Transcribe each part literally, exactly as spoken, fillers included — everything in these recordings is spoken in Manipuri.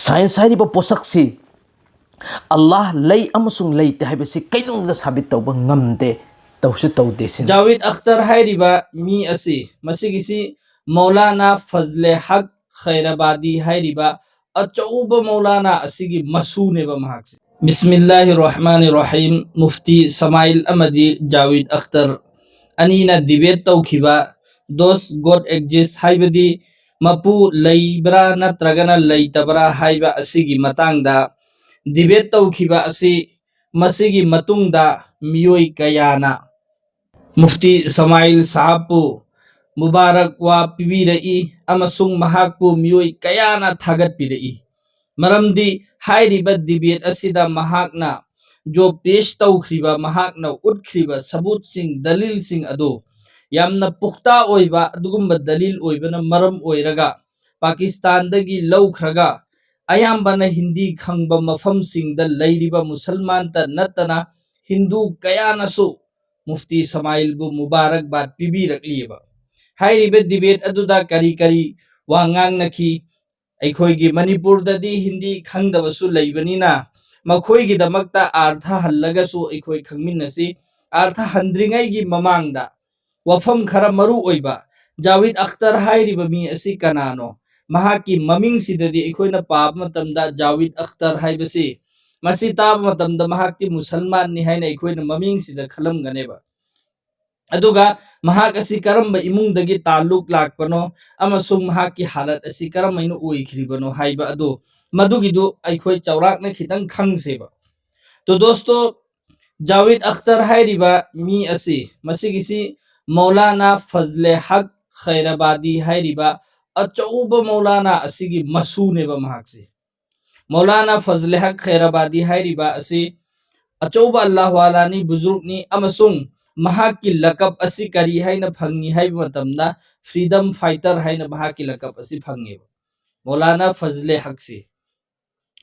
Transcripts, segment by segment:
ꯁꯥꯏꯟꯁ ꯍꯥꯏꯔꯤꯕ ꯄꯣꯠꯁꯛꯁꯤ ꯑꯜꯂꯥꯍ ꯂꯩ ꯑꯃꯁꯨꯡ ꯂꯩꯇꯦ ꯍꯥꯏꯕꯁꯤ ꯀꯩꯗꯧꯅꯨꯡꯗ ꯁꯥꯕꯤꯠ ꯇꯧꯕ ꯉꯝꯗꯦ, ꯇꯧꯁꯨ ꯇꯧꯗꯦ ꯁꯤꯅꯤ꯫ ꯖꯥꯋꯤꯗ ꯑꯈꯇꯔ ꯍꯥꯏꯔꯤꯕ ꯃꯤ ꯑꯁꯤ ꯃꯁꯤꯒꯤꯁꯤ ꯃꯧꯂꯥꯅꯥ ꯐꯖꯂꯦ ꯍꯛ ꯈꯩꯔꯥꯕꯥꯗꯤ ꯍꯥꯏꯔꯤꯕ ꯑꯆꯧꯕ ꯃꯧꯂꯥꯅꯥ ꯑꯁꯤꯒꯤ ꯃꯁꯨꯅꯦꯕ ꯃꯍꯥꯛꯁꯦ꯫ ꯕꯤꯁꯃꯤꯜꯂꯥꯍꯤ ꯔꯍꯃꯥꯅꯤ ꯔꯍꯤꯝ꯫ ꯃꯨꯐꯇꯤ ꯁꯃꯥꯏꯜ ꯑꯃꯗꯤ ꯖꯥꯋꯤꯗ ꯑꯈꯇꯔ ꯑꯅꯤꯅ ꯗꯤꯕꯦꯠ ꯇꯧꯈꯤꯕ, ꯗꯣꯁ ꯒꯣꯗ ꯑꯦꯛꯖꯤꯁ ꯍꯥꯏꯕꯗꯤ ꯃꯄꯨ ꯂꯩꯕ꯭ꯔꯥ ꯅꯠꯇ꯭ꯔꯒꯅ ꯂꯩꯇꯕ꯭ꯔꯥ ꯍꯥꯏꯕ ꯑꯁꯤꯒꯤ ꯃꯇꯥꯡꯗ ꯗꯤꯕꯦꯠ ꯇꯧꯈꯤꯕ ꯑꯁꯤ, ꯃꯁꯤꯒꯤ ꯃꯇꯨꯡꯗ ꯃꯤꯑꯣꯏ ꯀꯌꯥꯅ ꯃꯨꯐꯇꯤ ꯁꯃꯥꯏꯜ ꯁꯥꯍꯕꯄꯨ ꯃꯨꯕꯥꯔꯛ ꯋꯥ ꯄꯤꯕꯤꯔꯛꯏ ꯑꯃꯁꯨꯡ ꯃꯍꯥꯛꯄꯨ ꯃꯤꯑꯣꯏ ꯀꯌꯥꯅ ꯊꯥꯒꯠꯄꯤꯔꯛꯏ꯫ ꯃꯔꯝꯗꯤ ꯍꯥꯏꯔꯤꯕ ꯗꯤꯕꯦꯠ ꯑꯁꯤꯗ ꯃꯍꯥꯛꯅ ꯖꯣ ꯄꯦꯁ ꯇꯧꯈ꯭ꯔꯤꯕ, ꯃꯍꯥꯛꯅ ꯎꯠꯈ꯭ꯔꯤꯕ ꯁꯕꯨꯠꯁꯤꯡ, ꯗꯂꯤꯜꯁꯤꯡ ꯑꯗꯨ ꯌꯥꯝꯅ ꯄꯨꯈꯇꯥ ꯑꯣꯏꯕ ꯑꯗꯨꯒꯨꯝꯕ ꯗꯂꯤꯜ ꯑꯣꯏꯕꯅ ꯃꯔꯝ ꯑꯣꯏꯔꯒ ꯄꯥꯀꯤꯁꯇꯥꯟꯗꯒꯤ ꯂꯧꯈ꯭ꯔꯒ ꯑꯌꯥꯝꯕꯅ ꯍꯤꯟꯗꯤ ꯈꯪꯕ ꯃꯐꯝꯁꯤꯡꯗ ꯂꯩꯔꯤꯕ ꯃꯨꯁꯜꯃꯥꯟꯇ ꯅꯠꯇꯅ ꯍꯤꯟꯗꯨ ꯀꯌꯥꯅꯁꯨ ꯃꯨꯐꯇꯤ ꯁꯃꯥꯏꯜꯕꯨ ꯃꯨꯕꯥꯔꯛꯕꯥꯗ ꯄꯤꯕꯤꯔꯛꯂꯤꯑꯕ꯫ ꯍꯥꯏꯔꯤꯕ ꯗꯤꯕꯦꯠ ꯑꯗꯨꯗ ꯀꯔꯤ ꯀꯔꯤ ꯋꯥ ꯉꯥꯡꯅꯈꯤ? ꯑꯩꯈꯣꯏꯒꯤ ꯃꯅꯤꯄꯨꯔꯗꯗꯤ ꯍꯤꯟꯗꯤ ꯈꯪꯗꯕꯁꯨ ꯂꯩꯕꯅꯤꯅ ꯃꯈꯣꯏꯒꯤꯗꯃꯛꯇ ꯑꯥꯔꯊ ꯍꯜꯂꯒꯁꯨ ꯑꯩꯈꯣꯏ ꯈꯪꯃꯤꯟꯅꯁꯤ꯫ ꯑꯥꯔꯊ ꯍꯟꯗ꯭ꯔꯤꯉꯩꯒꯤ ꯃꯃꯥꯡꯗ ꯋꯥꯐꯝ ꯈꯔ ꯃꯔꯨ ꯑꯣꯏꯕ, ꯖꯥꯋꯤꯗ ꯑꯈꯇꯔ ꯍꯥꯏꯔꯤꯕ ꯃꯤ ꯑꯁꯤ ꯀꯅꯥꯅꯣ? ꯃꯍꯥꯛꯀꯤ ꯃꯃꯤꯡꯁꯤꯗꯗꯤ ꯑꯩꯈꯣꯏꯅ ꯄꯥꯕ ꯃꯇꯝꯗ ꯖꯥꯋꯤꯗ ꯑꯈꯇꯔ ꯍꯥꯏꯕꯁꯤ, ꯃꯁꯤ ꯇꯥꯕ ꯃꯇꯝꯗ ꯃꯍꯥꯛꯇꯤ ꯃꯨꯁꯜꯃꯥꯟꯅꯤ ꯍꯥꯏꯅ ꯑꯩꯈꯣꯏꯅ ꯃꯃꯤꯡꯁꯤꯗ ꯈꯜꯂꯝꯒꯅꯦꯕ꯫ ꯑꯗꯨꯒ ꯃꯍꯥꯛ ꯑꯁꯤ ꯀꯔꯝꯕ ꯏꯃꯨꯡꯗꯒꯤ ꯇꯥꯂꯨꯛ ꯂꯥꯛꯄꯅꯣ ꯑꯃꯁꯨꯡ ꯃꯍꯥꯛꯀꯤ ꯍꯥꯂꯠ ꯑꯁꯤ ꯀꯔꯝꯍꯥꯏꯅ ꯑꯣꯏꯈ꯭ꯔꯤꯕꯅꯣ ꯍꯥꯏꯕ ꯑꯗꯨ, ꯃꯗꯨꯒꯤꯗꯨ ꯑꯩꯈꯣꯏ ꯆꯥꯎꯔꯥꯛꯅ ꯈꯤꯇꯪ ꯈꯪꯁꯦꯕ꯫ ꯇꯣ ꯗꯣꯁꯇꯣ, ꯖꯥꯋꯤꯗ ꯑꯈꯇꯔ ꯍꯥꯏꯔꯤꯕ ꯃꯤ ꯑꯁꯤ, ꯃꯁꯤꯒꯤꯁꯤ ꯃꯧꯂꯥꯅꯥ ꯐꯖꯂꯦ ꯍꯛ ꯈꯩꯔꯥꯕꯥꯗꯤ ꯍꯥꯏꯔꯤꯕ ꯑꯆꯧꯕ ꯃꯧꯂꯥꯅꯥ ꯑꯁꯤꯒꯤ ꯃꯁꯨꯅꯦꯕ ꯃꯍꯥꯛꯁꯤ꯫ ꯃꯧꯂꯥꯅꯥ ꯐꯖꯂꯦ ꯍꯛ ꯈꯩꯔꯥꯕꯥꯗꯤ ꯍꯥꯏꯔꯤꯕ ꯑꯁꯤ ꯑꯆꯧꯕ ꯑꯜꯂꯥꯍ ꯋꯥꯂꯥꯅꯤ, ꯕꯨꯖꯨꯔꯒꯅꯤ, ꯑꯃꯁꯨꯡ ꯃꯍꯥꯛꯀꯤ ꯂꯀꯞ ꯑꯁꯤ ꯀꯔꯤ ꯍꯥꯏꯅ ꯐꯪꯉꯤ ꯍꯥꯏꯕ ꯃꯇꯝꯗ, ꯐ꯭ꯔꯤꯗꯝ ꯐꯥꯏꯇꯔ ꯍꯥꯏꯅ ꯃꯍꯥꯛꯀꯤ ꯂꯀꯞ ꯑꯁꯤ ꯐꯪꯉꯦꯕ꯫ ꯃꯧꯂꯥꯅꯥ ꯐꯖꯂꯦ ꯍꯛꯁꯤ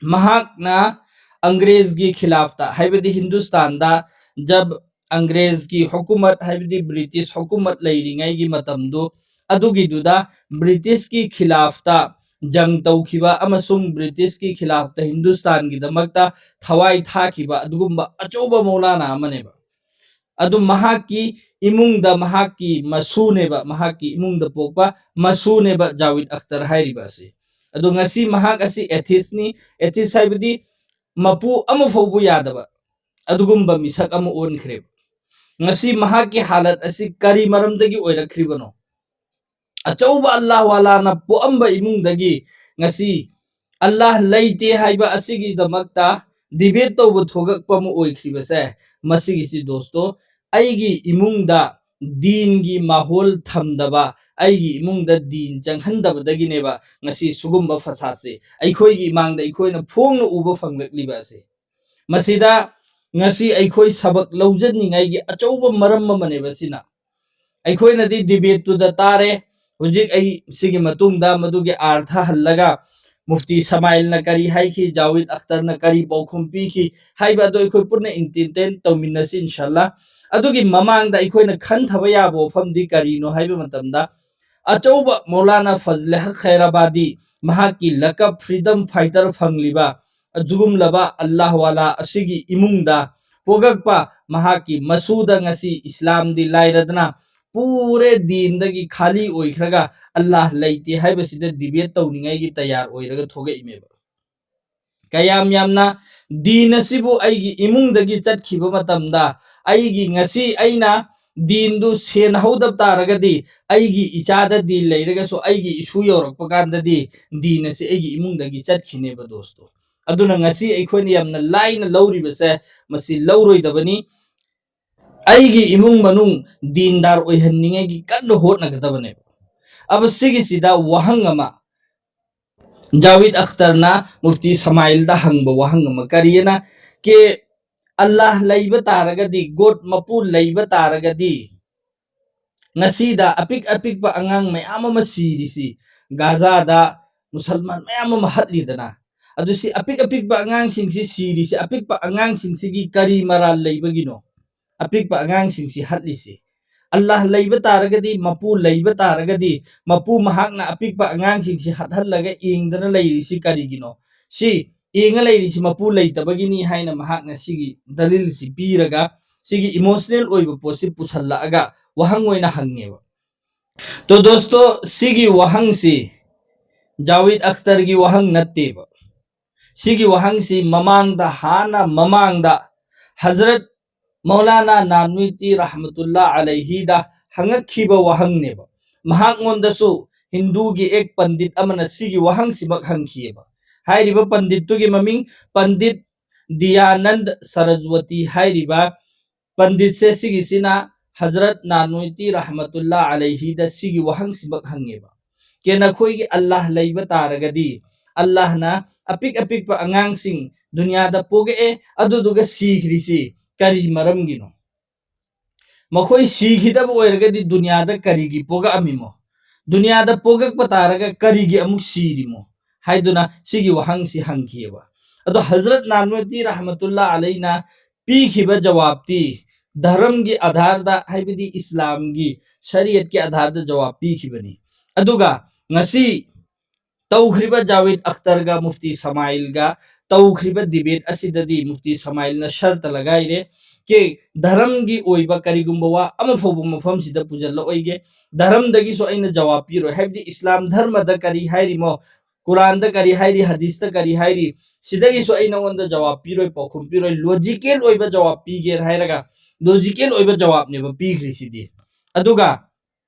ꯃꯍꯥꯛꯅ ꯑꯪꯒ꯭ꯔꯦꯖꯒꯤ ꯈꯤꯂꯥꯐꯇ, ꯍꯥꯏꯕꯗꯤ ꯍꯤꯟꯗꯨꯁꯇꯥꯟꯗ ꯖꯕ ꯑꯪꯒ꯭ꯔꯦꯖꯒꯤ ꯍꯨꯀꯨꯃꯠ, ꯍꯥꯏꯕꯗꯤ ꯕ꯭ꯔꯤꯇꯤꯁ ꯍꯨꯀꯨꯃꯠ ꯂꯩꯔꯤꯉꯩꯒꯤ ꯃꯇꯝꯗꯨ, ꯑꯗꯨꯒꯤꯗꯨꯗ ꯕ꯭ꯔꯤꯇꯤꯁꯀꯤ ꯈꯤꯂꯥꯐꯇ ꯖꯪ ꯇꯧꯈꯤꯕ ꯑꯃꯁꯨꯡ ꯕ꯭ꯔꯤꯇꯤꯁꯀꯤ ꯈꯤꯂꯥꯐꯇ ꯍꯤꯟꯗꯨꯁꯇꯥꯟꯒꯤꯗꯃꯛꯇ ꯊꯋꯥꯏ ꯊꯥꯈꯤꯕ ꯑꯗꯨꯒꯨꯝꯕ ꯑꯆꯧꯕ ꯃꯧꯂꯥꯅꯥ ꯑꯃꯅꯦꯕ꯫ ꯑꯗꯨ ꯃꯍꯥꯛꯀꯤ ꯏꯃꯨꯡꯗ ꯃꯍꯥꯛꯀꯤ ꯃꯁꯨꯅꯦꯕ, ꯃꯍꯥꯛꯀꯤ ꯏꯃꯨꯡꯗ ꯄꯣꯛꯄ ꯃꯁꯨꯅꯦꯕ ꯖꯥꯋꯤꯗ ꯑꯈꯇꯔ ꯍꯥꯏꯔꯤꯕ ꯑꯁꯤ꯫ ꯑꯗꯣ ꯉꯁꯤ ꯃꯍꯥꯛ ꯑꯁꯤ atheistꯅꯤ꯫ Atheist ꯍꯥꯏꯕꯗꯤ ꯃꯄꯨ ꯑꯃ ꯐꯥꯎꯕ ꯌꯥꯗꯕ ꯑꯗꯨꯒꯨꯝꯕ ꯃꯤꯁꯛ ꯑꯃ ꯑꯣꯟꯈ꯭ꯔꯦꯕ꯫ ꯉꯁꯤ ꯃꯍꯥꯛꯀꯤ ꯍꯥꯂꯠ ꯑꯁꯤ ꯀꯔꯤ ꯃꯔꯝꯗꯒꯤ ꯑꯣꯏꯔꯛꯈ꯭ꯔꯤꯕꯅꯣ? ꯑꯆꯧꯕ ꯑꯜꯂꯥꯍ ꯋꯥꯂꯥꯅ ꯄꯣꯛꯑꯝꯕ ꯏꯃꯨꯡꯗꯒꯤ ꯉꯁꯤ ꯑꯜꯂꯥꯍ ꯂꯩꯇꯦ ꯍꯥꯏꯕ ꯑꯁꯤꯒꯤꯗꯃꯛꯇ debate ꯇꯧꯕ ꯊꯣꯛꯂꯛꯄ ꯑꯃ ꯑꯣꯏꯈꯤꯕꯁꯦ, ꯃꯁꯤꯒꯤꯁꯤ ꯗꯣꯁꯇꯣ, ꯑꯩꯒꯤ ꯏꯃꯨꯡꯗ ꯗꯤꯟꯒꯤ ꯃꯥꯍꯣꯜ ꯊꯝꯗꯕ, ꯑꯩꯒꯤ ꯏꯃꯨꯡꯗ ꯗꯤꯟ ꯆꯪꯍꯟꯗꯕꯗꯒꯤꯅꯦꯕ ꯉꯁꯤ ꯁꯤꯒꯨꯝꯕ ꯐꯁꯥꯗꯁꯦ ꯑꯩꯈꯣꯏꯒꯤ ꯏꯃꯥꯡꯗ ꯑꯩꯈꯣꯏꯅ ꯐꯣꯡꯅ ꯎꯕ ꯐꯪꯂꯛꯂꯤꯕ ꯑꯁꯦ꯫ ꯃꯁꯤꯗ ꯉꯁꯤ ꯑꯩꯈꯣꯏ ꯁꯕꯛ ꯂꯧꯖꯅꯤꯡꯉꯥꯏꯒꯤ ꯑꯆꯧꯕ ꯃꯔꯝ ꯑꯃꯅꯦꯕ ꯁꯤꯅ꯫ ꯑꯩꯈꯣꯏꯅꯗꯤ debateꯇꯨꯗ ꯇꯥꯔꯦ꯫ ꯍꯧꯖꯤꯛ ꯑꯩ ꯁꯤꯒꯤ ꯃꯇꯨꯡꯗ ꯃꯗꯨꯒꯤ ꯑꯥꯔꯊ ꯍꯜꯂꯒ ꯃꯨꯐꯇꯤ ꯁꯃꯥꯏꯜꯅ ꯀꯔꯤ ꯍꯥꯏꯈꯤ, ꯖꯥꯋꯤꯗ ꯑꯈꯇꯔꯅ ꯀꯔꯤ ꯄꯥꯎꯈꯨꯝ ꯄꯤꯈꯤ ꯍꯥꯏꯕ ꯑꯗꯨ ꯑꯩꯈꯣꯏ ꯄꯨꯟꯅ entertain ꯇꯧꯃꯤꯟꯅꯁꯤ ꯏꯟꯁꯥꯜꯂꯥ꯫ ꯑꯗꯨꯒꯤ ꯃꯃꯥꯡꯗ ꯑꯩꯈꯣꯏꯅ ꯈꯟꯊꯕ ꯌꯥꯕ ꯋꯥꯐꯝꯗꯤ ꯀꯔꯤꯅꯣ ꯍꯥꯏꯕ ꯃꯇꯝꯗ, ꯑꯆꯧꯕ ꯃꯧꯂꯥꯅꯥ ꯐꯖꯂꯦ ꯍꯛ ꯈꯩꯔꯥꯕꯥꯗꯤ, ꯃꯍꯥꯛꯀꯤ ꯂꯀꯞ freedom fighter ꯐꯪꯂꯤꯕ ꯑꯗꯨꯒꯨꯝꯂꯕ ꯑꯜꯂꯥꯍ ꯋꯥꯂꯥ ꯑꯁꯤꯒꯤ ꯏꯃꯨꯡꯗ ꯄꯣꯛꯂꯛꯄ ꯃꯍꯥꯛꯀꯤ ꯃꯁꯨꯗ ꯉꯁꯤ ꯏꯁꯂꯥꯝꯗꯤ ꯂꯥꯏꯔꯗꯅ ꯄꯨꯔꯦ ꯗꯤꯟꯗꯒꯤ ꯈꯥꯂꯤ ꯑꯣꯏꯈ꯭ꯔꯒ ꯑꯜꯂꯥꯍ ꯂꯩꯇꯦ ꯍꯥꯏꯕꯁꯤꯗ debate ꯇꯧꯅꯤꯡꯉꯥꯏꯒꯤ ꯇꯌꯥꯔ ꯑꯣꯏꯔꯒ ꯊꯣꯛꯂꯛꯏꯃꯦꯕ꯫ ꯀꯌꯥꯝ ꯌꯥꯝꯅ ꯗꯤꯟ ꯑꯁꯤꯕꯨ ꯑꯩꯒꯤ ꯏꯃꯨꯡꯗꯒꯤ ꯆꯠꯈꯤꯕ ꯃꯇꯝꯗ, ꯑꯩꯒꯤ ꯉꯁꯤ ꯑꯩꯅ ꯗꯤꯟꯗꯨ ꯁꯦꯟꯅꯍꯧꯗꯕ ꯇꯥꯔꯒꯗꯤ, ꯑꯩꯒꯤ ꯏꯆꯥꯗ ꯗꯤꯟ ꯂꯩꯔꯒꯁꯨ ꯑꯩꯒꯤ ꯏꯁꯨ ꯌꯧꯔꯛꯄ ꯀꯥꯟꯗꯗꯤ ꯗꯤꯟ ꯑꯁꯤ ꯑꯩꯒꯤ ꯏꯃꯨꯡꯗꯒꯤ ꯆꯠꯈꯤꯅꯦꯕ ꯗꯣꯁꯇꯣ꯫ ꯑꯗꯨꯅ ꯉꯁꯤ ꯑꯩꯈꯣꯏꯅ ꯌꯥꯝꯅ ꯂꯥꯏꯅ ꯂꯧꯔꯤꯕꯁꯦ, ꯃꯁꯤ ꯂꯧꯔꯣꯏꯗꯕꯅꯤ꯫ ꯑꯩꯒꯤ ꯏꯃꯨꯡ ꯃꯅꯨꯡ ꯗꯤꯟꯗꯥꯔ ꯑꯣꯏꯍꯟꯅꯤꯡꯉꯥꯏꯒꯤ ꯀꯟꯅ ꯍꯣꯠꯅꯒꯗꯕꯅꯦꯕ꯫ ꯑꯕ ꯁꯤꯒꯤꯁꯤꯗ ꯋꯥꯍꯪ ꯑꯃ ꯖꯥꯋꯤꯗ ꯑꯈꯇꯔꯅ ꯃꯨꯐꯇꯤ ꯁꯃꯥꯏꯜꯗ ꯍꯪꯕ ꯋꯥꯍꯪ ꯑꯃ, ꯀꯔꯤꯑꯅ ꯀꯦ ꯑꯜꯂꯥꯍ ꯂꯩꯕ ꯇꯥꯔꯒꯗꯤ, ꯒꯣꯗ ꯃꯄꯨ ꯂꯩꯕ ꯇꯥꯔꯒꯗꯤ, ꯉꯁꯤꯗ ꯑꯄꯤꯛ ꯑꯄꯤꯛꯄ ꯑꯉꯥꯡ ꯃꯌꯥꯝ ꯑꯃ ꯁꯤꯔꯤꯁꯤ, ꯒꯥꯖꯥꯗ ꯃꯨꯁꯜꯃꯥꯟ ꯃꯌꯥꯝ ꯑꯃ ꯍꯠꯂꯤꯗꯅ, ꯑꯗꯨ ꯁꯤ ꯑꯄꯤꯛ ꯑꯄꯤꯛꯄ ꯑꯉꯥꯡꯁꯤꯡꯁꯤ ꯁꯤꯔꯤꯁꯤ, ꯑꯄꯤꯛꯄ ꯑꯉꯥꯡꯁꯤꯡꯁꯤꯒꯤ ꯀꯔꯤ ꯃꯔꯥꯜ ꯂꯩꯕꯒꯤꯅꯣ ꯑꯄꯤꯛꯄ ꯑꯉꯥꯡꯁꯤꯡꯁꯤ ꯍꯠꯂꯤꯁꯤ? ꯑꯜꯂꯥꯍ ꯂꯩꯕ ꯇꯥꯔꯒꯗꯤ, ꯃꯄꯨ ꯂꯩꯕ ꯇꯥꯔꯒꯗꯤ, ꯃꯄꯨ ꯃꯍꯥꯛꯅ ꯑꯄꯤꯛꯄ ꯑꯉꯥꯡꯁꯤꯡꯁꯤ ꯍꯥꯠꯍꯜꯂꯒ ꯌꯦꯡꯗꯅ ꯂꯩꯔꯤꯁꯤ ꯀꯔꯤꯒꯤꯅꯣ? ꯁꯤ ꯌꯦꯡꯉ ꯂꯩꯔꯤꯁꯤ ꯃꯄꯨ ꯂꯩꯇꯕꯒꯤꯅꯤ ꯍꯥꯏꯅ ꯃꯍꯥꯛꯅ ꯁꯤꯒꯤ ꯗꯂꯤꯜꯁꯤ ꯄꯤꯔꯒ, ꯁꯤꯒꯤ ꯏꯃꯣꯁꯅꯦꯜ ꯑꯣꯏꯕ ꯄꯣꯠꯁꯤ ꯄꯨꯁꯜꯂꯛꯑꯒ ꯋꯥꯍꯪ ꯑꯣꯏꯅ ꯍꯪꯉꯦꯕ꯫ ꯇꯣ ꯗꯣꯁꯇꯣ, ꯁꯤꯒꯤ ꯋꯥꯍꯪꯁꯤ ꯖꯥꯋꯤꯗ ꯑꯈꯇꯔꯒꯤ ꯋꯥꯍꯪ ꯅꯠꯇꯦꯕ꯫ ꯁꯤꯒꯤ ꯋꯥꯍꯪꯁꯤ ꯃꯃꯥꯡꯗ, ꯍꯥꯟꯅ ꯃꯃꯥꯡꯗ ꯍꯖꯔꯠ ꯃꯧꯂꯥꯅꯥ ꯅꯥꯟꯋꯤꯇꯤ ꯔꯍꯃꯇꯨꯜꯂꯥ ꯑꯂꯩꯍꯤꯗ ꯍꯪꯉꯛꯈꯤꯕ ꯋꯥꯍꯪꯅꯦꯕ꯫ ꯃꯍꯥꯛꯉꯣꯟꯗꯁꯨ ꯍꯤꯟꯗꯨꯒꯤ ꯑꯦꯛ ꯄꯟꯗꯤꯠ ꯑꯃꯅ ꯁꯤꯒꯤ ꯋꯥꯍꯪꯁꯤꯃꯛ ꯍꯪꯈꯤꯑꯕ꯫ ꯍꯥꯏꯔꯤꯕ ꯄꯟꯗꯤꯠꯇꯨꯒꯤ ꯃꯃꯤꯡ ꯄꯟꯗꯤꯠ ꯗꯤꯌꯥꯅꯟꯗ ꯁꯔꯖꯋꯇꯤ ꯍꯥꯏꯔꯤꯕ ꯄꯟꯗꯤꯠꯁꯦ ꯁꯤꯒꯤꯁꯤꯅ ꯍꯖꯔꯠ ꯅꯥꯟꯋꯤꯇꯤ ꯔꯍꯃꯇꯨꯜꯂꯥ ꯑꯂꯩꯍꯤꯗ ꯁꯤꯒꯤ ꯋꯥꯍꯪꯁꯤꯃꯛ ꯍꯪꯉꯦꯕ꯫ ꯀꯦ ꯅꯈꯣꯏꯒꯤ ꯑꯜꯂꯥꯍ ꯂꯩꯕ ꯇꯥꯔꯒꯗꯤ, ꯑꯜꯂꯥꯍꯅ ꯑꯄꯤꯛ ꯑꯄꯤꯛꯄ ꯑꯉꯥꯡꯁꯤꯡ ꯗꯨꯅꯤꯌꯥꯗ ꯄꯣꯛꯑꯦ, ꯑꯗꯨꯗꯨꯒ ꯁꯤꯈ꯭ꯔꯤꯁꯤ ꯀꯔꯤ ꯃꯔꯝꯒꯤꯅꯣ? ꯃꯈꯣꯏ ꯁꯤꯈꯤꯗꯕ ꯑꯣꯏꯔꯒꯗꯤ ꯗꯨꯅꯤꯌꯥꯗ ꯀꯔꯤꯒꯤ ꯄꯣꯛꯂꯛꯑꯝꯃꯤꯃꯣ? ꯗꯨꯅꯤꯌꯥꯗ ꯄꯣꯛꯂꯛꯄ ꯇꯥꯔꯒ ꯀꯔꯤꯒꯤ ꯑꯃꯨꯛ ꯁꯤꯔꯤꯃꯣ? ꯍꯥꯏꯗꯨꯅ ꯁꯤꯒꯤ ꯋꯥꯍꯪꯁꯤ ꯍꯪꯈꯤꯑꯕ꯫ ꯑꯗꯣ ꯍꯖꯔꯠ ꯅꯥꯟꯋꯇꯤ ꯔꯍꯃꯇꯨꯜꯂꯥ ꯑꯂꯩꯅ ꯄꯤꯈꯤꯕ ꯖꯋꯥꯕꯇꯤ ꯙꯔꯝꯒꯤ ꯑꯙꯥꯔꯗ, ꯍꯥꯏꯕꯗꯤ ꯏꯁꯂꯥꯝꯒꯤ ꯁꯔꯤꯌꯠꯀꯤ ꯑꯙꯥꯔꯗ ꯖꯋꯥꯕ ꯄꯤꯈꯤꯕꯅꯤ꯫ ꯑꯗꯨꯒ ꯉꯁꯤ ꯇꯧꯈ꯭ꯔꯤꯕ ꯖꯥꯋꯤꯗ ꯑꯈꯇꯔꯒ ꯃꯨꯐꯇꯤ ꯁꯃꯥꯏꯜꯒ ꯇꯧꯈ꯭ꯔꯤꯕ ꯗꯤꯕꯦꯠ ꯑꯁꯤꯗꯗꯤ ꯃꯨꯐꯇꯤ ꯁꯃꯥꯏꯜꯅ ꯁꯔꯇ ꯂꯒꯥꯏꯔꯦ꯫ ꯀꯦ ꯙꯔꯝꯒꯤ ꯑꯣꯏꯕ ꯀꯔꯤꯒꯨꯝꯕ ꯋꯥ ꯑꯃ ꯐꯥꯎꯕ ꯃꯐꯝꯁꯤꯗ ꯄꯨꯁꯤꯜꯂꯛꯑꯣꯏꯒꯦ꯫ ꯙꯔꯝꯗꯒꯤꯁꯨ ꯑꯩꯅ ꯖꯋꯥꯕ ꯄꯤꯔꯣꯏ, ꯍꯥꯏꯕꯗꯤ ꯏꯁꯂꯥꯝ ꯙꯔꯃꯗ ꯀꯔꯤ ꯍꯥꯏꯔꯤꯃꯣ, ꯀꯨꯔꯥꯟꯗ ꯀꯔꯤ ꯍꯥꯏꯔꯤ, ꯍꯗꯤꯁꯇ ꯀꯔꯤ ꯍꯥꯏꯔꯤ, ꯁꯤꯗꯒꯤꯁꯨ ꯑꯩ ꯅꯉꯣꯟꯗ ꯖꯋꯥꯕ ꯄꯤꯔꯣꯏ, ꯄꯥꯎꯈꯨꯝ ꯄꯤꯔꯣꯏ, ꯂꯣꯖꯤꯀꯦꯜ ꯑꯣꯏꯕ ꯖꯋꯥꯕ ꯄꯤꯒꯦꯅ ꯍꯥꯏꯔꯒ ꯂꯣꯖꯤꯀꯦꯜ ꯑꯣꯏꯕ ꯖꯋꯥꯕꯅꯦꯕ ꯄꯤꯈ꯭ꯔꯤꯁꯤꯗꯤ꯫ ꯑꯗꯨꯒ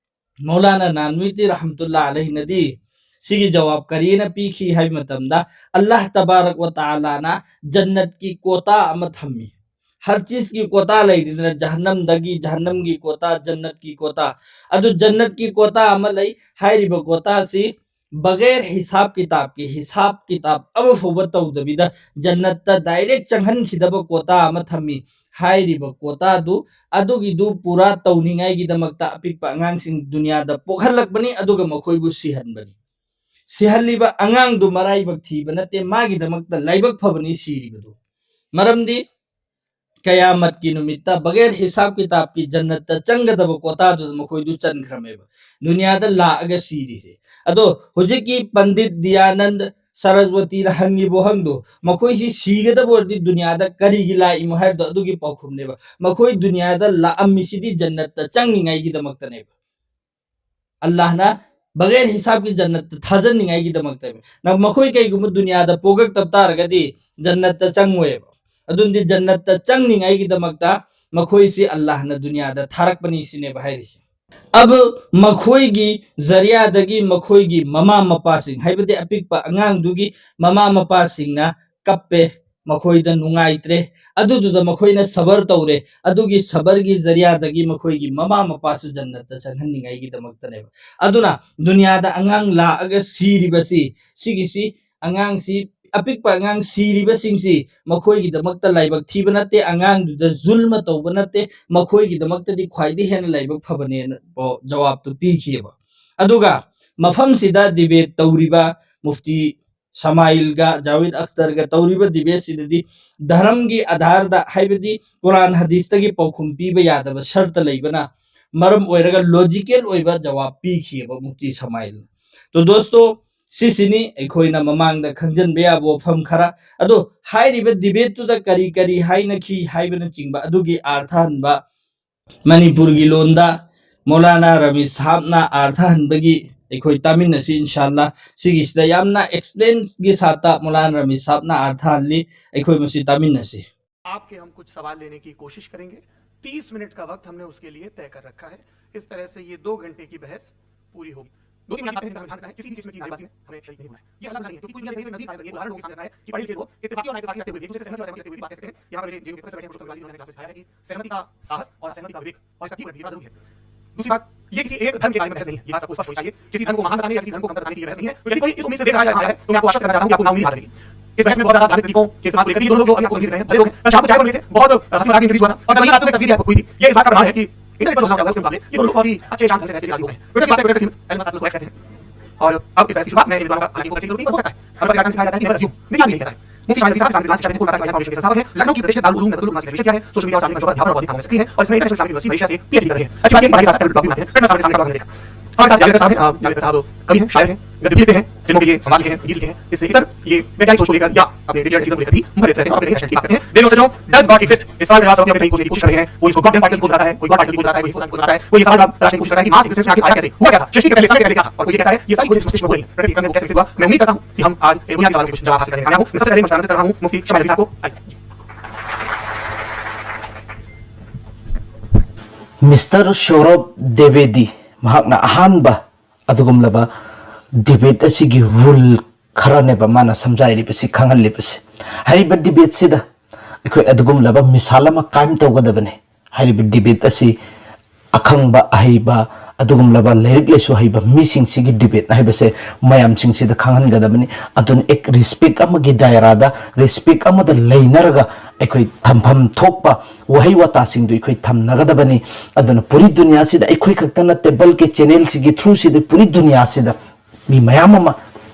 ꯃꯧꯂꯥꯅꯥ ꯅꯥꯟꯋꯤꯇꯤ ꯔꯍꯃꯇꯨꯜꯂꯥ ꯑꯂꯩꯍꯤꯅꯗꯤ ꯁꯤꯒꯤ ꯖꯋꯥꯕ ꯀꯔꯤꯅ ꯄꯤꯈꯤ ꯍꯥꯏꯕ ꯃꯇꯝꯗ, ꯑꯜꯂꯥꯍ ꯇꯕꯥꯔꯛ ꯋ ꯇꯥꯂꯥꯅ ꯖꯟꯅꯠꯀꯤ ꯀꯣꯇꯥ ꯑꯃ ꯊꯝꯃꯤ꯫ ꯍꯔ ꯆꯤꯖꯀꯤ ꯀꯣꯇꯥ ꯂꯩꯔꯤꯗꯅ, ꯖꯍꯟꯅꯝꯗꯒꯤ, ꯖꯍꯟꯅꯝꯒꯤ ꯀꯣꯇꯥ, ꯖꯟꯅꯠꯀꯤ ꯀꯣꯇꯥ꯫ ꯑꯗꯨ ꯖꯟꯅꯠꯀꯤ ꯀꯣꯇꯥ ꯑꯃ ꯂꯩ꯫ ꯍꯥꯏꯔꯤꯕ ꯀꯣꯇꯥꯁꯤ ꯕꯒꯦꯔ ꯍꯤꯁꯥꯕ ꯀꯤꯇꯥꯕꯀꯤ, ꯍꯤꯁꯥꯕ ꯀꯤꯇꯥꯕ ꯑꯃ ꯐꯥꯎꯕ ꯇꯧꯗꯕꯤꯗ ꯖꯟꯅꯠꯇ ꯗꯥꯏꯔꯦꯛ ꯆꯪꯍꯟꯈꯤꯗꯕ ꯀꯣꯇꯥ ꯑꯃ ꯊꯝꯃꯤ꯫ ꯍꯥꯏꯔꯤꯕ ꯀꯣꯇꯥꯗꯨ, ꯑꯗꯨꯒꯤꯗꯨ ꯄꯨꯔꯥ ꯇꯧꯅꯤꯡꯉꯥꯏꯒꯤꯗꯃꯛꯇ ꯑꯄꯤꯛꯄ ꯑꯉꯥꯡꯁꯤꯡ ꯗꯨꯅꯤꯌꯥꯗ ꯄꯣꯛꯍꯜꯂꯛꯄꯅꯤ, ꯑꯗꯨꯒ ꯃꯈꯣꯏꯕꯨ ꯁꯤꯍꯟꯕꯅꯤ꯫ ꯁꯤꯍꯜꯂꯤꯕ ꯑꯉꯥꯡꯗꯨ ꯃꯔꯥꯏꯕꯛ ꯊꯤꯕ ꯅꯠꯇꯦ, ꯃꯥꯒꯤꯗꯃꯛꯇ ꯂꯥꯏꯕꯛ ꯐꯕꯅꯤ ꯁꯤꯔꯤꯕꯗꯨ꯫ ꯃꯔꯝꯗꯤ ꯀꯌꯥꯃꯠꯀꯤ ꯅꯨꯃꯤꯠꯇ ꯕꯒꯦꯔ ꯍꯤꯁꯥꯕ ꯀꯤꯇꯥꯕꯀꯤ ꯖꯟꯅꯠꯇ ꯆꯪꯒꯗꯕ ꯀꯣꯇꯥꯗꯨꯗ ꯃꯈꯣꯏꯗꯨ ꯆꯟꯈ꯭ꯔꯃꯦꯕ, ꯗꯨꯅꯤꯌꯥꯗ ꯂꯥꯛꯑꯒ ꯁꯤꯔꯤꯁꯦ꯫ ꯑꯗꯣ ꯍꯧꯖꯤꯛꯀꯤ ꯄꯟꯗꯤꯠ ꯗꯤꯌꯥꯅꯟꯗ ꯁꯔꯁꯋꯇꯤꯅ ꯍꯪꯉꯤꯕ ꯋꯥꯍꯪꯗꯣ, ꯃꯈꯣꯏꯁꯤ ꯁꯤꯒꯗꯕ ꯑꯣꯏꯔꯗꯤ ꯗꯨꯅꯤꯌꯥꯗ ꯀꯔꯤꯒꯤ ꯂꯥꯛꯏꯃꯣ ꯍꯥꯏꯕꯗꯣ, ꯑꯗꯨꯒꯤ ꯄꯥꯎꯈꯨꯝꯅꯦꯕ꯫ ꯃꯈꯣꯏ ꯗꯨꯅꯤꯌꯥꯗ ꯂꯥꯛꯑꯝꯃꯤꯁꯤꯗꯤ ꯖꯟꯅꯠꯇ ꯆꯪꯅꯤꯡꯉꯥꯏꯒꯤꯗꯃꯛꯇꯅꯦꯕ꯫ ꯑꯜꯂꯥꯍꯅ ꯕꯒꯦꯔ ꯍꯤꯁꯥꯕꯀꯤ ꯖꯟꯅꯠꯇ ꯊꯥꯖꯟꯅꯤꯡꯉꯥꯏꯒꯤꯗꯃꯛꯇꯅꯦꯕ꯫ ꯅꯪ, ꯃꯈꯣꯏ ꯀꯩꯒꯨꯝꯕ ꯗꯨꯅꯤꯌꯥꯗ ꯄꯣꯛꯂꯛꯇꯕ ꯇꯥꯔꯒꯗꯤ ꯖꯟꯅꯠꯇ ꯆꯪꯉꯣꯏꯕ꯫ ꯑꯗꯨꯅꯗꯤ ꯖꯟꯅꯠꯇ ꯆꯪꯅꯤꯡꯉꯥꯏꯒꯤꯗꯃꯛꯇ ꯃꯈꯣꯏꯁꯤ ꯑꯜꯂꯥꯍꯅ ꯗꯨꯅꯤꯌꯥꯗ ꯊꯥꯔꯛꯄꯅꯤ ꯁꯤꯅꯦꯕ ꯍꯥꯏꯔꯤꯁꯦ꯫ ꯑꯕ ꯃꯈꯣꯏꯒꯤ ꯖꯔꯤꯌꯥꯗꯒꯤ ꯃꯈꯣꯏꯒꯤ ꯃꯃꯥ ꯃꯄꯥꯁꯤꯡ, ꯍꯥꯏꯕꯗꯤ ꯑꯄꯤꯛꯄ ꯑꯉꯥꯡꯗꯨꯒꯤ ꯃꯃꯥ ꯃꯄꯥꯁꯤꯡꯅ ꯀꯞꯄꯦ, ꯃꯈꯣꯏꯗ ꯅꯨꯡꯉꯥꯏꯇ꯭ꯔꯦ꯫ ꯑꯗꯨꯗꯨꯗ ꯃꯈꯣꯏꯅ ꯁꯕꯔ ꯇꯧꯔꯦ꯫ ꯑꯗꯨꯒꯤ ꯁꯕꯔꯒꯤ ꯖꯔꯤꯌꯥꯗꯒꯤ ꯃꯈꯣꯏꯒꯤ ꯃꯃꯥ ꯃꯄꯥꯁꯨ ꯖꯟꯅꯠꯇ ꯆꯪꯍꯟꯅꯤꯡꯉꯥꯏꯒꯤꯗꯃꯛꯇꯅꯦꯕ꯫ ꯑꯗꯨꯅ ꯗꯨꯅꯤꯌꯥꯗ ꯑꯉꯥꯡ ꯂꯥꯛꯑꯒ ꯁꯤꯔꯤꯕꯁꯤ, ꯁꯤꯒꯤꯁꯤ, ꯑꯉꯥꯡꯁꯤ, ꯑꯄꯤꯛꯄ ꯑꯉꯥꯡ ꯁꯤꯔꯤꯕꯁꯤꯡꯁꯤ ꯃꯈꯣꯏꯒꯤꯗꯃꯛꯇ ꯂꯥꯏꯕꯛ ꯊꯤꯕ ꯅꯠꯇꯦ, ꯑꯉꯥꯡꯗꯨꯗ ꯖꯨꯜꯃ ꯇꯧꯕ ꯅꯠꯇꯦ, ꯃꯈꯣꯏꯒꯤꯗꯃꯛꯇꯗꯤ ꯈ꯭ꯋꯥꯏꯗꯒꯤ ꯍꯦꯟꯅ ꯂꯥꯏꯕꯛ ꯐꯕꯅꯦꯅ ꯄꯥꯎ-, ꯖꯋꯥꯕꯇꯨ ꯄꯤꯈꯤꯑꯕ꯫ ꯑꯗꯨꯒ ꯃꯐꯝꯁꯤꯗ ꯗꯤꯕꯦꯠ ꯇꯧꯔꯤꯕ ꯃꯨꯐꯇꯤ ꯁꯃꯥꯏꯜꯒ ꯖꯥꯋꯤꯗ ꯑꯈꯇꯔꯒ ꯇꯧꯔꯤꯕ ꯗꯤꯕꯦꯠꯁꯤꯗꯗꯤ ꯙꯔꯝꯒꯤ ꯑꯙꯥꯔꯗ, ꯍꯥꯏꯕꯗꯤ ꯀꯨꯔꯥꯟ ꯍꯗꯤꯁꯇꯒꯤ ꯄꯥꯎꯈꯨꯝ ꯄꯤꯕ ꯌꯥꯗꯕ ꯁꯔꯇ ꯂꯩꯕꯅ ꯃꯔꯝ ꯑꯣꯏꯔꯒ ꯂꯣꯖꯤꯀꯦꯜ ꯑꯣꯏꯕ ꯖꯋꯥꯕ ꯄꯤꯈꯤꯑꯕ ꯃꯨꯐꯇꯤ ꯁꯃꯥꯏꯜꯅ꯫ ꯇꯣ ꯗꯣꯁꯇꯣ, ꯁꯤꯁꯤꯅꯤ ꯑꯩꯈꯣꯏꯅ ꯃꯃꯥꯡꯗ ꯈꯪꯖꯤꯟꯕ ꯌꯥꯕ ꯋꯥꯐꯝ ꯈꯔ꯫ ꯑꯗꯣ ꯍꯥꯏꯔꯤꯕ ꯗꯤꯕꯦꯠꯇꯨꯗ ꯀꯔꯤ ꯀꯔꯤ ꯍꯥꯏꯅꯈꯤ ꯍꯥꯏꯕꯅꯆꯤꯡꯕ ꯑꯗꯨꯒꯤ ꯑꯥꯔꯊ ꯍꯟꯕ ꯃꯅꯤꯄꯨꯔꯒꯤ ꯂꯣꯟꯗ ꯃꯧꯂꯥꯅꯥ ꯔꯃꯤꯁ ꯁꯥꯍꯕꯅ ꯑꯥꯔꯊ ꯍꯟꯕꯒꯤ ꯑꯩꯈꯣꯏ ꯇꯥꯃꯤꯟꯅꯁꯤ ꯏꯟꯁꯥꯜꯂꯥ꯫ ꯁꯤꯒꯤꯁꯤꯗ ꯌꯥꯝꯅ ꯑꯦꯛꯁꯄ꯭ꯂꯦꯟꯒꯤ ꯁꯥꯠꯇ ꯃꯧꯂꯥꯅꯥ ꯔꯃꯤꯁ ꯁꯥꯍꯕꯅ ꯑꯥꯔꯊ ꯍꯜꯂꯤ, ꯑꯩꯈꯣꯏ ꯃꯁꯤ ꯇꯥꯃꯤꯟꯅꯁꯤ꯫ आपके हम कुछ सवाल लेने की कोशिश करेंगे। तीस मिनट का वक्त हमने उसके लिए तय कर रखा है। इस तरह से ये दो घंटे की बहस पूरी होगी। दो तीन बुनियादी बातें हैं जिनका हमें ध्यान रखना है, किसी भी किस्म की नारेबाजी में हमें शरीक नहीं होना है। ये अलग नहीं है, क्योंकि कुल मिलाकर ये नज़दीक आए हुए, ये उदाहरण होंगे सामने रखना है कि पढ़े लिखे लोग इत्तेफाकी और नाइतफाकी करते हुए भी एक दूसरे से सहमत और असहमत करते हुए भी बात कह सकते हैं। यहाँ पर मेरे जेएनयू के प्रोफेसर बैठे हैं, पुरुषोत्तम गंगवार जी, उन्होंने मेरे क्लास में सिखाया कि सहमति का साहस और असहमति का विवेक और इसका तीव्र विरोध बड़ा जरूरी है। दूसरी बात, ये किसी एक धर्म के बारे में बहस नहीं है, ये बात सबको स्पष्ट होनी चाहिए। किसी धर्म को महान बताने या किसी धर्म को कमतर बताने के लिए बहस नहीं है। तो यदि कोई इस उम्मीद से देख रहा है या आ रहा है, तो मैं आपको आश्वस्त करना चाहता हूँ कि आपको नाउम्मीद हार जाएगी। इस बहस में बहुत ज्यादा धार्मिक तरीकों के इस्तेमाल को लेकर ये दोनों लोग जो अभी आपको गंभीर रहे हैं, भले लोग हैं, पर शाम को चाय पर मिले थे, बहुत, अ, हंसी मजाक में इंटरव्यू हुआ था और तब ये बात पे तस्वीर भी आपको हुई थी। ये इस बात का प्रमाण है कि इंटरनेट पर लोग हंगामा हुआ, उसके मुकाबले ये दोनों लोग बहुत ही अच्छे, शांत ढंग से बहस के लिए राजी हो गए हैं। ट्विटर की बात है, ट्विटर का सीन एलन मस्क को एक्स कहते हैं। और अब इस बहस की शुरुआत में इन दोनों का हालांकि वो अच्छी जरूरत नहीं हो सकता है। हमें पत्रकारिता में सिखाया जाता है कि never assume, विज्ञान भी यही कहता है। मुफ्ती शामिल नदवी साहब इस्लामिक विकास शिक्षा में बिल्कुल उतारता है, फाउंडेशन के साथ है। लखनऊ की प्रतिष्ठित दारुल उलूम नदरुल उलूम से विश्वविद्यालय है, सोशल मीडिया और इस्लामिक मंशों पर ध्यापक और बौद्धिक कामों में सक्रिय है और इसमें इंटरनेशनल इस्लामिक यूनिवर्सिटी मलेशिया से पीएचडी कर रहे हैं। अच्छी बात है कि पढ़ाई के साथ साथ ब्लॉग भी बनाते हैं, फिटनेस और इस्लामिक ब्लॉग भी देखा। हमारे साथ जावेद साहब हैं, अ, जावेद साहब, अ, जावेद साहब कवि हैं, शायर हैं, गद्य भी लिखते हैं, फिल्मों के लिए संवाद लिखे हैं, गीत लिखे हैं। इससे इतर ये वैज्ञानिक सोच को लेकर या अपने डेली एक्टिविज्म को लेकर भी मुखर रहते हैं और अपने रचना की बात करते हैं। देर से जो, does God exist? इस सवाल के जवाब सब अपने अपने सोच में कोशिश कर रहे हैं। कोई इसको गॉड डैम पार्टिकल की खोज बताता है, कोई गॉड पार्टिकल की खोज बताता है, कोई ये सवाल तलाशने की कोशिश करता है कि मास एग्जिस्टेंस में आखिर आया कैसे, हुआ क्या था, सृष्टि के पहले, समय के पहले क्या था और कोई ये कहता है ये सारी खोजें इस मस्तिष्क में हो रही हैं। प्रकृति क्रम में वो कैसे विकसित हुआ? मैं उम्मीद करता हूँ कि हम आज ये बुनियादी सवालों के कुछ जवाब हासिल करने में कामयाब हों। मैं सबसे पहले मंच पर आमंत्रित कर रहा हूँ मुफ्ती शमाइल नदवी साहब को। आज Mister Saurabh Dwivedi, ꯃꯍꯥꯛꯅ ꯑꯍꯥꯟꯕ ꯑꯗꯨꯒꯨꯝꯂꯕ ꯗꯤꯕꯦꯠ ꯑꯁꯤꯒꯤ ꯔꯨꯜ ꯈꯔꯅꯦꯕ ꯃꯥꯅ ꯁꯝꯖꯥꯏꯔꯤꯕꯁꯤ, ꯈꯪꯍꯜꯂꯤꯕꯁꯤ꯫ ꯍꯥꯏꯔꯤꯕ ꯗꯤꯕꯦꯠꯁꯤꯗ ꯑꯩꯈꯣꯏ ꯑꯗꯨꯒꯨꯝꯂꯕ ꯃꯤꯁꯥꯜ ꯑꯃ ꯀꯥꯏꯝ ꯇꯧꯒꯗꯕꯅꯤ꯫ ꯍꯥꯏꯔꯤꯕ ꯗꯤꯕꯦꯠ ꯑꯁꯤ ꯑꯈꯪꯕ, ꯑꯍꯩꯕ, ꯑꯗꯨꯒꯨꯝꯂꯕ ꯂꯥꯏꯔꯤꯛ ꯂꯥꯏꯁꯨ ꯍꯩꯕ ꯃꯤꯁꯤꯡꯁꯤꯒꯤ ꯗꯤꯕꯦꯠ ꯍꯥꯏꯕꯁꯦ ꯃꯌꯥꯝꯁꯤꯡꯁꯤꯗ ꯈꯪꯍꯟꯒꯗꯕꯅꯤ꯫ ꯑꯗꯨꯅ ꯑꯦꯛ ꯔꯦꯁꯄꯦꯛ ꯑꯃꯒꯤ ꯗꯥꯏꯔꯥꯗ, ꯔꯦꯁꯄꯦꯛ ꯑꯃꯗ ꯂꯩꯅꯔꯒ ꯑꯩꯈꯣꯏ ꯊꯝꯐꯝ ꯊꯣꯛꯄ ꯋꯥꯍꯩ ꯋꯥꯇꯥꯁꯤꯡꯗꯨ ꯑꯩꯈꯣꯏ ꯊꯝꯅꯒꯗꯕꯅꯤ꯫ ꯑꯗꯨꯅ ꯄꯨꯔꯤ ꯗꯨꯅꯤꯌꯥꯁꯤꯗ ꯑꯩꯈꯣꯏ ꯈꯛꯇ ꯅꯠꯇꯦ, ꯕꯜꯀꯤ ꯆꯦꯅꯦꯜꯁꯤꯒꯤ ꯊ꯭ꯔꯨꯁꯤꯗ ꯄꯨꯔꯤ ꯗꯨꯅꯤꯌꯥꯁꯤꯗ ꯃꯤ ꯃꯌꯥꯝ ꯑꯃ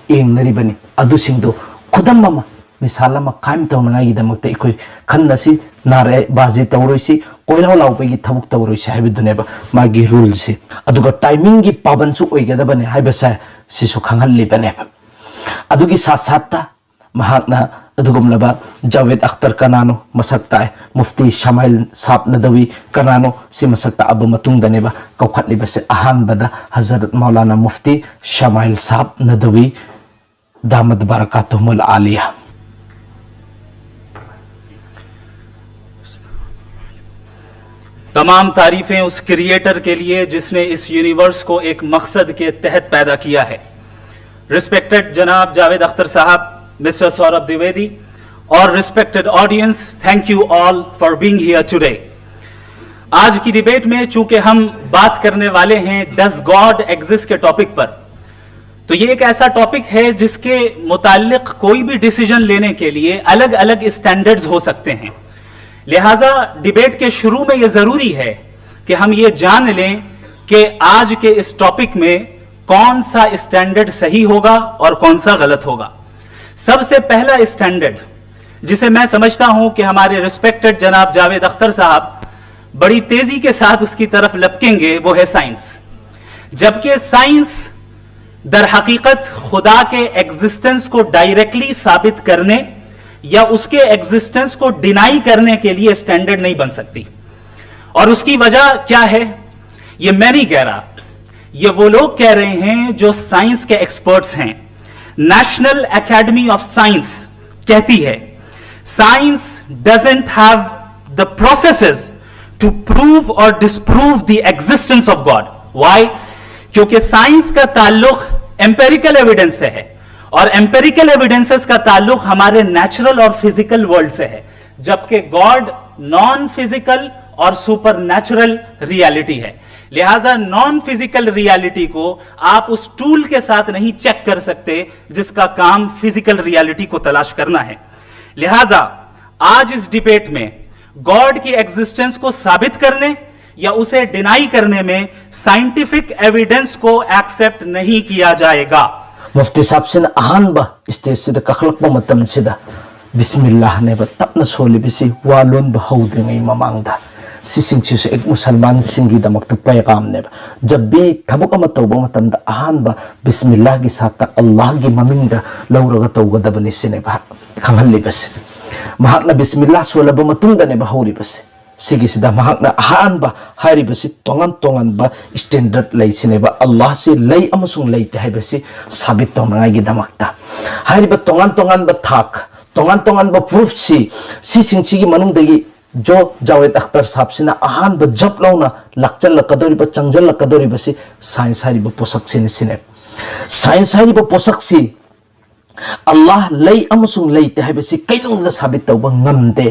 ꯌꯦꯡꯅꯔꯤꯕꯅꯤ꯫ ꯑꯗꯨꯁꯤꯡꯗꯣ ꯈꯨꯗꯝ ꯑꯃ, ꯃꯤꯁꯥꯜ ꯑꯃ ꯀꯥꯏꯝ ꯇꯧꯅꯉꯥꯏꯒꯤꯗꯃꯛꯇ ꯑꯩꯈꯣꯏ ꯈꯟꯅꯁꯤ, ꯅꯥꯔꯦ ꯕꯥꯖꯤ ꯇꯧꯔꯣꯏꯁꯤ, ꯀꯣꯏꯂꯥꯎ ꯂꯥꯎꯕꯒꯤ ꯊꯕꯛ ꯇꯧꯔꯣꯏꯁꯤ ꯍꯥꯏꯕꯗꯨꯅꯦꯕ ꯃꯥꯒꯤ ꯔꯨꯜꯁꯤ꯫ ꯑꯗꯨꯒ ꯇꯥꯏꯃꯤꯡꯒꯤ ꯄꯥꯕꯟꯁꯨ ꯑꯣꯏꯒꯗꯕꯅꯦ ꯍꯥꯏꯕꯁꯦ ꯁꯤꯁꯨ ꯈꯪꯍꯜꯂꯤꯕꯅꯦꯕ꯫ ꯑꯗꯨꯒꯤ ꯁꯥꯠ ꯁꯥꯠꯇ ꯃꯍꯥꯛꯅ ꯑꯗꯨꯒꯨꯝꯂꯕ ꯖꯥꯋꯦꯗ ꯑꯈꯇꯔ ꯀꯅꯥꯅꯣ ꯃꯁꯛ ꯇꯥꯛꯑꯦ, ꯃꯨꯐꯇꯤ ꯁꯃꯥꯏꯜ ꯁꯥꯕ ꯅꯗꯋꯤ ꯀꯅꯥꯅꯣ ꯁꯤ ꯃꯁꯛ ꯇꯥꯛꯑꯕ ꯃꯇꯨꯡꯗꯅꯦꯕ ꯀꯧꯈꯠꯂꯤꯕꯁꯦ꯫ ꯑꯍꯥꯟꯕꯗ ꯍꯖꯔꯠ ꯃꯧꯂꯥꯅꯥ ꯃꯨꯐꯇꯤ ꯁꯃꯥꯏꯜ ꯁꯥꯕ ꯅꯗꯋꯤ ꯗꯥꯃꯗ ꯕꯔꯀꯥꯇꯨꯍꯨꯃꯨꯜ ꯑꯥꯂꯤꯌꯥ꯫ तमाम तारीफें उस क्रिएटर के लिए जिसने इस यूनिवर्स को एक मकसद के तहत पैदा किया है। रिस्पेक्टेड जनाब जावेद अख्तर साहब, मिस्टर सौरभ द्विवेदी और respected audience, thank you all for being here today। आज की डिबेट में चूंकि हम बात करने वाले हैं डज गॉड एग्जिस्ट के टॉपिक पर, तो ये एक ऐसा टॉपिक है जिसके मुतालिक कोई भी डिसीजन लेने के लिए अलग अलग स्टैंडर्ड्स हो सकते हैं। लिहाजा डिबेट के शुरू में ये जरूरी है कि हम ये जान लें कि आज के इस टॉपिक में कौन सा स्टैंडर्ड सही होगा और कौन सा गलत होगा। सबसे पहला स्टैंडर्ड, जिसे मैं समझता हूं कि हमारे रिस्पेक्टेड जनाब जावेद अख्तर साहब बड़ी तेजी के साथ उसकी तरफ लपकेंगे, वो है साइंस। जबकि साइंस दर हकीकत खुदा के एग्जिस्टेंस को डायरेक्टली साबित करने या उसके एग्जिस्टेंस को डिनाई करने के लिए स्टैंडर्ड नहीं बन सकती। और उसकी वजह क्या है, ये मैं नहीं कह रहा, ये वो लोग कह रहे हैं जो साइंस के एक्सपर्ट्स हैं। नेशनल एकेडमी ऑफ साइंस कहती है, science doesn't have the processes to prove or disprove the existence of God. Why? क्योंकि साइंस का ताल्लुक एम्पेरिकल एविडेंस से है और एम्पेरिकल एविडेंसेस का ताल्लुक हमारे नेचुरल और फिजिकल वर्ल्ड से है, जबकि गॉड नॉन फिजिकल और सुपर नेचुरल रियलिटी है। लिहाजा नॉन फिजिकल रियलिटी को आप उस टूल के साथ नहीं चेक कर सकते जिसका काम फिजिकल रियलिटी को तलाश करना है। लिहाजा आज इस डिबेट में गॉड की एग्जिस्टेंस को साबित करने या उसे डिनाई करने में साइंटिफिक एविडेंस को एक्सेप्ट नहीं किया जाएगा। ꯃꯨꯐꯇꯤ ꯁꯥꯍꯕꯁꯤꯅ ꯑꯍꯥꯟꯕ ꯁ꯭ꯇꯦꯖꯁꯤꯗ ꯀꯥꯈꯠꯂꯛꯄ ꯃꯇꯝꯁꯤꯗ ꯕꯤꯁꯃꯤꯜꯂꯥꯍꯅꯦꯕ ꯇꯞꯅ ꯁꯣꯜꯂꯤꯕꯁꯤ, ꯋꯥ ꯂꯣꯟꯕ ꯍꯧꯗ꯭ꯔꯤꯉꯩ ꯃꯃꯥꯡꯗ꯫ ꯁꯤꯁꯤꯡꯁꯤꯁꯨ ꯑꯦꯛ ꯃꯨꯁꯜꯃꯥꯟꯁꯤꯡꯒꯤꯗꯃꯛꯇ ꯄꯩꯒꯥꯝꯅꯦꯕ꯫ ꯖꯕ ꯚꯤ ꯊꯕꯛ ꯑꯃ ꯇꯧꯕ ꯃꯇꯝꯗ ꯑꯍꯥꯟꯕ ꯕꯤꯁꯃꯤꯜꯂꯥꯍꯒꯤ ꯁꯥꯠꯇ ꯑꯜꯂꯥꯍꯒꯤ ꯃꯃꯤꯡꯗ ꯂꯧꯔꯒ ꯇꯧꯒꯗꯕꯅꯤ ꯁꯤꯅꯦꯕ ꯈꯪꯍꯜꯂꯤꯕꯁꯦ꯫ ꯃꯍꯥꯛꯅ ꯕꯤꯁꯃꯤꯜꯂꯥꯍ ꯁꯣꯜꯂꯕ ꯃꯇꯨꯡꯗꯅꯦꯕ ꯍꯧꯔꯤꯕꯁꯦ꯫ ꯁꯤꯒꯤꯁꯤꯗ ꯃꯍꯥꯛꯅ ꯑꯍꯥꯟꯕ ꯍꯥꯏꯔꯤꯕꯁꯤ ꯇꯣꯉꯥꯟ ꯇꯣꯉꯥꯟꯕ ꯁ꯭ꯇꯦꯟꯗꯔꯠ ꯂꯩꯁꯤꯅꯦꯕ꯫ ꯑꯜꯂꯥꯍꯁꯤ ꯂꯩ ꯑꯃꯁꯨꯡ ꯂꯩꯇꯦ ꯍꯥꯏꯕꯁꯤ ꯁꯥꯕꯤꯠ ꯇꯧꯅꯉꯥꯏꯒꯤꯗꯃꯛꯇ꯫ ꯍꯥꯏꯔꯤꯕ ꯇꯣꯉꯥꯟ ꯇꯣꯉꯥꯟꯕ ꯊꯥꯛ, ꯇꯣꯉꯥꯟ ꯇꯣꯉꯥꯟꯕ ꯄ꯭ꯔꯨꯐꯁꯤ, ꯁꯤꯁꯤꯡꯁꯤꯒꯤ ꯃꯅꯨꯡꯗꯒꯤ ꯖꯣ ꯖꯥꯋꯦꯗ ꯑꯈꯇꯔ ꯁꯥꯍꯕꯁꯤꯅ ꯑꯍꯥꯟꯕ ꯖꯕ ꯂꯧꯅ ꯂꯥꯛꯆꯜꯂꯛꯀꯗꯧꯔꯤꯕ, ꯆꯪꯁꯤꯜꯂꯛꯀꯗꯧꯔꯤꯕꯁꯤ ꯁꯥꯏꯟꯁ ꯍꯥꯏꯔꯤꯕ ꯄꯣꯠꯁꯛꯁꯤꯅ ꯁꯤꯅꯦꯕ꯫ ꯁꯥꯏꯟꯁ ꯍꯥꯏꯔꯤꯕ ꯄꯣꯠꯁꯛꯁꯤ ꯑꯜꯂꯥꯍ ꯂꯩ ꯑꯃꯁꯨꯡ ꯂꯩꯇꯦ ꯍꯥꯏꯕꯁꯤ ꯀꯩꯗꯧꯅꯨꯡꯗ ꯁꯥꯕꯤꯠ ꯇꯧꯕ ꯉꯝꯗꯦ,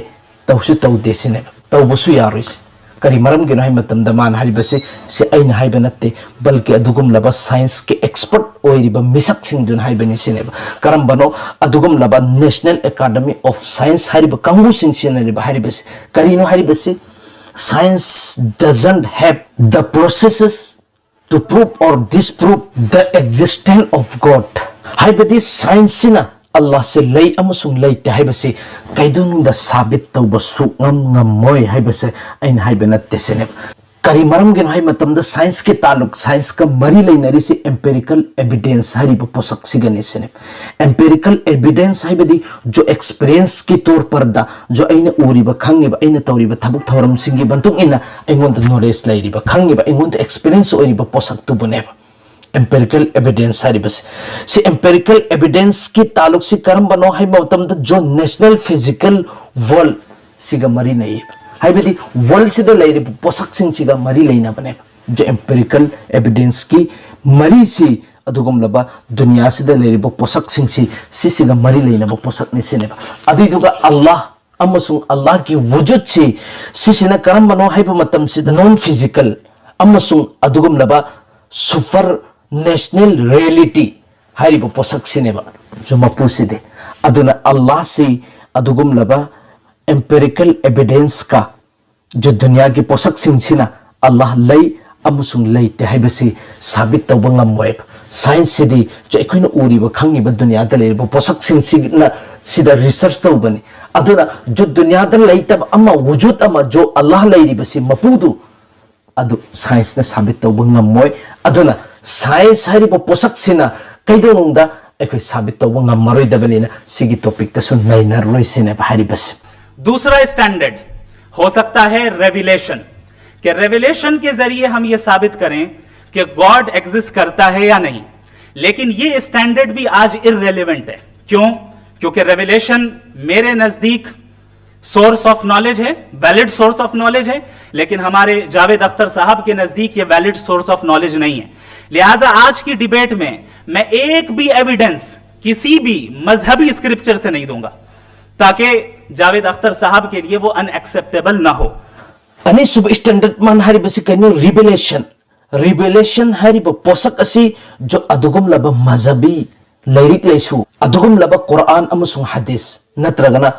ꯇꯧꯁꯨ ꯇꯧꯗꯦ ꯁꯤꯅꯦꯕ꯫ ꯇꯧꯕꯁꯨ ꯌꯥꯔꯣꯏꯁꯤ꯫ ꯀꯔꯤ ꯃꯔꯝꯒꯤꯅꯣ ꯍꯥꯏꯕ ꯃꯇꯝꯗ ꯃꯥꯅ ꯍꯥꯏꯔꯤꯕꯁꯤ, ꯁꯤ ꯑꯩꯅ ꯍꯥꯏꯕ ꯅꯠꯇꯦ, ꯕꯜꯀꯤ ꯑꯗꯨꯒꯨꯝꯂꯕ ꯁꯥꯏꯟꯁꯀꯤ ꯑꯦꯛꯁꯄꯔꯠ ꯑꯣꯏꯔꯤꯕ ꯃꯤꯁꯛꯁꯤꯡꯗꯨꯅ ꯍꯥꯏꯕꯅꯤ ꯁꯤꯅꯦꯕ꯫ ꯀꯔꯝꯕꯅꯣ? ꯑꯗꯨꯒꯨꯝꯂꯕ National Academy of Science ꯍꯥꯏꯔꯤꯕ ꯀꯥꯡꯕꯨꯁꯤꯡꯁꯤꯅꯅꯦꯕ ꯍꯥꯏꯔꯤꯕꯁꯤ꯫ ꯀꯔꯤꯅꯣ ꯍꯥꯏꯔꯤꯕꯁꯤ? Science doesn't have the processes to prove or disprove the existence of God. ꯍꯥꯏꯕꯗꯤ ꯁꯥꯏꯟꯁꯁꯤꯅ ꯑꯜꯂꯥꯍꯁꯦ ꯂꯩ ꯑꯃꯁꯨꯡ ꯂꯩꯇꯦ ꯍꯥꯏꯕꯁꯤ ꯀꯩꯗꯧꯅꯨꯡꯗ ꯁꯥꯕꯤꯠ ꯇꯧꯕ ꯁꯨꯛꯉꯝ ꯉꯝꯃꯣꯏ ꯍꯥꯏꯕꯁꯦ ꯑꯩꯅ ꯍꯥꯏꯕ ꯅꯠꯇꯦ ꯁꯤꯅꯦꯕ꯫ ꯀꯔꯤ ꯃꯔꯝꯒꯤꯅꯣ ꯍꯥꯏꯕ ꯃꯇꯝꯗ, ꯁꯥꯏꯟꯁꯀꯤ ꯇꯥꯂꯨꯛ, ꯁꯥꯏꯟꯁꯀ ꯃꯔꯤ ꯂꯩꯅꯔꯤꯁꯤ empirical evidence ꯍꯥꯏꯔꯤꯕ ꯄꯣꯠꯁꯛꯁꯤꯒꯅꯤ ꯁꯤꯅꯦꯕ꯫ Empirical evidence ꯍꯥꯏꯕꯗꯤ ꯖꯣ ꯑꯦꯛꯁꯄꯤꯔꯤꯌꯦꯟꯁꯀꯤ ꯇꯣꯔ ꯄꯔꯗ, ꯖꯣ ꯑꯩꯅ ꯎꯔꯤꯕ, ꯈꯪꯉꯤꯕ, ꯑꯩꯅ ꯇꯧꯔꯤꯕ ꯊꯕꯛ ꯊꯧꯔꯝꯁꯤꯡꯒꯤ ꯃꯇꯨꯡ ꯏꯟꯅ ꯑꯩꯉꯣꯟꯗ ꯅꯣꯂꯦꯖ ꯂꯩꯔꯤꯕ, ꯈꯪꯉꯤꯕ, ꯑꯩꯉꯣꯟꯗ ꯑꯦꯛꯁꯄꯤꯔꯤꯌꯦꯟꯁ ꯑꯣꯏꯔꯤꯕ ꯄꯣꯠꯁꯛꯇꯨꯕꯨꯅꯦꯕ empirical evidence ꯍꯥꯏꯔꯤꯕꯁꯦ꯫ ꯁꯤ empirical evidence ꯀꯤ ꯇꯥꯂꯨꯛꯁꯤ ꯀꯔꯝꯕꯅꯣ ꯍꯥꯏꯕ ꯃꯇꯝꯗ, ꯖꯣ ꯅꯦꯆꯔꯦꯜ ꯐꯤꯖꯤꯀꯦꯜ ꯋꯥꯔꯜ ꯁꯤꯒ ꯃꯔꯤ ꯂꯩꯌꯦꯕ꯫ ꯍꯥꯏꯕꯗꯤ ꯋꯥꯔꯜꯁꯤꯗ ꯂꯩꯔꯤꯕ ꯄꯣꯠꯁꯛꯁꯤꯡꯁꯤꯒ ꯃꯔꯤ ꯂꯩꯅꯕꯅꯦꯕ꯫ ꯖꯣ empirical evidence ꯀꯤ ꯃꯔꯤꯁꯤ ꯑꯗꯨꯒꯨꯝꯂꯕ ꯗꯨꯅꯤꯌꯥꯁꯤꯗ ꯂꯩꯔꯤꯕ ꯄꯣꯠꯁꯛꯁꯤꯡꯁꯤ, ꯁꯤꯁꯤꯒ ꯃꯔꯤ ꯂꯩꯅꯕ ꯄꯣꯠꯁꯛꯅꯤ ꯁꯤꯅꯦꯕ꯫ ꯑꯗꯨꯏꯗꯨꯒ ꯑꯜꯂꯥꯍ ꯑꯃꯁꯨꯡ ꯑꯜꯂꯥꯍꯒꯤ ꯋꯨꯖꯨꯗꯁꯤ, ꯁꯤꯁꯤꯅ ꯀꯔꯝꯕꯅꯣ ꯍꯥꯏꯕ ꯃꯇꯝꯁꯤꯗ, ꯅꯣꯟ ꯐꯤꯖꯤꯀꯦꯜ ꯑꯃꯁꯨꯡ ꯑꯗꯨꯒꯨꯝꯂꯕ ꯁꯨꯄꯔ ꯅꯦꯆꯔꯦꯜ ꯔꯤꯌꯦꯂꯤꯇꯤ ꯍꯥꯏꯔꯤꯕ ꯄꯣꯠꯁꯛꯁꯤꯅꯦꯕ꯫ ꯖꯣ ꯃꯄꯨꯁꯤꯗꯤ꯫ ꯑꯗꯨꯅ ꯑꯜꯂꯥꯍꯁꯤ ꯑꯗꯨꯒꯨꯝꯂꯕ empirical evidence ꯀ ꯖꯣ ꯗꯨꯅꯤꯌꯥꯒꯤ ꯄꯣꯠꯁꯛꯁꯤꯡꯁꯤꯅ ꯑꯜꯂꯥꯍ ꯂꯩ ꯑꯃꯁꯨꯡ ꯂꯩꯇꯦ ꯍꯥꯏꯕꯁꯤ ꯁꯥꯕꯤꯠ ꯇꯧꯕ ꯉꯝꯃꯣꯏꯕ꯫ ꯁꯥꯏꯟꯁꯁꯤꯗꯤ ꯖꯣ ꯑꯩꯈꯣꯏꯅ ꯎꯔꯤꯕ, ꯈꯪꯉꯤꯕ ꯗꯨꯅꯤꯌꯥꯗ ꯂꯩꯔꯤꯕ ꯄꯣꯠꯁꯛꯁꯤꯡꯁꯤꯅ, ꯁꯤꯗ ꯔꯤꯁꯔꯆ ꯇꯧꯕꯅꯤ꯫ ꯑꯗꯨꯅ ꯖꯣ ꯗꯨꯅꯤꯌꯥꯗ ꯂꯩꯇꯕ ꯑꯃ, ꯋꯨꯖꯨꯗ ꯑꯃ, ꯖꯣ ꯑꯜꯂꯥꯍ ꯂꯩꯔꯤꯕꯁꯤ, ꯃꯄꯨꯗꯨ, ꯑꯗꯨ ꯁꯥꯏꯟꯁꯅ ꯁꯥꯕꯤꯠ ꯇꯧꯕ ꯉꯝꯃꯣꯏ꯫ ꯑꯗꯨꯅ ꯁꯥꯏꯟꯁ ꯍꯥꯏꯔꯤꯕ ꯄꯣꯠꯁꯛꯁꯤꯅ ꯀꯩꯗꯧꯅꯨꯡꯗ ꯑꯩꯈꯣꯏ ꯁꯥꯕꯤꯠ ꯇꯧꯕ ꯉꯝꯃꯔꯣꯏꯗꯕꯅꯤꯅ ꯁꯤꯒꯤ ꯇꯣꯄꯤꯛꯇꯁꯨ ꯅꯩꯅꯔꯔꯣꯏ ꯁꯤꯅꯦꯕ ꯍꯥꯏꯔꯤꯕꯁꯦ꯫ दूसरा स्टैंडर्ड हो सकता है रेविलेशन, कि रेविलेशन के जरिए हम ये साबित करें कि गॉड एग्जिस्ट करता है या नहीं। लेकिन ये स्टैंडर्ड भी आज इररेलेवेंट है। क्यों? क्योंकि रेविलेशन मेरे नजदीक सोर्स ऑफ नॉलेज है, वैलिड सोर्स ऑफ नॉलेज है, लेकिन हमारे जावेद अख्तर साहब के नजदीक ये वैलिड सोर्स ऑफ नॉलेज नहीं है। लिहाजा आज की डिबेट में मैं एक भी एविडेंस किसी भी मजहबी स्क्रिप्चर से नहीं दूंगा, ताकि जावेद अख्तर साहब के लिए वो अनएक्सेप्टेबल ना हो। ꯑꯅꯤꯁꯨꯕ ꯁ꯭ꯇꯦꯟꯗꯔꯗ ꯃꯥꯅ ꯍꯥꯏꯔꯤꯕꯁꯤ ꯀꯩꯅꯣ? ꯔꯤꯚꯦꯂꯦꯁꯟ꯫ ꯔꯤꯚꯦꯂꯦꯁꯟ ꯍꯥꯏꯔꯤꯕ ꯄꯣꯠꯁꯛ ꯑꯁꯤ ꯖꯣ ꯑꯗꯨꯒꯨꯝꯂꯕ ꯃꯖꯍꯕꯤ ꯂꯥꯏꯔꯤꯛ ꯂꯥꯏꯁꯨ, ꯑꯗꯨꯒꯨꯝꯂꯕ ꯀꯨꯔꯥꯟ ꯑꯃꯁꯨꯡ ꯍꯗꯤꯁ ꯅꯠꯇ꯭ꯔꯒꯅ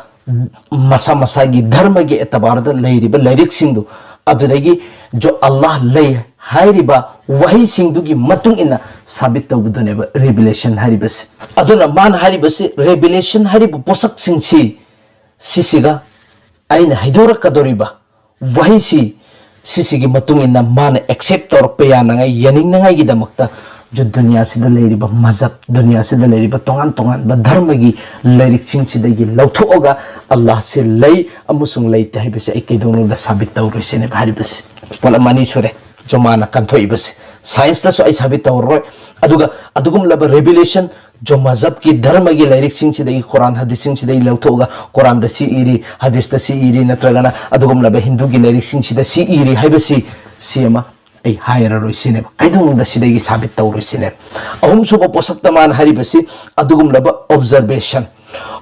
ꯃꯁꯥ ꯃꯁꯥꯒꯤ ꯙꯔꯃꯒꯤ ꯑꯦꯇꯕꯥꯔꯗ ꯂꯩꯔꯤꯕ ꯂꯥꯏꯔꯤꯛꯁꯤꯡꯗꯨ, ꯑꯗꯨꯗꯒꯤ ꯖꯣ ꯑꯜꯂꯥꯍ ꯂꯩ ꯍꯥꯏꯔꯤꯕ ꯋꯥꯍꯩꯁꯤꯡꯗꯨꯒꯤ ꯃꯇꯨꯡ ꯏꯟꯅ ꯁꯥꯕꯤꯠ ꯇꯧꯕꯗꯨꯅꯦꯕ ꯔꯤꯚꯤꯂꯦꯁꯟ ꯍꯥꯏꯔꯤꯕꯁꯤ꯫ ꯑꯗꯨꯅ ꯃꯥꯅ ꯍꯥꯏꯔꯤꯕꯁꯤ, ꯔꯤꯚꯤꯂꯦꯁꯟ ꯍꯥꯏꯔꯤꯕ ꯄꯣꯠꯁꯛꯁꯤꯡꯁꯤ, ꯁꯤꯁꯤꯒ ꯑꯩꯅ ꯍꯥꯏꯗꯣꯔꯛꯀꯗꯧꯔꯤꯕ ꯋꯥꯍꯩꯁꯤ, ꯁꯤꯁꯤꯒꯤ ꯃꯇꯨꯡ ꯏꯟꯅ ꯃꯥꯅ ꯑꯦꯛꯁꯦꯞ ꯇꯧꯔꯛꯄ ꯌꯥꯅꯉꯥꯏ, ꯌꯥꯅꯤꯡꯅꯉꯥꯏꯒꯤꯗꯃꯛꯇ ꯖꯨ ꯗꯨꯅꯤꯌꯥꯁꯤꯗ ꯂꯩꯔꯤꯕ ꯃꯖꯍꯕ, ꯗꯨꯅꯤꯌꯥꯁꯤꯗ ꯂꯩꯔꯤꯕ ꯇꯣꯉꯥꯟ ꯇꯣꯉꯥꯟꯕ ꯙꯔꯃꯒꯤ ꯂꯥꯏꯔꯤꯛꯁꯤꯡꯁꯤꯗꯒꯤ ꯂꯧꯊꯣꯛꯑꯒ ꯑꯜꯂꯥꯍꯁꯦ ꯂꯩ ꯑꯃꯁꯨꯡ ꯂꯩꯇꯦ ꯍꯥꯏꯕꯁꯦ ꯑꯩ ꯀꯩꯗꯧꯅꯨꯡꯗ ꯁꯥꯕꯤꯠ ꯇꯧꯔꯣꯏꯁꯤꯅꯦꯕ ꯍꯥꯏꯔꯤꯕꯁꯦ꯫ ꯄꯣꯠꯂꯝ ꯑꯅꯤ ꯁꯨꯔꯦ ꯖꯣ ꯃꯥꯅ ꯀꯟꯊꯣꯛꯏꯕꯁꯦ꯫ ꯁꯥꯏꯟꯁꯇꯁꯨ ꯑꯩ ꯁꯥꯕꯤꯠ ꯇꯧꯔꯔꯣꯏ꯫ ꯑꯗꯨꯒ ꯑꯗꯨꯒꯨꯝꯂꯕ ꯔꯤꯚꯤꯂꯦꯁꯟ ꯖꯣ ꯃꯖꯍꯕꯀꯤ ꯙꯔꯃꯒꯤ ꯂꯥꯏꯔꯤꯛꯁꯤꯡꯁꯤꯗꯒꯤ, ꯀꯨꯔꯥꯟ ꯍꯗꯤꯁꯁꯤꯡꯁꯤꯗꯒꯤ ꯂꯧꯊꯣꯛꯑꯒ ꯀꯨꯔꯥꯟꯗ ꯁꯤ ꯏꯔꯤ, ꯍꯗꯤꯁꯇ ꯁꯤ ꯏꯔꯤ, ꯅꯠꯇ꯭ꯔꯒꯅ ꯑꯗꯨꯒꯨꯝꯂꯕ ꯍꯤꯟꯗꯨꯒꯤ ꯂꯥꯏꯔꯤꯛꯁꯤꯡꯁꯤꯗ ꯁꯤ ꯏꯔꯤ ꯍꯥꯏꯕꯁꯤ, ꯁꯤ ꯑꯃ ꯑꯩ ꯍꯥꯏꯔꯔꯣꯏ ꯁꯤꯅꯦꯕ, ꯀꯩꯗꯧꯅꯨꯡꯗ ꯁꯤꯗꯒꯤ ꯁꯥꯕꯤꯠ ꯇꯧꯔꯣꯏ ꯁꯤꯅꯦꯕ꯫ ꯑꯍꯨꯝꯁꯨꯕ ꯄꯣꯠꯁꯛꯇ ꯃꯥꯅ ꯍꯥꯏꯔꯤꯕꯁꯤ ꯑꯗꯨꯒꯨꯝꯂꯕ ꯑꯣꯕꯖꯔꯕꯦꯁꯟ꯫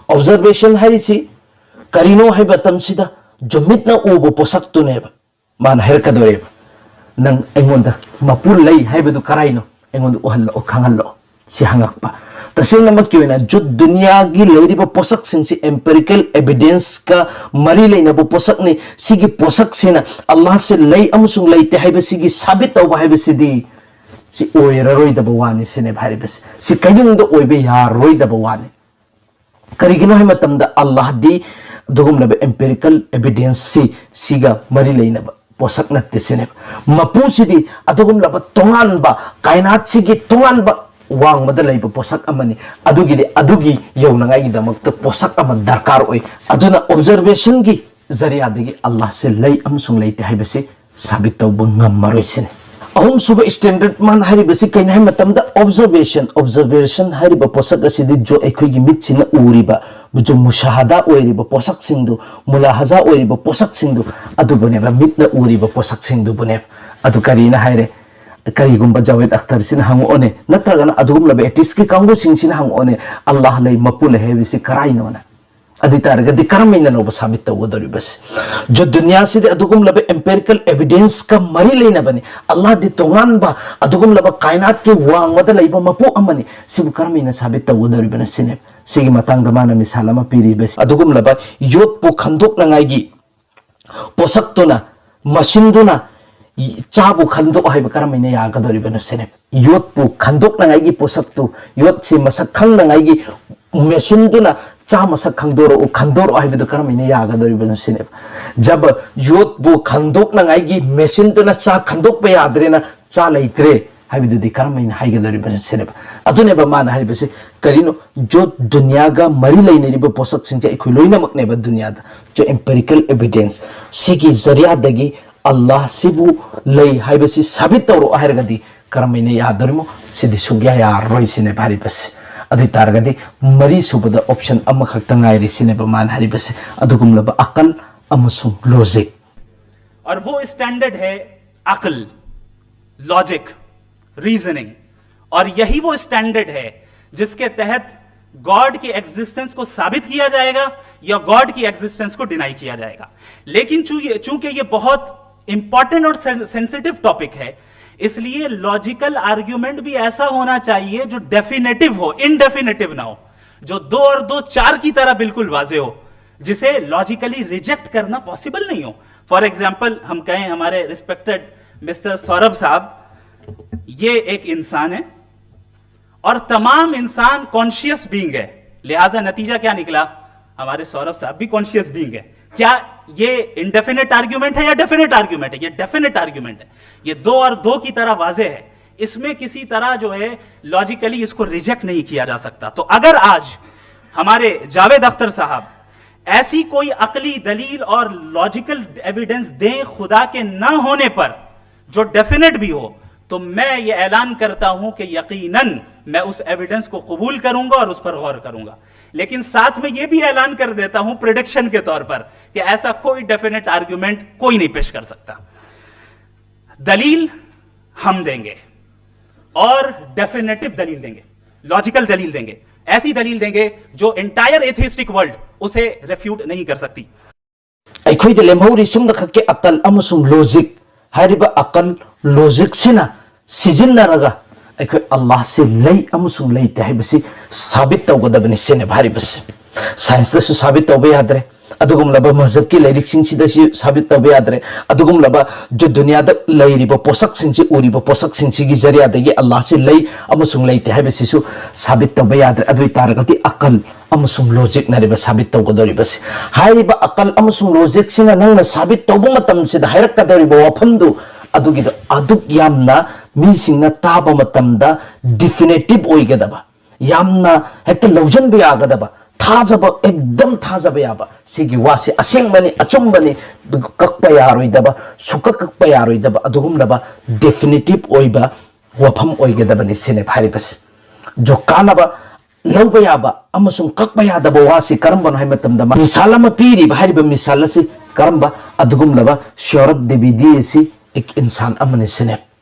ꯑꯣꯕꯖꯔꯕꯦꯁꯟ ꯍꯥꯏꯔꯤꯁꯤ ꯀꯔꯤꯅꯣ ꯍꯥꯏꯕ ꯃꯇꯝꯁꯤꯗ ꯖꯨ ꯃꯤꯠꯅ ꯎꯕ ꯄꯣꯠꯁꯛꯇꯨꯅꯦꯕ꯫ ꯃꯥꯅ ꯍꯥꯏꯔꯛꯀꯗꯧꯔꯦꯕ, "ꯅꯪ ꯑꯩꯉꯣꯟꯗ ꯃꯄꯨ ꯂꯩ ꯍꯥꯏꯕꯗꯨ ꯀꯔꯥꯏꯅꯣ? ꯑꯩꯉꯣꯟꯗ ꯎꯍꯜꯂꯛꯑꯣ, ꯈꯪꯍꯜꯂꯛꯑꯣ", ꯁꯤ ꯍꯪꯉꯛꯄ꯫ ꯇꯁꯦꯡꯅꯃꯛꯀꯤ ꯑꯣꯏꯅ ꯖꯨꯠ ꯗꯨꯅꯤꯌꯥꯒꯤ ꯂꯩꯔꯤꯕ ꯄꯣꯠꯁꯛꯁꯤꯡꯁꯤ ꯑꯦꯝꯄꯤꯔꯤꯀꯦꯜ ꯑꯦꯚꯤꯗꯦꯟꯁꯀ ꯃꯔꯤ ꯂꯩꯅꯕ ꯄꯣꯠꯁꯛꯅꯤ꯫ ꯁꯤꯒꯤ ꯄꯣꯠꯁꯛꯁꯤꯅ ꯑꯜꯂꯥꯍꯁꯦ ꯂꯩ ꯑꯃꯁꯨꯡ ꯂꯩꯇꯦ ꯍꯥꯏꯕꯁꯤꯒꯤ ꯁꯥꯕꯤꯠ ꯇꯧꯕ ꯍꯥꯏꯕꯁꯤꯗꯤ ꯁꯤ ꯑꯣꯏꯔꯔꯣꯏꯗꯕ ꯋꯥꯅꯤ ꯁꯤꯅꯦꯕ ꯍꯥꯏꯔꯤꯕꯁꯤ꯫ ꯁꯤ ꯀꯩꯗꯧꯅꯨꯡꯗ ꯑꯣꯏꯕ ꯌꯥꯔꯣꯏꯗꯕ ꯋꯥꯅꯤ꯫ ꯀꯔꯤꯒꯤꯅꯣ ꯍꯥꯏꯕ ꯃꯇꯝꯗ ꯑꯜꯂꯥꯍꯗꯤ ꯑꯗꯨꯒꯨꯝꯂꯕ ꯑꯦꯝꯄꯤꯔꯤꯀꯦꯜ ꯑꯦꯚꯤꯗꯦꯟꯁꯁꯤ ꯁꯤꯒ ꯃꯔꯤ ꯂꯩꯅꯕ ꯄꯣꯠꯁꯛ ꯅꯠꯇꯦ ꯁꯤꯅꯦꯕ꯫ ꯃꯄꯨꯁꯤꯗꯤ ꯑꯗꯨꯒꯨꯝꯂꯕ ꯇꯣꯉꯥꯟꯕ, ꯀꯥꯏꯅꯥꯠꯁꯤꯒꯤ ꯇꯣꯉꯥꯟꯕ ꯋꯥꯡꯃꯗ ꯂꯩꯕ ꯄꯣꯠꯁꯛ ꯑꯃꯅꯤ꯫ ꯑꯗꯨꯒꯤꯗꯤ, ꯑꯗꯨꯒꯤ ꯌꯧꯅꯉꯥꯏꯒꯤꯗꯃꯛꯇ ꯄꯣꯠꯁꯛ ꯑꯃ ꯗꯔꯀꯥꯔ ꯑꯣꯏ꯫ ꯑꯗꯨꯅ ꯑꯣꯕꯖꯔꯕꯦꯁꯟꯒꯤ ꯖꯔꯤꯌꯥꯗꯒꯤ ꯑꯜꯂꯥꯍꯁꯦ ꯂꯩ ꯑꯃꯁꯨꯡ ꯂꯩꯇꯦ ꯍꯥꯏꯕꯁꯤ ꯁꯥꯕꯤꯠ ꯇꯧꯕ ꯉꯝꯃꯔꯣꯏ ꯁꯤꯅꯤ꯫ ꯑꯍꯨꯝꯁꯨꯕ ꯁ꯭ꯇꯦꯟꯗꯔꯗ ꯃꯥꯅ ꯍꯥꯏꯔꯤꯕꯁꯤ ꯀꯩꯅꯣ ꯍꯥꯏꯕ ꯃꯇꯝꯗ ꯑꯣꯕꯖꯔꯕꯦꯁꯟ꯫ ꯑꯣꯕꯖꯔꯕꯦꯁꯟ ꯍꯥꯏꯔꯤꯕ ꯄꯣꯠꯁꯛ ꯑꯁꯤꯗꯤ ꯖꯣ ꯑꯩꯈꯣꯏꯒꯤ ꯃꯤꯠꯁꯤꯅ ꯎꯔꯤꯕ, ꯖꯣ ꯃꯨꯁꯥꯍꯗꯥ ꯑꯣꯏꯔꯤꯕ ꯄꯣꯠꯁꯛꯁꯤꯡꯗꯨ, ꯃꯨꯂꯥꯍꯖꯥ ꯑꯣꯏꯔꯤꯕ ꯄꯣꯠꯁꯛꯁꯤꯡꯗꯨ, ꯑꯗꯨꯕꯨꯅꯦꯕ, ꯃꯤꯠꯅ ꯎꯔꯤꯕ ꯄꯣꯠꯁꯛꯁꯤꯡꯗꯨꯕꯨꯅꯦꯕ꯫ ꯑꯗꯨ ꯀꯔꯤꯅ ꯍꯥꯏꯔꯦ? ꯀꯔꯤꯒꯨꯝꯕ ꯖꯥꯋꯦꯗ ꯑꯈꯇꯔꯁꯤꯅ ꯍꯪꯉꯛꯑꯣꯅꯦ, ꯅꯠꯇ꯭ꯔꯒꯅ ꯑꯗꯨꯒꯨꯝꯂꯕ ꯑꯦꯇꯤꯁꯀꯤ ꯀꯥꯡꯕꯨꯁꯤꯡꯁꯤꯅ ꯍꯪꯉꯛꯑꯣꯅꯦ, "ꯑꯜꯂꯥꯍ ꯂꯩ, ꯃꯄꯨ ꯂꯩ ꯍꯥꯏꯕꯁꯤ ꯀꯔꯥꯏꯅꯣꯅ?" ꯑꯗꯨ ꯑꯣꯏ ꯇꯥꯔꯒꯗꯤ ꯀꯔꯝ ꯍꯥꯏꯅꯅꯣꯕ ꯁꯥꯕꯤꯠ ꯇꯧꯒꯗꯧꯔꯤꯕꯁꯦ? ꯖꯨꯠ ꯗꯨꯅꯤꯌꯥꯁꯤꯗꯤ ꯑꯗꯨꯒꯨꯝꯂꯕ ꯑꯦꯝꯄꯤꯔꯤꯀꯦꯜ ꯑꯦꯚꯤꯗꯦꯟꯁꯀ ꯃꯔꯤ ꯂꯩꯅꯕꯅꯤ꯫ ꯑꯜꯂꯥꯍꯗꯤ ꯇꯣꯉꯥꯟꯕ, ꯑꯗꯨꯒꯨꯝꯂꯕ ꯀꯥꯏꯅꯥꯠꯀꯤ ꯋꯥꯡꯃꯗ ꯂꯩꯕ ꯃꯄꯨ ꯑꯃꯅꯤ꯫ ꯁꯤꯕꯨ ꯀꯔꯝ ꯍꯥꯏꯅ ꯁꯥꯕꯤꯠ ꯇꯧꯒꯗꯧꯔꯤꯕꯅꯣ ꯁꯤꯅꯦ꯫ ꯁꯤꯒꯤ ꯃꯇꯥꯡꯗ ꯃꯥꯅ ꯃꯤꯁꯥꯜ ꯑꯃ ꯄꯤꯔꯤꯕꯁꯤ, ꯑꯗꯨꯒꯨꯝꯂꯕ ꯌꯣꯠꯄꯨ ꯈꯟꯗꯣꯛꯅꯉꯥꯏꯒꯤ ꯄꯣꯠꯁꯛꯇꯨꯅ, ꯃꯁꯤꯟꯗꯨꯅ ꯆꯥꯕꯨ ꯈꯟꯗꯣꯛ ꯍꯥꯏꯕ ꯀꯔꯝꯍꯥꯏꯅ ꯌꯥꯒꯗꯧꯔꯤꯕꯅꯣ ꯁꯤꯅꯦꯕ꯫ ꯌꯣꯠꯄꯨ ꯈꯟꯗꯣꯛꯅꯉꯥꯏꯒꯤ ꯄꯣꯠꯁꯛꯇꯨ, ꯌꯣꯠꯁꯤ ꯃꯁꯛ ꯈꯪꯅꯉꯥꯏꯒꯤ ꯃꯦꯆꯤꯟꯗꯨꯅ ꯆꯥ ꯃꯁꯛ ꯈꯪꯗꯣꯔꯛꯎ, ꯈꯟꯗꯣꯔꯛꯑꯣ ꯍꯥꯏꯕꯗꯨ ꯀꯔꯝꯍꯥꯏꯅ ꯌꯥꯒꯗꯧꯔꯤꯕꯅꯣ ꯁꯤꯅꯦꯕ꯫ ꯖꯕ ꯌꯣꯠꯄꯨ ꯈꯟꯗꯣꯛꯅꯉꯥꯏꯒꯤ ꯃꯦꯆꯤꯟꯗꯨꯅ ꯆꯥ ꯈꯟꯗꯣꯛꯄ ꯌꯥꯗ꯭ꯔꯦꯅ ꯆꯥ ꯂꯩꯇ꯭ꯔꯦ ꯍꯥꯏꯕꯗꯨꯗꯤ ꯀꯔꯝꯍꯥꯏꯅ ꯍꯥꯏꯒꯗꯧꯔꯤꯕꯅꯣ ꯁꯤꯅꯦꯕ꯫ ꯑꯗꯨꯅꯦꯕ ꯃꯥꯅ ꯍꯥꯏꯔꯤꯕꯁꯤ꯫ ꯀꯔꯤꯅꯣ? ꯌꯣꯠ ꯗꯨꯅꯤꯌꯥꯒ ꯃꯔꯤ ꯂꯩꯅꯔꯤꯕ ꯄꯣꯠꯁꯛꯁꯤꯡꯁꯦ ꯑꯩꯈꯣꯏ ꯂꯣꯏꯅꯃꯛꯅꯦꯕ ꯗꯨꯅꯤꯌꯥꯗ꯫ ꯆꯣ, empirical evidence ꯁꯤꯒꯤ ꯖꯔꯤꯌꯥꯗꯒꯤ ꯑꯜꯂꯥꯍꯁꯤꯕꯨ ꯂꯩ ꯍꯥꯏꯕꯁꯤ ꯁꯥꯕꯤꯠ ꯇꯧꯔꯛꯑꯣ ꯍꯥꯏꯔꯒꯗꯤ ꯀꯔꯝꯍꯥꯏꯅ ꯌꯥꯗꯣꯔꯤꯃꯣ? ꯁꯤꯗꯤ ꯁꯨꯛꯌꯥ ꯌꯥꯔꯔꯣꯏ ꯁꯤꯅꯦꯕ ꯍꯥꯏꯔꯤꯕꯁꯤ꯫ ꯑꯗꯨ ꯑꯣꯏ ꯇꯥꯔꯒꯗꯤ ꯃꯔꯤ ꯁꯨꯕꯗ option ꯑꯃꯈꯛꯇ ꯉꯥꯏꯔꯦ ꯁꯤꯅꯦꯕ ꯃꯥꯅ ꯍꯥꯏꯔꯤꯕꯁꯤ꯫ ꯑꯗꯨꯒꯨꯝꯂꯕ ꯑꯀꯜ ꯑꯃꯁꯨꯡ logic꯫ और वो स्टैंडर्ड है अकल, लॉजिक, रीजनिंग। और यही वो स्टैंडर्ड है जिसके तहत गॉड की एग्जिस्टेंस को साबित किया जाएगा या गॉड की एग्जिस्टेंस को डिनाई किया जाएगा। लेकिन चूंकि चूंकि ये बहुत इंपॉर्टेंट और सेंसिटिव टॉपिक है, इसलिए लॉजिकल आर्ग्यूमेंट भी ऐसा होना चाहिए जो डेफिनेटिव हो, इनडेफिनेटिव ना हो, जो दो और दो चार की तरह बिल्कुल वाजे हो, जिसे लॉजिकली रिजेक्ट करना पॉसिबल नहीं हो। फॉर एग्जाम्पल, हम कहें, हमारे रिस्पेक्टेड मिस्टर सौरभ साहब, ये एक इंसान है और तमाम इंसान कॉन्शियस बीइंग है, लिहाजा नतीजा क्या निकला? हमारे सौरभ साहब भी कॉन्शियस बीइंग है। क्या ये इनडेफिनेट आर्ग्यूमेंट है या डेफिनेट आर्ग्यूमेंट है? ये डेफिनेट आर्ग्यूमेंट है। ये दो और दो की तरह वाजे है। इसमें किसी तरह जो है, लॉजिकली इसको रिजेक्ट नहीं किया जा सकता। तो अगर आज हमारे जावेद अख्तर साहब ऐसी कोई अकली दलील और लॉजिकल एविडेंस दें खुदा के ना होने पर, जो डेफिनेट भी हो, तो मैं ये ऐलान करता हूं कि यकीनन मैं उस एविडेंस को कबूल करूंगा और उस पर गौर करूंगा। लेकिन साथ में ये भी ऐलान कर देता हूं प्रेडिक्शन के तौर पर कि ऐसा कोई डेफिनेट आर्ग्यूमेंट कोई नहीं पेश कर सकता। दलील हम देंगे और डेफिनेटिव दलील देंगे, लॉजिकल दलील देंगे, ऐसी दलील देंगे जो एंटायर एथिस्टिक वर्ल्ड उसे रेफ्यूट नहीं कर सकती। ꯑꯩꯈꯣꯏꯗ ꯂꯦꯝꯍꯧꯔꯤ ꯁꯨꯝꯅ ꯈꯛꯀꯤ ꯑꯀꯜ ꯑꯃꯁꯨꯡ logic꯫ ꯍꯥꯏꯔꯤꯕ ꯑꯀꯜ, logic ꯁꯤꯅ ꯁꯤꯖꯤꯟꯅꯔꯒ ꯑꯩꯈꯣꯏ ꯑꯜꯂꯥꯍꯁꯤ ꯂꯩ ꯑꯃꯁꯨꯡ ꯂꯩꯇꯦ ꯍꯥꯏꯕꯁꯤ ꯁꯥꯕꯤꯠ ꯇꯧꯒꯗꯕꯅꯤ ꯁꯤꯅꯦꯕ ꯍꯥꯏꯔꯤꯕꯁꯤ꯫ ꯁꯥꯏꯟꯁꯇꯁꯨ ꯁꯥꯕꯤꯠ ꯇꯧꯕ ꯌꯥꯗ꯭ꯔꯦ, ꯑꯗꯨꯒꯨꯝꯂꯕ ꯃꯖꯍꯕꯀꯤ ꯂꯥꯏꯔꯤꯛꯁꯤꯡꯁꯤꯗ ꯁꯤ ꯁꯥꯕꯤꯠ ꯇꯧꯕ ꯌꯥꯗ꯭ꯔꯦ꯫ ꯑꯗꯨꯒꯨꯝꯂꯕ ꯖꯨ ꯗꯨꯅꯤꯌꯥꯗ ꯂꯩꯔꯤꯕ ꯄꯣꯠꯁꯛꯁꯤꯡꯁꯤ, ꯎꯔꯤꯕ ꯄꯣꯠꯁꯛꯁꯤꯡꯁꯤꯒꯤ ꯖꯔꯤꯌꯥꯗꯒꯤ ꯑꯜꯂꯥꯍꯁꯤ ꯂꯩ ꯑꯃꯁꯨꯡ ꯂꯩꯇꯦ ꯍꯥꯏꯕꯁꯤꯁꯨ ꯁꯥꯕꯤꯠ ꯇꯧꯕ ꯌꯥꯗ꯭ꯔꯦ꯫ ꯑꯗꯨ ꯑꯣꯏ ꯇꯥꯔꯒꯗꯤ ꯑꯀꯜ ꯑꯃꯁꯨꯡ ꯂꯣꯖꯤꯛꯅꯔꯤꯕ ꯁꯥꯕꯤꯠ ꯇꯧꯒꯗꯧꯔꯤꯕꯁꯤ꯫ ꯍꯥꯏꯔꯤꯕ ꯑꯀꯜ ꯑꯃꯁꯨꯡ ꯂꯣꯖꯤꯛꯁꯤꯅ ꯅꯪꯅ ꯁꯥꯕꯤꯠ ꯇꯧꯕ ꯃꯇꯝꯁꯤꯗ ꯍꯥꯏꯔꯛꯀꯗꯧꯔꯤꯕ ꯋꯥꯐꯝꯗꯨ ꯑꯗꯨꯒꯤꯗꯣ ꯑꯗꯨꯛ ꯌꯥꯝꯅ ꯃꯤꯁꯤꯡꯅ ꯇꯥꯕ ꯃꯇꯝꯗ ꯗꯤꯐꯤꯅꯤꯇꯤꯚ ꯑꯣꯏꯒꯗꯕ, ꯌꯥꯝꯅ ꯍꯦꯛꯇ ꯂꯧꯁꯤꯟꯕ ꯌꯥꯒꯗꯕ, ꯊꯥꯖꯕ, ꯑꯦꯛꯗꯝ ꯊꯥꯖꯕ ꯌꯥꯕ, ꯁꯤꯒꯤ ꯋꯥꯁꯤ ꯑꯁꯦꯡꯕꯅꯤ, ꯑꯆꯨꯝꯕꯅꯤ, ꯀꯛꯄ ꯌꯥꯔꯣꯏꯗꯕ, ꯁꯨꯀꯛ ꯀꯛꯄ ꯌꯥꯔꯣꯏꯗꯕ ꯑꯗꯨꯒꯨꯝꯂꯕ ꯗꯦꯐꯤꯅꯤꯇꯤꯚ ꯑꯣꯏꯕ ꯋꯥꯐꯝ ꯑꯣꯏꯒꯗꯕꯅꯤ ꯁꯤꯅꯦꯕ ꯍꯥꯏꯔꯤꯕꯁꯤ꯫ ꯖꯣ ꯀꯥꯟꯅꯕ ꯂꯧꯕ ꯌꯥꯕ ꯑꯃꯁꯨꯡ ꯀꯛꯄ ꯌꯥꯗꯕ ꯋꯥꯁꯤ ꯀꯔꯝꯕꯅꯣ ꯍꯥꯏꯕ ꯃꯇꯝꯗ, ꯃꯤꯁꯥꯜ ꯑꯃ ꯄꯤꯔꯤꯕ, ꯍꯥꯏꯔꯤꯕ ꯃꯤꯁꯥꯜ ꯑꯁꯤ ꯀꯔꯝꯕ ꯑꯗꯨꯒꯨꯝꯂꯕ ꯁꯣꯔꯕ ꯗꯦꯕꯤꯗꯤ ꯑꯁꯤ ꯏꯟꯁꯥꯟ ꯑꯃꯅꯤ ꯁꯤꯅꯦ꯫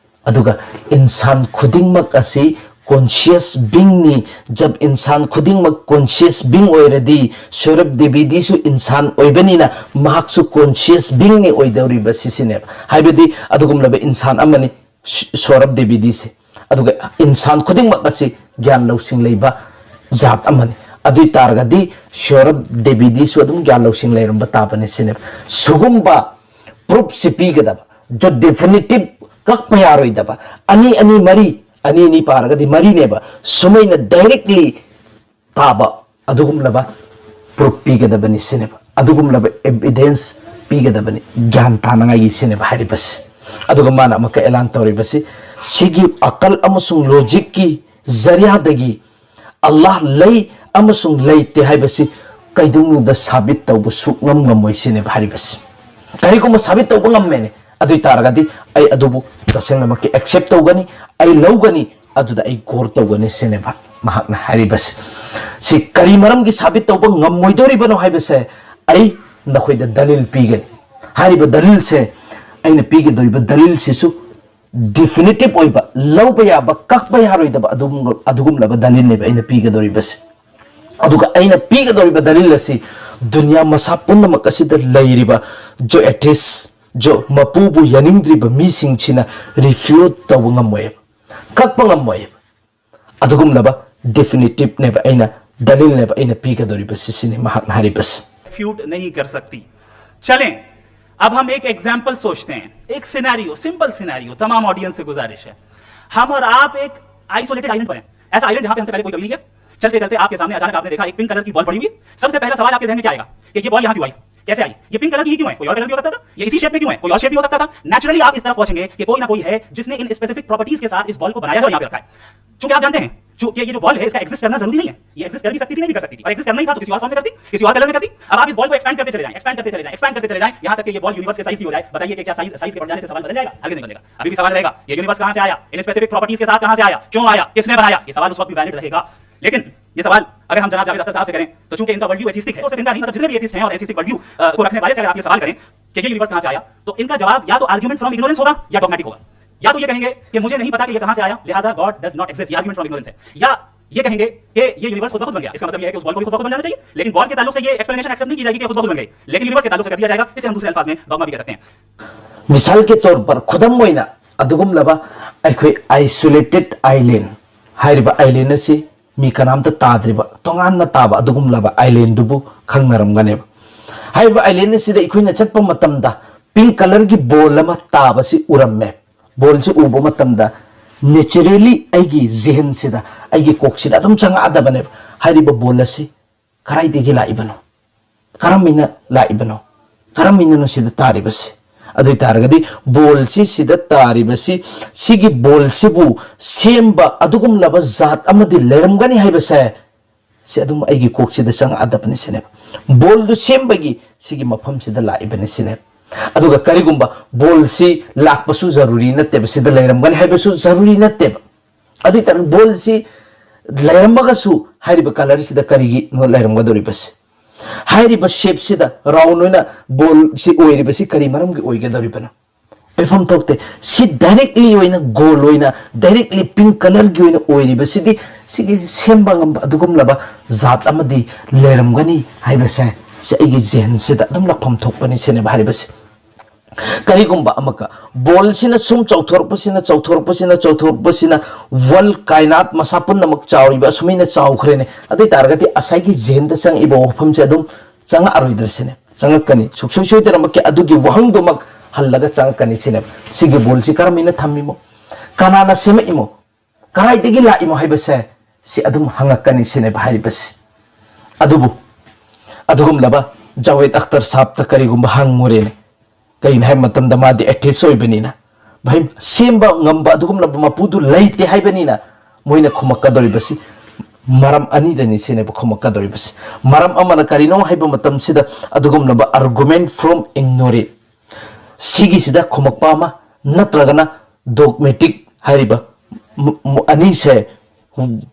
ꯑꯗꯨꯒ ꯏꯟꯁꯥꯟ ꯈꯨꯗꯤꯡꯃꯛ ꯑꯁꯤ ꯀꯣꯟꯁꯤꯌꯁ ꯕꯤꯡꯅꯤ꯫ ꯖꯕ ꯏꯟꯁꯥꯟ ꯈꯨꯗꯤꯡꯃꯛ ꯀꯣꯟꯁꯤꯌꯁ ꯕꯤꯡ ꯑꯣꯏꯔꯗꯤ ꯁꯣꯔꯕ ꯗꯦꯕꯤꯗꯤꯁꯨ ꯏꯟꯁꯥꯟ ꯑꯣꯏꯕꯅꯤꯅ ꯃꯍꯥꯛꯁꯨ ꯀꯣꯟꯁꯤꯌꯁ ꯕꯤꯡꯅꯤ ꯑꯣꯏꯗꯧꯔꯤꯕ ꯁꯤꯁꯤꯅꯦꯕ꯫ ꯍꯥꯏꯕꯗꯤ ꯑꯗꯨꯒꯨꯝꯂꯕ ꯏꯟꯁꯥꯟ ꯑꯃꯅꯤ ꯁ-, ꯁꯣꯔꯕ ꯗꯦꯕꯤꯗꯤꯁꯦ꯫ ꯑꯗꯨꯒ ꯏꯟꯁꯥꯟ ꯈꯨꯗꯤꯡꯃꯛ ꯑꯁꯤ ꯒ꯭ꯌꯥꯟ ꯂꯧꯁꯤꯡ ꯂꯩꯕ ꯖꯥꯠ ꯑꯃꯅꯤ꯫ ꯑꯗꯨ ꯑꯣꯏ ꯇꯥꯔꯒꯗꯤ ꯁꯣꯔꯕ ꯗꯦꯕꯤꯗꯤꯁꯨ ꯑꯗꯨꯝ ꯒ꯭ꯌꯥꯟ ꯂꯧꯁꯤꯡ ꯂꯩꯔꯝꯕ ꯇꯥꯕꯅꯤ ꯁꯤꯅꯦꯕ꯫ ꯁꯨꯒꯨꯝꯕ ꯄ꯭ꯔꯨꯐꯁꯤ ꯄꯤꯒꯗꯕ, ꯖꯣ ꯗꯦꯐꯤꯅꯤꯇꯤꯚ, ꯀꯛꯄ ꯌꯥꯔꯣꯏꯗꯕ, ꯑꯅꯤ ꯑꯅꯤ ꯃꯔꯤ, ꯑꯅꯤ ꯑꯅꯤ ꯄꯥꯔꯒꯗꯤ ꯃꯔꯤꯅꯦꯕ, ꯁꯨꯃꯥꯏꯅ ꯗꯥꯏꯔꯦꯛꯂꯤ ꯇꯥꯕ ꯑꯗꯨꯒꯨꯝꯂꯕ ꯄ꯭ꯔꯨꯐ ꯄꯤꯒꯗꯕꯅꯤ ꯁꯤꯅꯦꯕ, ꯑꯗꯨꯒꯨꯝꯂꯕ ꯑꯦꯚꯤꯗꯦꯟꯁ ꯄꯤꯒꯗꯕꯅꯤ ꯒ꯭ꯌꯥꯟ ꯇꯥꯅꯉꯥꯏꯒꯤ ꯁꯤꯅꯦꯕ ꯍꯥꯏꯔꯤꯕꯁꯤ꯫ ꯑꯗꯨꯒ ꯃꯥꯅ ꯑꯃꯨꯛꯀ ꯑꯦꯂꯥꯟ ꯇꯧꯔꯤꯕꯁꯤ, ꯁꯤꯒꯤ ꯑꯀꯜ ꯑꯃꯁꯨꯡ ꯂꯣꯖꯤꯛꯀꯤ ꯖꯔꯤꯌꯥꯗꯒꯤ ꯑꯜꯂꯥꯍ ꯂꯩ ꯑꯃꯁꯨꯡ ꯂꯩꯇꯦ ꯍꯥꯏꯕꯁꯤ ꯀꯩꯗꯧꯅꯨꯡꯗ ꯁꯥꯕꯤꯠ ꯇꯧꯕ ꯁꯨꯛꯉꯝ ꯉꯝꯃꯣꯏ ꯁꯤꯅꯦꯕ ꯍꯥꯏꯔꯤꯕꯁꯤ꯫ ꯀꯔꯤꯒꯨꯝꯕ ꯁꯥꯕꯤꯠ ꯇꯧꯕ ꯉꯝꯃꯦꯅꯦ, ꯑꯗꯨ ꯑꯣꯏ ꯇꯥꯔꯒꯗꯤ ꯑꯩ ꯑꯗꯨꯕꯨ ꯇꯁꯦꯡꯅꯃꯛꯀꯤ ꯑꯦꯛꯁꯦꯞ ꯇꯧꯒꯅꯤ, ꯑꯩ ꯂꯧꯒꯅꯤ, ꯑꯗꯨꯗ ꯑꯩ ꯒꯣꯔ ꯇꯧꯒꯅꯤ ꯁꯤꯅꯦꯕ ꯃꯍꯥꯛꯅ ꯍꯥꯏꯔꯤꯕꯁꯤ꯫ ꯁꯤ ꯀꯔꯤ ꯃꯔꯝꯒꯤ ꯁꯥꯕꯤꯠ ꯇꯧꯕ ꯉꯝꯃꯣꯏꯗꯧꯔꯤꯕꯅꯣ ꯍꯥꯏꯕꯁꯦ ꯑꯩ ꯅꯈꯣꯏꯗ ꯗꯂꯤꯜ ꯄꯤꯒꯅꯤ꯫ ꯍꯥꯏꯔꯤꯕ ꯗꯂꯤꯜꯁꯦ, ꯑꯩꯅ ꯄꯤꯒꯗꯧꯔꯤꯕ ꯗꯂꯤꯜꯁꯤꯁꯨ ꯗꯤꯐꯤꯅꯤꯇꯤꯚ ꯑꯣꯏꯕ, ꯂꯧꯕ ꯌꯥꯕ, ꯀꯛꯄ ꯌꯥꯔꯣꯏꯗꯕ ꯑꯗꯨꯒꯨꯝ-, ꯑꯗꯨꯒꯨꯝꯂꯕ ꯗꯂꯤꯜꯅꯦꯕ ꯑꯩꯅ ꯄꯤꯒꯗꯧꯔꯤꯕꯁꯦ꯫ ꯑꯗꯨꯒ ꯑꯩꯅ ꯄꯤꯒꯗꯧꯔꯤꯕ ꯗꯂꯤꯜ ꯑꯁꯤ ꯗꯨꯅꯤꯌꯥ ꯃꯁꯥ ꯄꯨꯝꯅꯃꯛ ꯑꯁꯤꯗ ꯂꯩꯔꯤꯕ ꯖꯣ ꯑꯦꯊꯤꯁ, ꯖꯣ ꯃꯄꯨꯕꯨ ꯌꯥꯅꯤꯡꯗ꯭ꯔꯤꯕ ꯃꯤꯁꯤꯡꯁꯤꯅ ꯔꯤꯐ꯭ꯌꯨꯠ ꯇꯧꯕ ꯉꯝꯃꯣꯏꯕ, ꯀꯛꯄ ꯉꯝꯃꯣꯏꯕ꯫ ꯑꯗꯨꯒꯨꯝꯂꯕ ꯗꯦꯐꯤꯅꯤꯇꯤꯚꯅꯦꯕ ꯑꯩꯅ, ꯗꯂꯤꯜꯅꯦꯕ ꯑꯩꯅ ꯄꯤꯒꯗꯧꯔꯤꯕꯁꯤ, ꯁꯤꯅꯤ ꯃꯍꯥꯛꯅ ꯍꯥꯏꯔꯤꯕꯁꯤ꯫ रिफ्यूट नहीं कर सकती। चलें, अब हम एक एग्जाम्पल सोचते हैं, एक सिनेरियो, सिंपल सिनेरियो, तमाम ऑडियंस से गुजारिश है, हम और आप एक आइसोलेटेड आइलैंड पर हैं, ऐसा आइलैंड जहां पे हमसे पहले कोई कभी नहीं गया। चलते चलते आपके सामने अचानक आपने देखा एक पिंक कलर की बॉल पड़ी हुई है। सबसे पहला सवाल आपके जहन में क्या आएगा कि ये बॉल यहां क्यों आई, कैसे आई? ये पिंक कलर की ही क्यों है? कोई और कलर भी हो सकता था, ये इसी शेप में क्यों है? कोई और शेप भी हो सकता था। नेचुरली आप इस तरफ पहुंचेंगे कि कोई ना कोई है जिसने इन स्पेसिफिक प्रॉपर्टीज के साथ इस बॉल को बनाया है और यहां पे रखा है। क्योंकि आप जानते हैं, जो ये जो बॉल है, इसका एग्जिस्ट करना जरूरी नहीं है। ये एग्जिस्ट कर भी सकती थी, नहीं भी कर सकती थी, और एग्जिस्ट करना ही था तो किसी और फॉर्म में करती, किसी और कलर में करती। अब आप इस बॉल को एक्सपैंड करते चले जाएं, एक्सपैंड करते चले जाएं, एक्सपैंड करते चले जाएं, यहां तक कि ये बॉल यूनिवर्स के साइज की हो जाए। बताइए कि क्या साइज, साइज के बढ़ जाने से सवाल बदल जाएगा? हरगिज नहीं बदलेगा। अभी भी सवाल रहेगा, ये यूनिवर्स कहां से आया, इन स्पेसिफिक प्रॉपर्टीज के साथ कहां से आया, क्यों आया, किसने बनाया? ये सवाल उस वक्त भी वैलिड रहेगा। लेकिन ये सवाल अगर हम जनाब जावेद अख्तर साहब से करें, तो चूंकि इनका वर्ल्ड व्यू एथिस्टिक है, तो सिर्फ इनका नहीं, मतलब जितने भी एथिस्ट हैं और एथिस्टिक वर्ल्ड व्यू को रखने वाले से अगर आप ये सवाल करें कि ये यूनिवर्स कहां से आया, तो इनका जवाब या तो आर्ग्यूमेंट फ्रॉम इग्नोरेंस होगा या डॉगमेटिक होगा। या तो ये कहेंगे कि मुझे नहीं पता कि ये कहां से आया, लिहाजा गॉड डज नॉट एग्जिस्ट, ये आर्ग्यूमेंट फ्रॉम इग्नोरेंस है। या ये कहेंगे कि ये यूनिवर्स खुद ब खुद बन गया, इसका मतलब ये है कि उस बॉल को भी खुद ब खुद बन जाना चाहिए। लेकिन बॉल के ताल्लुक से ये एक्सप्लेनेशन एक्सेप्ट नहीं की जाएगी कि खुद ब खुद बन गई, लेकिन यूनिवर्स के ताल्लुक से कर दिया जाएगा। इसे हम दूसरे अल्फाज में डॉगमा भी कह सकते हैं। ꯃꯤꯁꯥꯜꯒꯤ ꯇꯧꯔ ꯈꯨꯗꯝ ꯑꯣꯏꯅ ꯑꯗꯨꯒꯨꯝꯂꯕ ꯑꯩꯈꯣꯏ isolated island, ꯍꯥꯏꯔꯤꯕ island ꯑꯁꯤ ꯃꯤ ꯀꯅꯥꯝꯇ ꯇꯥꯗ꯭ꯔꯤꯕ ꯇꯣꯉꯥꯟꯅ ꯇꯥꯕ ꯑꯗꯨꯒꯨꯝꯂꯕ islandꯗꯨꯕꯨ ꯈꯪꯅꯔꯝꯒꯅꯦꯕ꯫ ꯍꯥꯏꯔꯤꯕ island ꯑꯁꯤꯗ ꯑꯩꯈꯣꯏꯅ ꯆꯠꯄ ꯃꯇꯝꯗ pink colourꯒꯤ ball ꯑꯃ ꯇꯥꯕꯁꯤ ꯎꯔꯝꯃꯦ꯫ Ballꯁꯤ ꯎꯕ ꯃꯇꯝꯗ naturally ꯑꯩꯒꯤ ꯖꯤꯍꯟꯁꯤꯗ, ꯑꯩꯒꯤ ꯀꯣꯛꯁꯤꯗ ꯑꯗꯨꯝ ꯆꯪꯉꯛꯑꯗꯕꯅꯦꯕ, ꯍꯥꯏꯔꯤꯕ ball ꯑꯁꯤ ꯀꯗꯥꯏꯗꯒꯤ ꯂꯥꯛꯏꯕꯅꯣ, ꯀꯔꯝꯃꯥꯏꯅ ꯂꯥꯛꯏꯕꯅꯣ, ꯀꯔꯝꯃꯥꯏꯅꯅꯣ ꯁꯤꯗ ꯇꯥꯔꯤꯕꯁꯤ? ꯑꯗꯨ ꯑꯣꯏ ꯇꯥꯔꯒꯗꯤ ballꯁꯤ ꯁꯤꯗ ꯇꯥꯔꯤꯕꯁꯤ, ꯁꯤꯒꯤ ballꯁꯤꯕꯨ ꯁꯦꯝꯕ ꯑꯗꯨꯒꯨꯝꯂꯕ ꯖꯥꯠ ꯑꯃꯗꯤ ꯂꯩꯔꯝꯒꯅꯤ ꯍꯥꯏꯕꯁꯦ, ꯁꯤ ꯑꯗꯨꯝ ꯑꯩꯒꯤ ꯀꯣꯛꯁꯤꯗ ꯆꯪꯉꯛꯑꯗꯕꯅꯤ ꯁꯤꯅꯦꯕ꯫ Ballꯗꯨ ꯁꯦꯝꯕꯒꯤ ꯁꯤꯒꯤ ꯃꯐꯝꯁꯤꯗ ꯂꯥꯛꯏꯕꯅꯤ ꯁꯤꯅꯦꯕ꯫ ꯑꯗꯨꯒ ꯀꯔꯤꯒꯨꯝꯕ ballꯁꯤ ꯂꯥꯛꯄꯁꯨ ꯖꯔꯨꯔꯤ ꯅꯠꯇꯦꯕ, ꯁꯤꯗ ꯂꯩꯔꯝꯒꯅꯤ ꯍꯥꯏꯕꯁꯨ ꯖꯔꯨꯔꯤ ꯅꯠꯇꯦꯕ꯫ ꯑꯗꯨ ꯑꯣꯏ ꯇꯥꯔꯗꯤ ballꯁꯤ ꯂꯩꯔꯝꯃꯒꯁꯨ ꯍꯥꯏꯔꯤꯕ colourꯁꯤꯗ ꯀꯔꯤꯒꯤꯅꯣ ꯂꯩꯔꯝꯒꯗꯧꯔꯤꯕꯁꯤ? ꯍꯥꯏꯔꯤꯕ shapeꯁꯤꯗ round ꯑꯣꯏꯅ ballꯁꯤ ꯑꯣꯏꯔꯤꯕꯁꯤ ꯀꯔꯤ ꯃꯔꯝꯒꯤ ꯑꯣꯏꯒꯗꯧꯔꯤꯕꯅꯣ? ꯑꯣꯏꯐꯝ ꯊꯣꯛꯇꯦ꯫ ꯁꯤ directly ꯑꯣꯏꯅ goal ꯑꯣꯏꯅ, directly pink colourꯒꯤ ꯑꯣꯏꯅ ꯑꯣꯏꯔꯤꯕꯁꯤꯗꯤ ꯁꯤꯒꯤ ꯁꯦꯝꯕ ꯉꯝꯕ ꯑꯗꯨꯒꯨꯝꯂꯕ ꯖꯥꯠ ꯑꯃꯗꯤ ꯂꯩꯔꯝꯒꯅꯤ ꯍꯥꯏꯕꯁꯦ, ꯁꯤ ꯑꯩꯒꯤ ꯖꯤꯍꯟꯁꯤꯗ ꯑꯗꯨꯝ ꯂꯥꯛꯐꯝ ꯊꯣꯛꯄꯅꯤ ꯁꯤꯅꯦꯕ ꯍꯥꯏꯔꯤꯕꯁꯦ꯫ ꯀꯔꯤꯒꯨꯝꯕ ꯑꯃꯒ ballꯁꯤꯅ ꯁꯨꯝ ꯆꯥꯎꯊꯣꯔꯛꯄꯁꯤꯅ, ꯆꯥꯎꯊꯣꯔꯛꯄꯁꯤꯅ, ꯆꯥꯎꯊꯣꯔꯛꯄꯁꯤꯅ, world ꯀꯥꯏꯅꯥꯠ ꯃꯁꯥ ꯄꯨꯝꯅꯃꯛ ꯆꯥꯎꯔꯤꯕ ꯑꯁꯨꯃꯥꯏꯅ ꯆꯥꯎꯈ꯭ꯔꯦꯅꯦ꯫ ꯑꯗꯨ ꯑꯣꯏ ꯇꯥꯔꯒꯗꯤ ꯉꯁꯥꯏꯒꯤ ꯖꯤꯍꯟꯗ ꯆꯪꯉꯛꯏꯕ ꯋꯥꯐꯝꯁꯦ ꯑꯗꯨꯝ ꯆꯪꯉꯛꯑꯔꯣꯏꯗ꯭ꯔꯥ ꯁꯤꯅꯦ꯫ ꯆꯪꯉꯛꯀꯅꯤ, ꯁꯨꯡꯁꯣꯏ ꯁꯣꯏꯗꯅꯃꯛꯀꯤ ꯑꯗꯨꯒꯤ ꯋꯥꯍꯪꯗꯨꯃꯛ ꯍꯜꯂꯒ ꯆꯪꯉꯛꯀꯅꯤ ꯁꯤꯅꯦꯕ꯫ ꯁꯤꯒꯤ ꯕꯣꯜꯁꯤ ꯀꯔꯝꯍꯥꯏꯅ ꯊꯝꯃꯤꯃꯣ, ꯀꯅꯥꯅ ꯁꯦꯝꯃꯛꯏꯃꯣ, ꯀꯗꯥꯏꯗꯒꯤ ꯂꯥꯛꯏꯃꯣ ꯍꯥꯏꯕꯁꯦ ꯁꯤ ꯑꯗꯨꯝ ꯍꯪꯉꯛꯀꯅꯤ ꯁꯤꯅꯦꯕ ꯍꯥꯏꯔꯤꯕꯁꯤ꯫ ꯑꯗꯨꯕꯨ ꯑꯗꯨꯒꯨꯝꯂꯕ ꯖꯥꯋꯦꯗ ꯑꯈꯇꯔ ꯁꯥꯕꯇ ꯀꯔꯤꯒꯨꯝꯕ ꯍꯪꯉꯨꯔꯦꯅꯦ, ꯀꯩꯅꯣ ꯍꯥꯏꯕ ꯃꯇꯝꯗ ꯃꯥꯗꯤ ꯑꯦꯊꯤꯁ ꯑꯣꯏꯕꯅꯤꯅ, ꯚꯥꯏ, ꯁꯦꯝꯕ ꯉꯝꯕ ꯑꯗꯨꯒꯨꯝꯂꯕ ꯃꯄꯨꯗꯨ ꯂꯩꯇꯦ ꯍꯥꯏꯕꯅꯤꯅ ꯃꯣꯏꯅ ꯈꯨꯝꯃꯛꯀꯗꯧꯔꯤꯕꯁꯤ ꯃꯔꯝ ꯑꯅꯤꯗꯅꯤ ꯁꯤꯅꯦꯕ ꯈꯨꯝꯃꯛꯀꯗꯧꯔꯤꯕꯁꯤ꯫ ꯃꯔꯝ ꯑꯃꯅ ꯀꯔꯤꯅꯣ ꯍꯥꯏꯕ ꯃꯇꯝꯁꯤꯗ ꯑꯗꯨꯒꯨꯝꯂꯕ argument from ignorance ꯁꯤꯒꯤꯁꯤꯗ ꯈꯨꯝꯃꯛꯄ ꯑꯃ, ꯅꯠꯇ꯭ꯔꯒꯅ dogmatic ꯍꯥꯏꯔꯤꯕ ꯃ-, ꯃ-, ꯑꯅꯤꯁꯦ,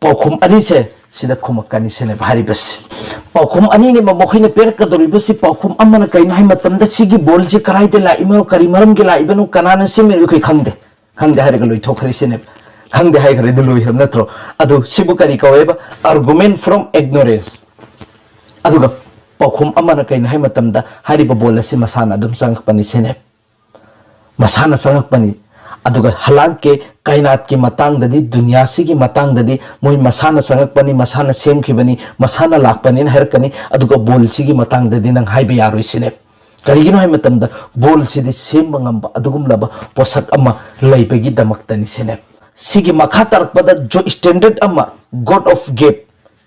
ꯄꯥꯎꯈꯨꯝ ꯑꯅꯤꯁꯦ ꯁꯤꯗ ꯈꯨꯝꯃꯛꯀꯅꯤ ꯁꯤꯅꯦꯕ ꯍꯥꯏꯔꯤꯕꯁꯤ꯫ ꯄꯥꯎꯈꯨꯝ ꯑꯅꯤꯅꯦꯕ ꯃꯈꯣꯏꯅ ꯄꯤꯔꯛꯀꯗꯧꯔꯤꯕꯁꯤ꯫ ꯄꯥꯎꯈꯨꯝ ꯑꯃꯅ ꯀꯩꯅꯣ ꯍꯥꯏꯕ ꯃꯇꯝꯗ ꯁꯤꯒꯤ ꯕꯣꯜꯁꯤ ꯀꯗꯥꯏꯗ ꯂꯥꯛꯏꯕꯅꯣ, ꯀꯔꯤ ꯃꯔꯝꯒꯤ ꯂꯥꯛꯏꯕꯅꯣ, ꯀꯅꯥꯅ ꯁꯦꯝꯃꯤꯅꯣ ꯑꯩꯈꯣꯏ ꯈꯪꯗꯦ, ꯈꯪꯗꯦ ꯍꯥꯏꯔꯒ ꯂꯣꯏꯊꯣꯛꯈ꯭ꯔꯦ ꯁꯤꯅꯦꯕ꯫ ꯈꯪꯗꯦ ꯍꯥꯏꯈ꯭ꯔꯗꯤ ꯂꯣꯏꯈ꯭ꯔꯕ ꯅꯠꯇ꯭ꯔꯣ? ꯑꯗꯨ ꯁꯤꯕꯨ ꯀꯔꯤ ꯀꯧꯋꯦꯕ? Argument from ignorance꯫ ꯑꯗꯨꯒ ꯄꯥꯎꯈꯨꯝ ꯑꯃꯅ ꯀꯩꯅꯣ ꯍꯥꯏꯕ ꯃꯇꯝꯗ ꯍꯥꯏꯔꯤꯕ ꯕꯣꯜ ꯑꯁꯤ ꯃꯁꯥꯅ ꯑꯗꯨꯝ ꯆꯪꯉꯛꯄꯅꯤ ꯁꯤꯅꯦꯕ꯫ ꯃꯁꯥꯅ ꯆꯪꯉꯛꯄꯅꯤ꯫ ꯑꯗꯨꯒ ꯍꯂꯥꯡꯀꯦ ꯀꯥꯏꯅꯥꯠꯀꯤ ꯃꯇꯥꯡꯗꯗꯤ, ꯗꯨꯅꯤꯌꯥꯁꯤꯒꯤ ꯃꯇꯥꯡꯗꯗꯤ ꯃꯣꯏ ꯃꯁꯥꯅ ꯆꯪꯉꯛꯄꯅꯤ, ꯃꯁꯥꯅ ꯁꯦꯝꯈꯤꯕꯅꯤ, ꯃꯁꯥꯅ ꯂꯥꯛꯄꯅꯤꯅ ꯍꯥꯏꯔꯛꯀꯅꯤ꯫ ꯑꯗꯨꯒ ꯕꯣꯜꯁꯤꯒꯤ ꯃꯇꯥꯡꯗꯗꯤ ꯅꯪ ꯍꯥꯏꯕ ꯌꯥꯔꯣꯏ ꯁꯤꯅꯦ꯫ ꯀꯔꯤꯒꯤꯅꯣ ꯍꯥꯏꯕ ꯃꯇꯝꯗ ꯕꯣꯜꯁꯤꯗꯤ ꯁꯦꯝꯕ ꯉꯝꯕ ꯑꯗꯨꯒꯨꯝꯂꯕ ꯄꯣꯠꯁꯛ ꯑꯃ ꯂꯩꯕꯒꯤꯗꯃꯛꯇꯅꯤ ꯁꯤꯅꯦ꯫ ꯁꯤꯒꯤ ꯃꯈꯥ ꯇꯥꯔꯛꯄꯗ ꯖꯣ ꯁ꯭ꯇꯦꯟꯗꯔꯠ ꯑꯃ, God of Gap,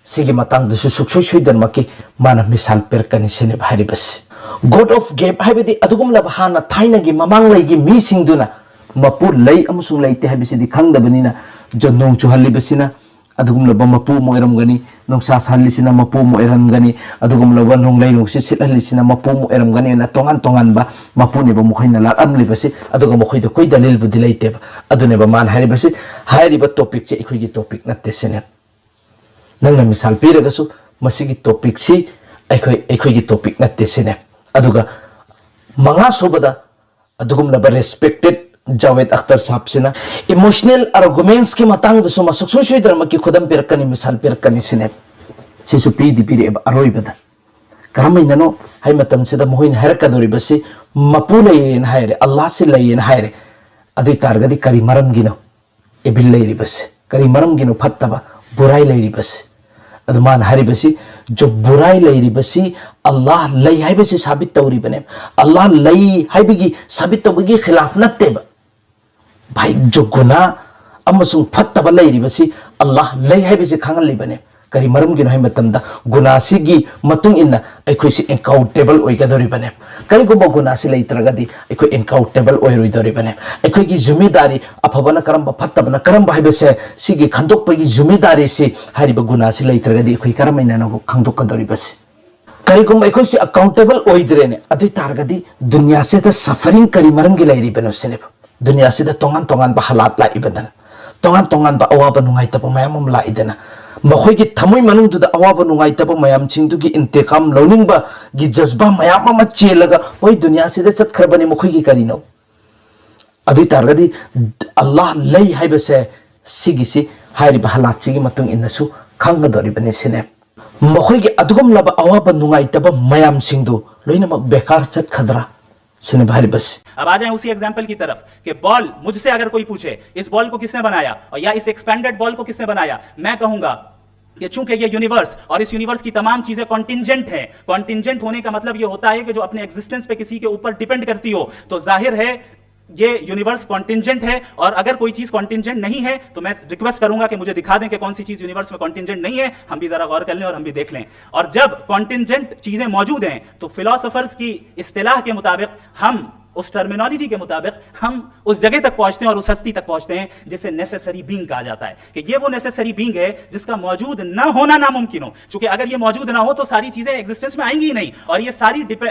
ꯁꯤꯒꯤ ꯃꯇꯥꯡꯗꯁꯨ ꯁꯨꯡꯁꯣꯏ ꯁꯣꯏꯗꯅꯃꯛꯀꯤ ꯃꯥꯅ ꯃꯤꯁꯥꯜ ꯄꯤꯔꯛꯀꯅꯤ ꯁꯤꯅꯦꯕ ꯍꯥꯏꯔꯤꯕꯁꯤ꯫ God of Gap ꯍꯥꯏꯕꯗꯤ ꯑꯗꯨꯒꯨꯝꯂꯕ ꯍꯥꯟꯅ ꯊꯥꯏꯅꯒꯤ ꯃꯃꯥꯡꯉꯩꯒꯤ ꯃꯤꯁꯤꯡꯗꯨꯅ ꯃꯄꯨ ꯂꯩ ꯑꯃꯁꯨꯡ ꯂꯩꯇꯦ ꯍꯥꯏꯕꯁꯤꯗꯤ ꯈꯪꯗꯕꯅꯤꯅ, ꯖ-, ꯅꯣꯡ ꯆꯨꯍꯜꯂꯤꯕꯁꯤꯅ ꯑꯗꯨꯒꯨꯝꯂꯕ ꯃꯄꯨ ꯑꯃ ꯑꯣꯏꯔꯝꯒꯅꯤ, ꯅꯨꯡꯁꯥ ꯁꯥꯍꯜꯂꯤꯁꯤꯅ ꯃꯄꯨ ꯑꯃ ꯑꯣꯏꯔꯝꯒꯅꯤ, ꯑꯗꯨꯒꯨꯝꯂꯕ ꯅꯣꯡꯂꯩ ꯅꯨꯡꯁꯤꯠ ꯁꯤꯠꯍꯜꯂꯤꯁꯤꯅ ꯃꯄꯨ ꯑꯃ ꯑꯣꯏꯔꯝꯒꯅꯤ ꯑꯅ ꯇꯣꯉꯥꯟ ꯇꯣꯉꯥꯟꯕ ꯃꯄꯨꯅꯦꯕ ꯃꯈꯣꯏꯅ ꯂꯥꯠꯂꯝꯂꯤꯕꯁꯤ꯫ ꯑꯗꯨꯒ ꯃꯈꯣꯏꯗ ꯀꯣꯏ ꯗꯂꯤꯜꯕꯨꯗꯤ ꯂꯩꯇꯦꯕ꯫ ꯑꯗꯨꯅꯦꯕ ꯃꯥꯅ ꯍꯥꯏꯔꯤꯕꯁꯤ, ꯍꯥꯏꯔꯤꯕ ꯇꯣꯄꯤꯛꯁꯦ ꯑꯩꯈꯣꯏꯒꯤ ꯇꯣꯄꯤꯛ ꯅꯠꯇꯦ ꯁꯤꯅꯦ꯫ ꯅꯪꯅ ꯃꯤꯁꯥꯜ ꯄꯤꯔꯒꯁꯨ ꯃꯁꯤꯒꯤ ꯇꯣꯄꯤꯛꯁꯤ ꯑꯩꯈꯣꯏ, ꯑꯩꯈꯣꯏꯒꯤ ꯇꯣꯄꯤꯛ ꯅꯠꯇꯦ ꯁꯤꯅꯦ꯫ ꯑꯗꯨꯒ ꯃꯉꯥ ꯁꯨꯕꯗ ꯑꯗꯨꯒꯨꯝꯂꯕ ꯔꯦꯁꯄꯦꯛꯇꯦꯠ ꯖꯥꯋꯦꯗ ꯑꯈꯇꯔ ꯁꯥꯍꯕꯁꯤꯅ ꯏꯃꯣꯁꯅꯦꯜ ꯑꯥꯔꯒꯨꯃꯦꯟꯁꯀꯤ ꯃꯇꯥꯡꯗꯁꯨ ꯃꯁꯛ ꯁꯣꯏ ꯁꯣꯏꯗꯅꯃꯛꯀꯤ ꯈꯨꯗꯝ ꯄꯤꯔꯛꯀꯅꯤ, ꯃꯤꯁꯥꯜ ꯄꯤꯔꯛꯀꯅꯤ ꯁꯤꯅꯦ꯫ ꯁꯤꯁꯨ ꯄꯤꯗꯤ ꯄꯤꯔꯛꯑꯦꯕ ꯑꯔꯣꯏꯕꯗ꯫ ꯀꯔꯝꯍꯥꯏꯅꯅꯣ ꯍꯥꯏ ꯃꯇꯝꯁꯤꯗ ꯃꯈꯣꯏꯅ ꯍꯥꯏꯔꯛꯀꯗꯧꯔꯤꯕꯁꯤ, ꯃꯄꯨ ꯂꯩꯔꯦꯅ ꯍꯥꯏꯔꯦ, ꯑꯜꯂꯥꯍꯁꯤ ꯂꯩꯌꯦꯅ ꯍꯥꯏꯔꯦ, ꯑꯗꯨ ꯑꯣꯏ ꯇꯥꯔꯒꯗꯤ ꯀꯔꯤ ꯃꯔꯝꯒꯤꯅꯣ ꯏꯕꯤꯜ ꯂꯩꯔꯤꯕꯁꯤ? ꯀꯔꯤ ꯃꯔꯝꯒꯤꯅꯣ ꯐꯠꯇꯕ ꯕꯨꯔꯥꯏ ꯂꯩꯔꯤꯕꯁꯤ? ꯑꯗꯨ ꯃꯥꯅ ꯍꯥꯏꯔꯤꯕꯁꯤ, ꯖꯣ ꯕꯨꯔꯥꯏ ꯂꯩꯔꯤꯕꯁꯤ ꯑꯜꯂꯥꯍ ꯂꯩ ꯍꯥꯏꯕꯁꯤ ꯁꯥꯕꯤꯠ ꯇꯧꯔꯤꯕꯅꯦ꯫ ꯑꯜꯂꯥꯍ ꯂꯩ ꯍꯥꯏꯕꯒꯤ ꯁꯥꯕꯤꯠ ꯇꯧꯕꯒꯤ ꯈꯤꯂꯥꯐ ꯅꯠꯇꯦꯕ꯫ ꯚꯥꯏ, ꯖꯣ ꯒꯨꯅꯥ ꯑꯃꯁꯨꯡ ꯐꯠꯇꯕ ꯂꯩꯔꯤꯕꯁꯤ ꯑꯜꯂꯥꯍ ꯂꯩ ꯍꯥꯏꯕꯁꯤ ꯈꯪꯍꯜꯂꯤꯕꯅꯦ꯫ ꯀꯔꯤ ꯃꯔꯝꯒꯤꯅꯣ ꯍꯥꯏꯕ ꯃꯇꯝꯗ, ꯒꯨꯅꯥꯁꯤꯒꯤ ꯃꯇꯨꯡ ꯏꯟꯅ ꯑꯩꯈꯣꯏꯁꯤ ꯑꯦꯀꯥꯎꯟꯇꯦꯕꯜ ꯑꯣꯏꯒꯗꯧꯔꯤꯕꯅꯦ꯫ ꯀꯔꯤꯒꯨꯝꯕ ꯒꯨꯅꯥꯁꯤ ꯂꯩꯇ꯭ꯔꯒꯗꯤ ꯑꯩꯈꯣꯏ ꯑꯦꯀꯥꯎꯟꯇꯦꯕꯜ ꯑꯣꯏꯔꯣꯏꯗꯧꯔꯤꯕꯅꯦ꯫ ꯑꯩꯈꯣꯏꯒꯤ ꯖꯨꯃꯦꯗꯥꯔꯤ, ꯑꯐꯕꯅ ꯀꯔꯝꯕ, ꯐꯠꯇꯕꯅ ꯀꯔꯝꯕ ꯍꯥꯏꯕꯁꯦ, ꯁꯤꯒꯤ ꯈꯟꯗꯣꯛꯄꯒꯤ ꯖꯨꯃꯦꯗꯥꯔꯤꯁꯤ ꯍꯥꯏꯔꯤꯕ ꯒꯨꯅꯥꯁꯤ ꯂꯩꯇ꯭ꯔꯒꯗꯤ ꯑꯩꯈꯣꯏ ꯀꯔꯝ ꯍꯥꯏꯅ ꯈꯪꯗꯣꯛꯀꯗꯧꯔꯤꯕꯁꯤ? ꯀꯔꯤꯒꯨꯝꯕ ꯑꯩꯈꯣꯏꯁꯤ ꯑꯦꯀꯥꯎꯟꯇꯦꯕꯜ ꯑꯣꯏꯗ꯭ꯔꯦꯅꯦ, ꯑꯗꯨ ꯑꯣꯏ ꯇꯥꯔꯒꯗꯤ ꯗꯨꯅꯤꯌꯥꯁꯤꯗ ꯁꯐꯔꯤꯡ ꯀꯔꯤ ꯃꯔꯝꯒꯤ ꯂꯩꯔꯤꯕꯅꯣ ꯁꯤꯅꯦꯕ꯫ ꯗꯨꯅꯤꯌꯥꯁꯤꯗ ꯇꯣꯉꯥꯟ ꯇꯣꯉꯥꯟꯕ ꯍꯥꯂꯥꯠ ꯂꯥꯛꯏꯕꯗꯅ, ꯇꯣꯉꯥꯟ ꯇꯣꯉꯥꯟꯕ ꯑꯋꯥꯕ ꯅꯨꯡꯉꯥꯏꯇꯕ ꯃꯌꯥꯝ ꯑꯃ ꯂꯥꯛꯏꯗꯅ, ꯃꯈꯣꯏꯒꯤ ꯊꯃꯣꯏ ꯃꯅꯨꯡꯗꯨꯗ ꯑꯋꯥꯕ ꯅꯨꯡꯉꯥꯏꯇꯕ ꯃꯌꯥꯝꯁꯤꯡꯗꯨꯒꯤ ꯏꯟꯇꯤꯀꯥꯝ ꯂꯧꯅꯤꯡꯕꯒꯤ ꯖꯖꯕꯥ ꯃꯌꯥꯝ ꯑꯃ ꯆꯦꯜꯂꯒ ꯃꯣꯏ ꯗꯨꯅꯤꯌꯥꯁꯤꯗ ꯆꯠꯈ꯭ꯔꯕꯅꯤ꯫ ꯃꯈꯣꯏꯒꯤ ꯀꯔꯤꯅꯣ? ꯑꯗꯨ ꯑꯣꯏ ꯇꯥꯔꯒꯗꯤ ꯑꯜꯂꯥꯍ ꯂꯩ ꯍꯥꯏꯕꯁꯦ ꯁꯤꯒꯤꯁꯤ ꯍꯥꯏꯔꯤꯕ ꯍꯥꯂꯥꯠꯁꯤꯒꯤ ꯃꯇꯨꯡ ꯏꯟꯅꯁꯨ ꯈꯪꯒꯗꯧꯔꯤꯕꯅꯤ ꯁꯤꯅꯦ꯫ ꯃꯈꯣꯏꯒꯤ ꯑꯗꯨꯒꯨꯝꯂꯕ ꯑꯋꯥꯕ ꯅꯨꯡꯉꯥꯏꯇꯕ ꯃꯌꯥꯝꯁꯤꯡꯗꯨ ꯂꯣꯏꯅꯃꯛ ꯕꯦꯀꯥꯔ ꯆꯠꯈꯗ꯭ꯔꯥ ꯁꯤꯅꯦꯕ ꯍꯥꯏꯔꯤꯕꯁꯤ꯫ अब आ जाएं उसी एग्जाम्पल की तरफ कि बॉल, मुझसे अगर कोई पूछे, इस बॉल को किसने बनाया और या इस एक्सपैंडेड बॉल को किसने बनाया, मैं कहूंगा कि चूंकि ये यूनिवर्स और इस यूनिवर्स की तमाम चीजें कॉन्टिंजेंट हैं। कॉन्टिंजेंट होने का मतलब ये होता है कि जो अपने एग्जिस्टेंस पे किसी के ऊपर डिपेंड करती हो, तो जाहिर है ये यूनिवर्स कॉन्टिंजेंट है। और अगर कोई चीज कॉन्टिंजेंट नहीं है तो मैं रिक्वेस्ट करूंगा कि मुझे दिखा दें कि कौन सी चीज यूनिवर्स में कॉन्टिंजेंट नहीं है, हम भी जरा गौर कर लें और हम भी देख लें। और जब कॉन्टिंजेंट चीजें मौजूद हैं तो फिलोसोफर्स की इस्तेलाह के मुताबिक हम उस टर्मिनोलॉजी के मुताबिक हम उस जगह तक पहुंचते हैं और उस हस्ती तक पहुंचते हैं जिसे नेसेसरी बीइंग कहा जाता है, कि ये वो नेसेसरी बीइंग है जिसका मौजूद ना होना नामुमकिन हो। क्योंकि अगर ये मौजूद ना हो तो सारी चीजें एग्जिस्टेंस में आएंगी ही नहीं, और ये सारी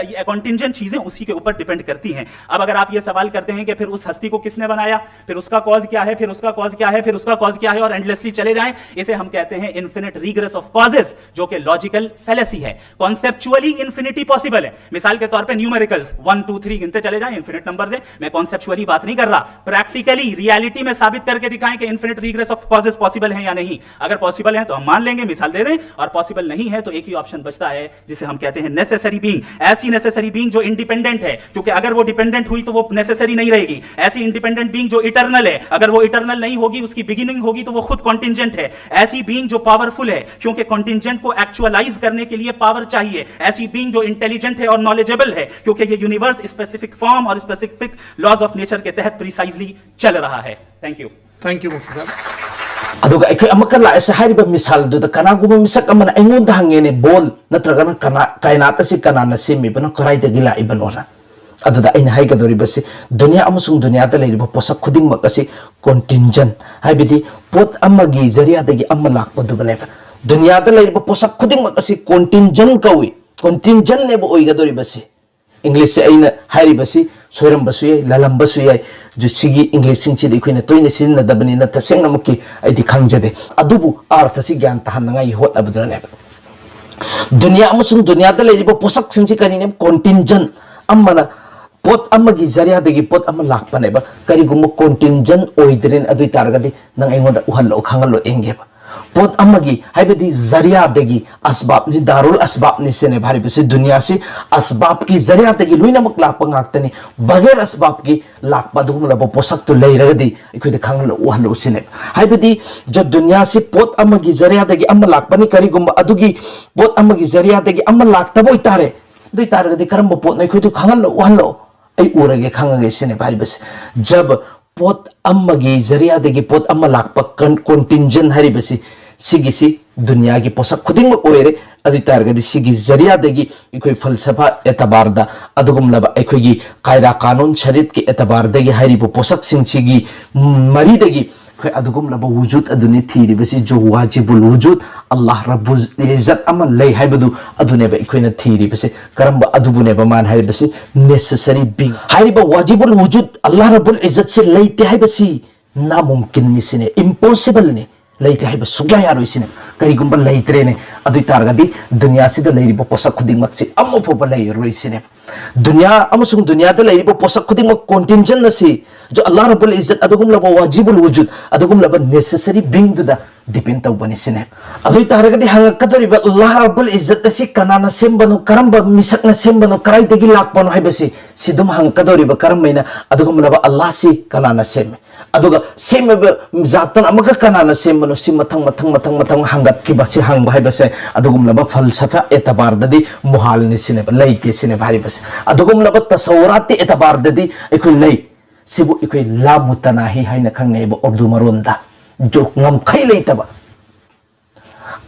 कॉन्टिंजेंट चीजें उसी के ऊपर डिपेंड करती हैं। अब अगर आप ये सवाल करते हैं कि फिर उस हस्ती को किसने बनाया, फिर उसका कॉज क्या है, फिर उसका कॉज क्या है, फिर उसका कॉज क्या है, और एंडलेसली चले जाएं, इसे हम कहते हैं इन्फिनिट रिग्रेस ऑफ कॉजेस, जो कि लॉजिकल फैलेसी है। कॉन्सेप्चुअली इन्फिनिटी पॉसिबल है। मिसाल के तौर पे न्यूमेरिकल्स वन, टू, थ्री गिनते चले जाएं, इन्फिनिट नंबर्स है। मैं कॉन्सेप्चुअली बात नहीं कर रहा, प्रैक्टिकली रियलिटी में साबित करके दिखाएं कि infinite regress of causes possible है या नहीं। अगर पॉसिबल है तो हम मान लेंगे, मिसाल दे दें, और पॉसिबल नहीं है तो एक ही ऑप्शन बचता है, जिसे हम कहते हैं नेसेसरी बीइंग। ऐसी नेसेसरी बीइंग जो इंडिपेंडेंट है, क्योंकि अगर वो डिपेंडेंट हुई तो वो नेसेसरी नहीं रहेगी। ऐसी इंडिपेंडेंट बीइंग जो इटर्नल है, अगर वो इटर्नल नहीं होगी, उसकी बिगिनिंग होगी, तो वो खुद कॉन्टिंजेंट है। ऐसी बीइंग जो पावरफुल है, क्योंकि कॉन्टिंजेंट को एक्चुअलाइज करने के लिए पावर चाहिए। ऐसी बीइंग जो इंटेलिजेंट है और नॉलेजेबल है, क्योंकि ये यूनिवर्स स्पेसिफिक फॉर्म और स्पेसिफिक लॉज ऑफ नेचर के तहत प्रिसाइजली चल रहा है। Thank you. Thank you, Mufti साहब। ꯑꯗꯨꯒ ꯑꯩꯈꯣꯏ ꯑꯃꯨꯛꯀ ꯂꯥꯛꯑꯁꯦ ꯍꯥꯏꯔꯤꯕ ꯃꯤꯁꯥꯜꯗꯨꯗ, ꯀꯅꯥꯒꯨꯝꯕ ꯃꯤꯁꯛ ꯑꯃꯅ ꯑꯩꯉꯣꯟꯗ ꯍꯪꯉꯦꯅꯦ, ꯕꯣꯜ ꯅꯠꯇ꯭ꯔꯒꯅ ꯀꯅꯥ, ꯀꯥꯏꯅꯥꯠ ꯑꯁꯤ ꯀꯅꯥꯅ ꯁꯦꯝꯃꯤꯕꯅꯣ, ꯀꯗꯥꯏꯗꯒꯤ ꯂꯥꯛꯏꯕꯅꯣꯅ꯫ ꯑꯗꯨꯗ ꯑꯩꯅ ꯍꯥꯏꯒꯗꯧꯔꯤꯕꯁꯤ, ꯗꯨꯅꯤꯌꯥ ꯑꯃꯁꯨꯡ ꯗꯨꯅꯤꯌꯥꯗ ꯂꯩꯔꯤꯕ ꯄꯣꯠꯁꯛ ꯈꯨꯗꯤꯡꯃꯛ ꯑꯁꯤ ꯀꯣꯟꯇꯤꯟꯖꯟ, ꯍꯥꯏꯕꯗꯤ ꯄꯣꯠ ꯑꯃꯒꯤ ꯖꯔꯤꯌꯥꯗꯒꯤ ꯑꯃ ꯂꯥꯛꯄꯗꯨꯕꯅꯦꯕ꯫ ꯗꯨꯅꯤꯌꯥꯗ ꯂꯩꯔꯤꯕ ꯄꯣꯠꯁꯛ ꯈꯨꯗꯤꯡꯃꯛ ꯑꯁꯤ ꯀꯣꯟꯇꯤꯟꯖꯟ ꯀꯧꯏ꯫ ꯀꯣꯟꯇꯤꯟꯖꯟꯅꯦꯕ ꯑꯣꯏꯒꯗꯧꯔꯤꯕꯁꯤ꯫ ꯏꯪꯂꯤꯁꯁꯦ ꯑꯩꯅ ꯍꯥꯏꯔꯤꯕꯁꯤ ꯁꯣꯏꯔꯝꯕꯁꯨ ꯌꯥꯏ, ꯂꯥꯜꯂꯝꯕꯁꯨ ꯌꯥꯏ꯫ ꯖꯨ-, ꯁꯤꯒꯤ ꯏꯪꯂꯤꯁꯁꯤꯡꯁꯤꯗꯤ ꯑꯩꯈꯣꯏꯅ ꯇꯣꯏꯅ ꯁꯤꯖꯤꯟꯅꯗꯕꯅꯤꯅ ꯇꯁꯦꯡꯅꯃꯛꯀꯤ ꯑꯩꯗꯤ ꯈꯪꯖꯗꯦ꯫ ꯑꯗꯨꯕꯨ ꯑꯥꯔꯊꯁꯤ ꯒ꯭ꯌꯥꯟ ꯇꯥꯍꯟꯅꯉꯥꯏꯒꯤ ꯍꯣꯠꯅꯕꯗꯨꯅꯅꯦꯕ꯫ ꯗꯨꯅꯤꯌꯥ ꯑꯃꯁꯨꯡ ꯗꯨꯅꯤꯌꯥꯗ ꯂꯩꯔꯤꯕ ꯄꯣꯠꯁꯛꯁꯤꯡꯁꯤ ꯀꯔꯤꯅꯦꯕ? ꯀꯣꯟꯇꯤꯟꯖꯟ꯫ ꯑꯃꯅ ꯄꯣꯠ ꯑꯃꯒꯤ ꯖꯔꯤꯌꯥꯗꯒꯤ ꯄꯣꯠ ꯑꯃ ꯂꯥꯛꯄꯅꯦꯕ꯫ ꯀꯔꯤꯒꯨꯝꯕ ꯀꯣꯟꯇꯤꯟꯖꯟ ꯑꯣꯏꯗ꯭ꯔꯦꯅ ꯑꯗꯨ ꯑꯣꯏ ꯇꯥꯔꯒꯗꯤ ꯅꯪ ꯑꯩꯉꯣꯟꯗ ꯎꯍꯜꯂꯛꯑꯣ, ꯈꯪꯍꯜꯂꯣ ꯌꯦꯡꯒꯦꯕ꯫ ꯄꯣꯠ ꯑꯃꯒꯤ, ꯍꯥꯏꯕꯗꯤ ꯖꯔꯤꯌꯥꯗꯒꯤ, ꯑꯁꯕꯥꯕꯅꯤ, ꯗꯥꯔꯨꯜ ꯑꯁꯕꯥꯕꯅꯤ ꯁꯤꯅꯦꯕ ꯍꯥꯏꯔꯤꯕꯁꯤ꯫ ꯗꯨꯅꯤꯌꯥꯁꯤ ꯑꯁꯕꯥꯕꯀꯤ ꯖꯔꯤꯌꯥꯗꯒꯤ ꯂꯣꯏꯅꯃꯛ ꯂꯥꯛꯄ ꯉꯥꯛꯇꯅꯤ꯫ ꯕꯒꯦꯔ ꯑꯁꯕꯥꯕꯀꯤ ꯂꯥꯛꯄ ꯑꯗꯨꯒꯨꯝꯂꯕ ꯄꯣꯠꯁꯛꯇꯨ ꯂꯩꯔꯒꯗꯤ ꯑꯩꯈꯣꯏꯗ ꯈꯪꯍꯜꯂꯛꯎ, ꯎꯍꯜꯂꯛꯎ ꯁꯤꯅꯦꯕ꯫ ꯍꯥꯏꯕꯗꯤ ꯖ-, ꯗꯨꯅꯤꯌꯥꯁꯤ ꯄꯣꯠ ꯑꯃꯒꯤ ꯖꯔꯤꯌꯥꯗꯒꯤ ꯑꯃ ꯂꯥꯛꯄꯅꯤ꯫ ꯀꯔꯤꯒꯨꯝꯕ ꯑꯗꯨꯒꯤ ꯄꯣꯠ ꯑꯃꯒꯤ ꯖꯔꯤꯌꯥꯗꯒꯤ ꯑꯃ ꯂꯥꯛꯇꯕ ꯑꯣꯏꯇꯥꯔꯦ, ꯑꯗꯨ ꯑꯣꯏꯇꯥꯔꯒꯗꯤ ꯀꯔꯝꯕ ꯄꯣꯠꯅꯣ ꯑꯩꯈꯣꯏꯗ ꯈꯪꯍꯜꯂꯛꯎ, ꯎꯍꯜꯂꯛꯑꯣ꯫ ꯑꯩ ꯎꯔꯒꯦ, ꯈꯪꯉꯒꯦ ꯁꯤꯅꯦꯕ ꯍꯥꯏꯔꯤꯕꯁꯦ꯫ ꯖꯕ ꯄꯣꯠ ꯑꯃꯒꯤ ꯖꯔꯤꯌꯥꯗꯒꯤ ꯄꯣꯠ ꯑꯃ ꯂꯥꯛꯄ ꯀꯟ-, ꯀꯣꯟꯇꯤꯟꯖꯟ ꯍꯥꯏꯔꯤꯕꯁꯤ, ꯁꯤꯒꯤꯁꯤ ꯗꯨꯅꯤꯌꯥꯒꯤ ꯄꯣꯠꯁꯛ ꯈꯨꯗꯤꯡꯃꯛ ꯑꯣꯏꯔꯦ꯫ ꯑꯗꯨ ꯑꯣꯏ ꯇꯥꯔꯒꯗꯤ ꯁꯤꯒꯤ ꯖꯔꯤꯌꯥꯗꯒꯤ ꯑꯩꯈꯣꯏ ꯐꯜꯁꯐꯥ ꯑꯦꯇꯕꯥꯔꯗ ꯑꯗꯨꯒꯨꯝꯂꯕ ꯑꯩꯈꯣꯏꯒꯤ ꯀꯥꯏꯗꯥ, ꯀꯥꯅꯨꯟ, ꯁꯔꯤꯠꯀꯤ ꯑꯦꯇꯕꯥꯔꯗꯒꯤ ꯍꯥꯏꯔꯤꯕ ꯄꯣꯠꯁꯛꯁꯤꯡꯁꯤꯒꯤ ꯃꯔꯤꯗꯒꯤ ꯑꯩꯈꯣꯏ ꯑꯗꯨꯒꯨꯝꯂꯕ ꯋꯨꯖꯨꯗ ꯑꯗꯨꯅꯤ ꯊꯤꯔꯤꯕꯁꯤ꯫ ꯖꯣ ꯋꯥꯖꯤꯕꯨꯜ ꯋꯨꯖꯨꯗ, ꯑꯜꯂꯥꯍ ꯔꯕꯨꯜ ꯏꯖꯠ ꯑꯃ ꯂꯩ ꯍꯥꯏꯕꯗꯨ ꯑꯗꯨꯅꯦꯕ ꯑꯩꯈꯣꯏꯅ ꯊꯤꯔꯤꯕꯁꯤ꯫ ꯀꯔꯝꯕ ꯑꯗꯨꯕꯨꯅꯦꯕ ꯃꯥꯅ ꯍꯥꯏꯔꯤꯕꯁꯤ? Necessary being. ꯍꯥꯏꯔꯤꯕ ꯋꯥꯖꯤꯕꯨꯜ ꯋꯨꯖꯨꯗ, ꯑꯜꯂꯥꯍ ꯔꯕꯨꯜ ꯏꯖꯠꯁꯦ ꯂꯩꯇꯦ ꯍꯥꯏꯕꯁꯤ ꯅꯥꯃꯨꯝꯀꯤꯟꯅꯤ ꯁꯤꯅꯦ, ꯏꯝꯄꯣꯁꯤꯕꯜꯅꯤ꯫ ꯂꯩꯇꯦ ꯍꯥꯏꯕ ꯁꯨꯛꯌꯥ ꯌꯥꯔꯣꯏ ꯁꯤꯅꯦ꯫ ꯀꯔꯤꯒꯨꯝꯕ ꯂꯩꯇ꯭ꯔꯦꯅꯦ, ꯑꯗꯨ ꯑꯣꯏ ꯇꯥꯔꯒꯗꯤ ꯗꯨꯅꯤꯌꯥꯁꯤꯗ ꯂꯩꯔꯤꯕ ꯄꯣꯠꯁꯛ ꯈꯨꯗꯤꯡꯃꯛꯁꯤ ꯑꯃ ꯐꯥꯎꯕ ꯂꯩꯔꯔꯣꯏ ꯁꯤꯅꯦ꯫ ꯗꯨꯅꯤꯌꯥ ꯑꯃꯁꯨꯡ ꯗꯨꯅꯤꯌꯥꯗ ꯂꯩꯔꯤꯕ ꯄꯣꯠꯁꯛ ꯈꯨꯗꯤꯡꯃꯛ, contingent ꯑꯁꯤ ꯖꯨ ꯑꯜꯂꯥꯍ ꯔꯕꯨꯜ ꯏꯖꯠ ꯑꯗꯨꯒꯨꯝꯂꯕ ꯋꯥꯖꯤꯕꯨꯜ ꯋꯨꯖꯨꯗ, ꯑꯗꯨꯒꯨꯝꯂꯕ necessary beingꯗꯨꯗ depend ꯇꯧꯕꯅꯤ ꯁꯤꯅꯦ꯫ ꯑꯗꯨ ꯑꯣꯏ ꯇꯥꯔꯒꯗꯤ ꯍꯪꯉꯛꯀꯗꯧꯔꯤꯕ, ꯑꯜꯂꯥꯍ ꯔꯕꯨꯜ ꯏꯖꯠ ꯑꯁꯤ ꯀꯅꯥꯅ ꯁꯦꯝꯕꯅꯣ, ꯀꯔꯝꯕ ꯃꯤꯁꯛꯅ ꯁꯦꯝꯕꯅꯣ, ꯀꯗꯥꯏꯗꯒꯤ ꯂꯥꯛꯄꯅꯣ ꯍꯥꯏꯕꯁꯤ, ꯁꯤ ꯑꯗꯨꯝ ꯍꯪꯉꯛꯀꯗꯧꯔꯤꯕ, ꯀꯔꯝꯕꯅ, ꯑꯗꯨꯒꯨꯝꯂꯕ ꯑꯜꯂꯥꯍꯁꯤ ꯀꯅꯥꯅ ꯁꯦꯝꯃꯤ? ꯑꯗꯨꯒ ꯁꯦꯝꯃꯤꯕ ꯖꯥꯠꯇꯨꯅ ꯑꯃꯨꯛꯀ ꯀꯅꯥꯅ ꯁꯦꯝꯕꯅꯣ? ꯁꯤ ꯃꯊꯪ, ꯃꯊꯪ, ꯃꯊꯪ, ꯃꯊꯪ ꯍꯪꯒꯠꯈꯤꯕ, ꯁꯤ ꯍꯪꯕ ꯍꯥꯏꯕꯁꯦ ꯑꯗꯨꯒꯨꯝꯂꯕ ꯐꯜꯁꯐꯥ ꯑꯦꯇꯕꯥꯔꯗꯗꯤ ꯃꯨꯍꯥꯜꯅꯤ ꯁꯤꯅꯦꯕ, ꯂꯩꯇꯦ ꯁꯤꯅꯦꯕ ꯍꯥꯏꯔꯤꯕꯁꯦ꯫ ꯑꯗꯨꯒꯨꯝꯂꯕ ꯇꯁꯧꯔꯥꯠꯇꯤ ꯑꯦꯇꯕꯥꯔꯗꯗꯤ ꯑꯩꯈꯣꯏ ꯂꯩ꯫ ꯁꯤꯕꯨ ꯑꯩꯈꯣꯏ ꯂꯥ ꯃꯨꯇꯅꯥꯍꯤ ꯍꯥꯏꯅ ꯈꯪꯅꯩꯕ ꯎꯔꯗꯨ ꯃꯔꯣꯟꯗ꯫ ꯖꯣ-, ꯉꯝꯈꯩ ꯂꯩꯇꯕ꯫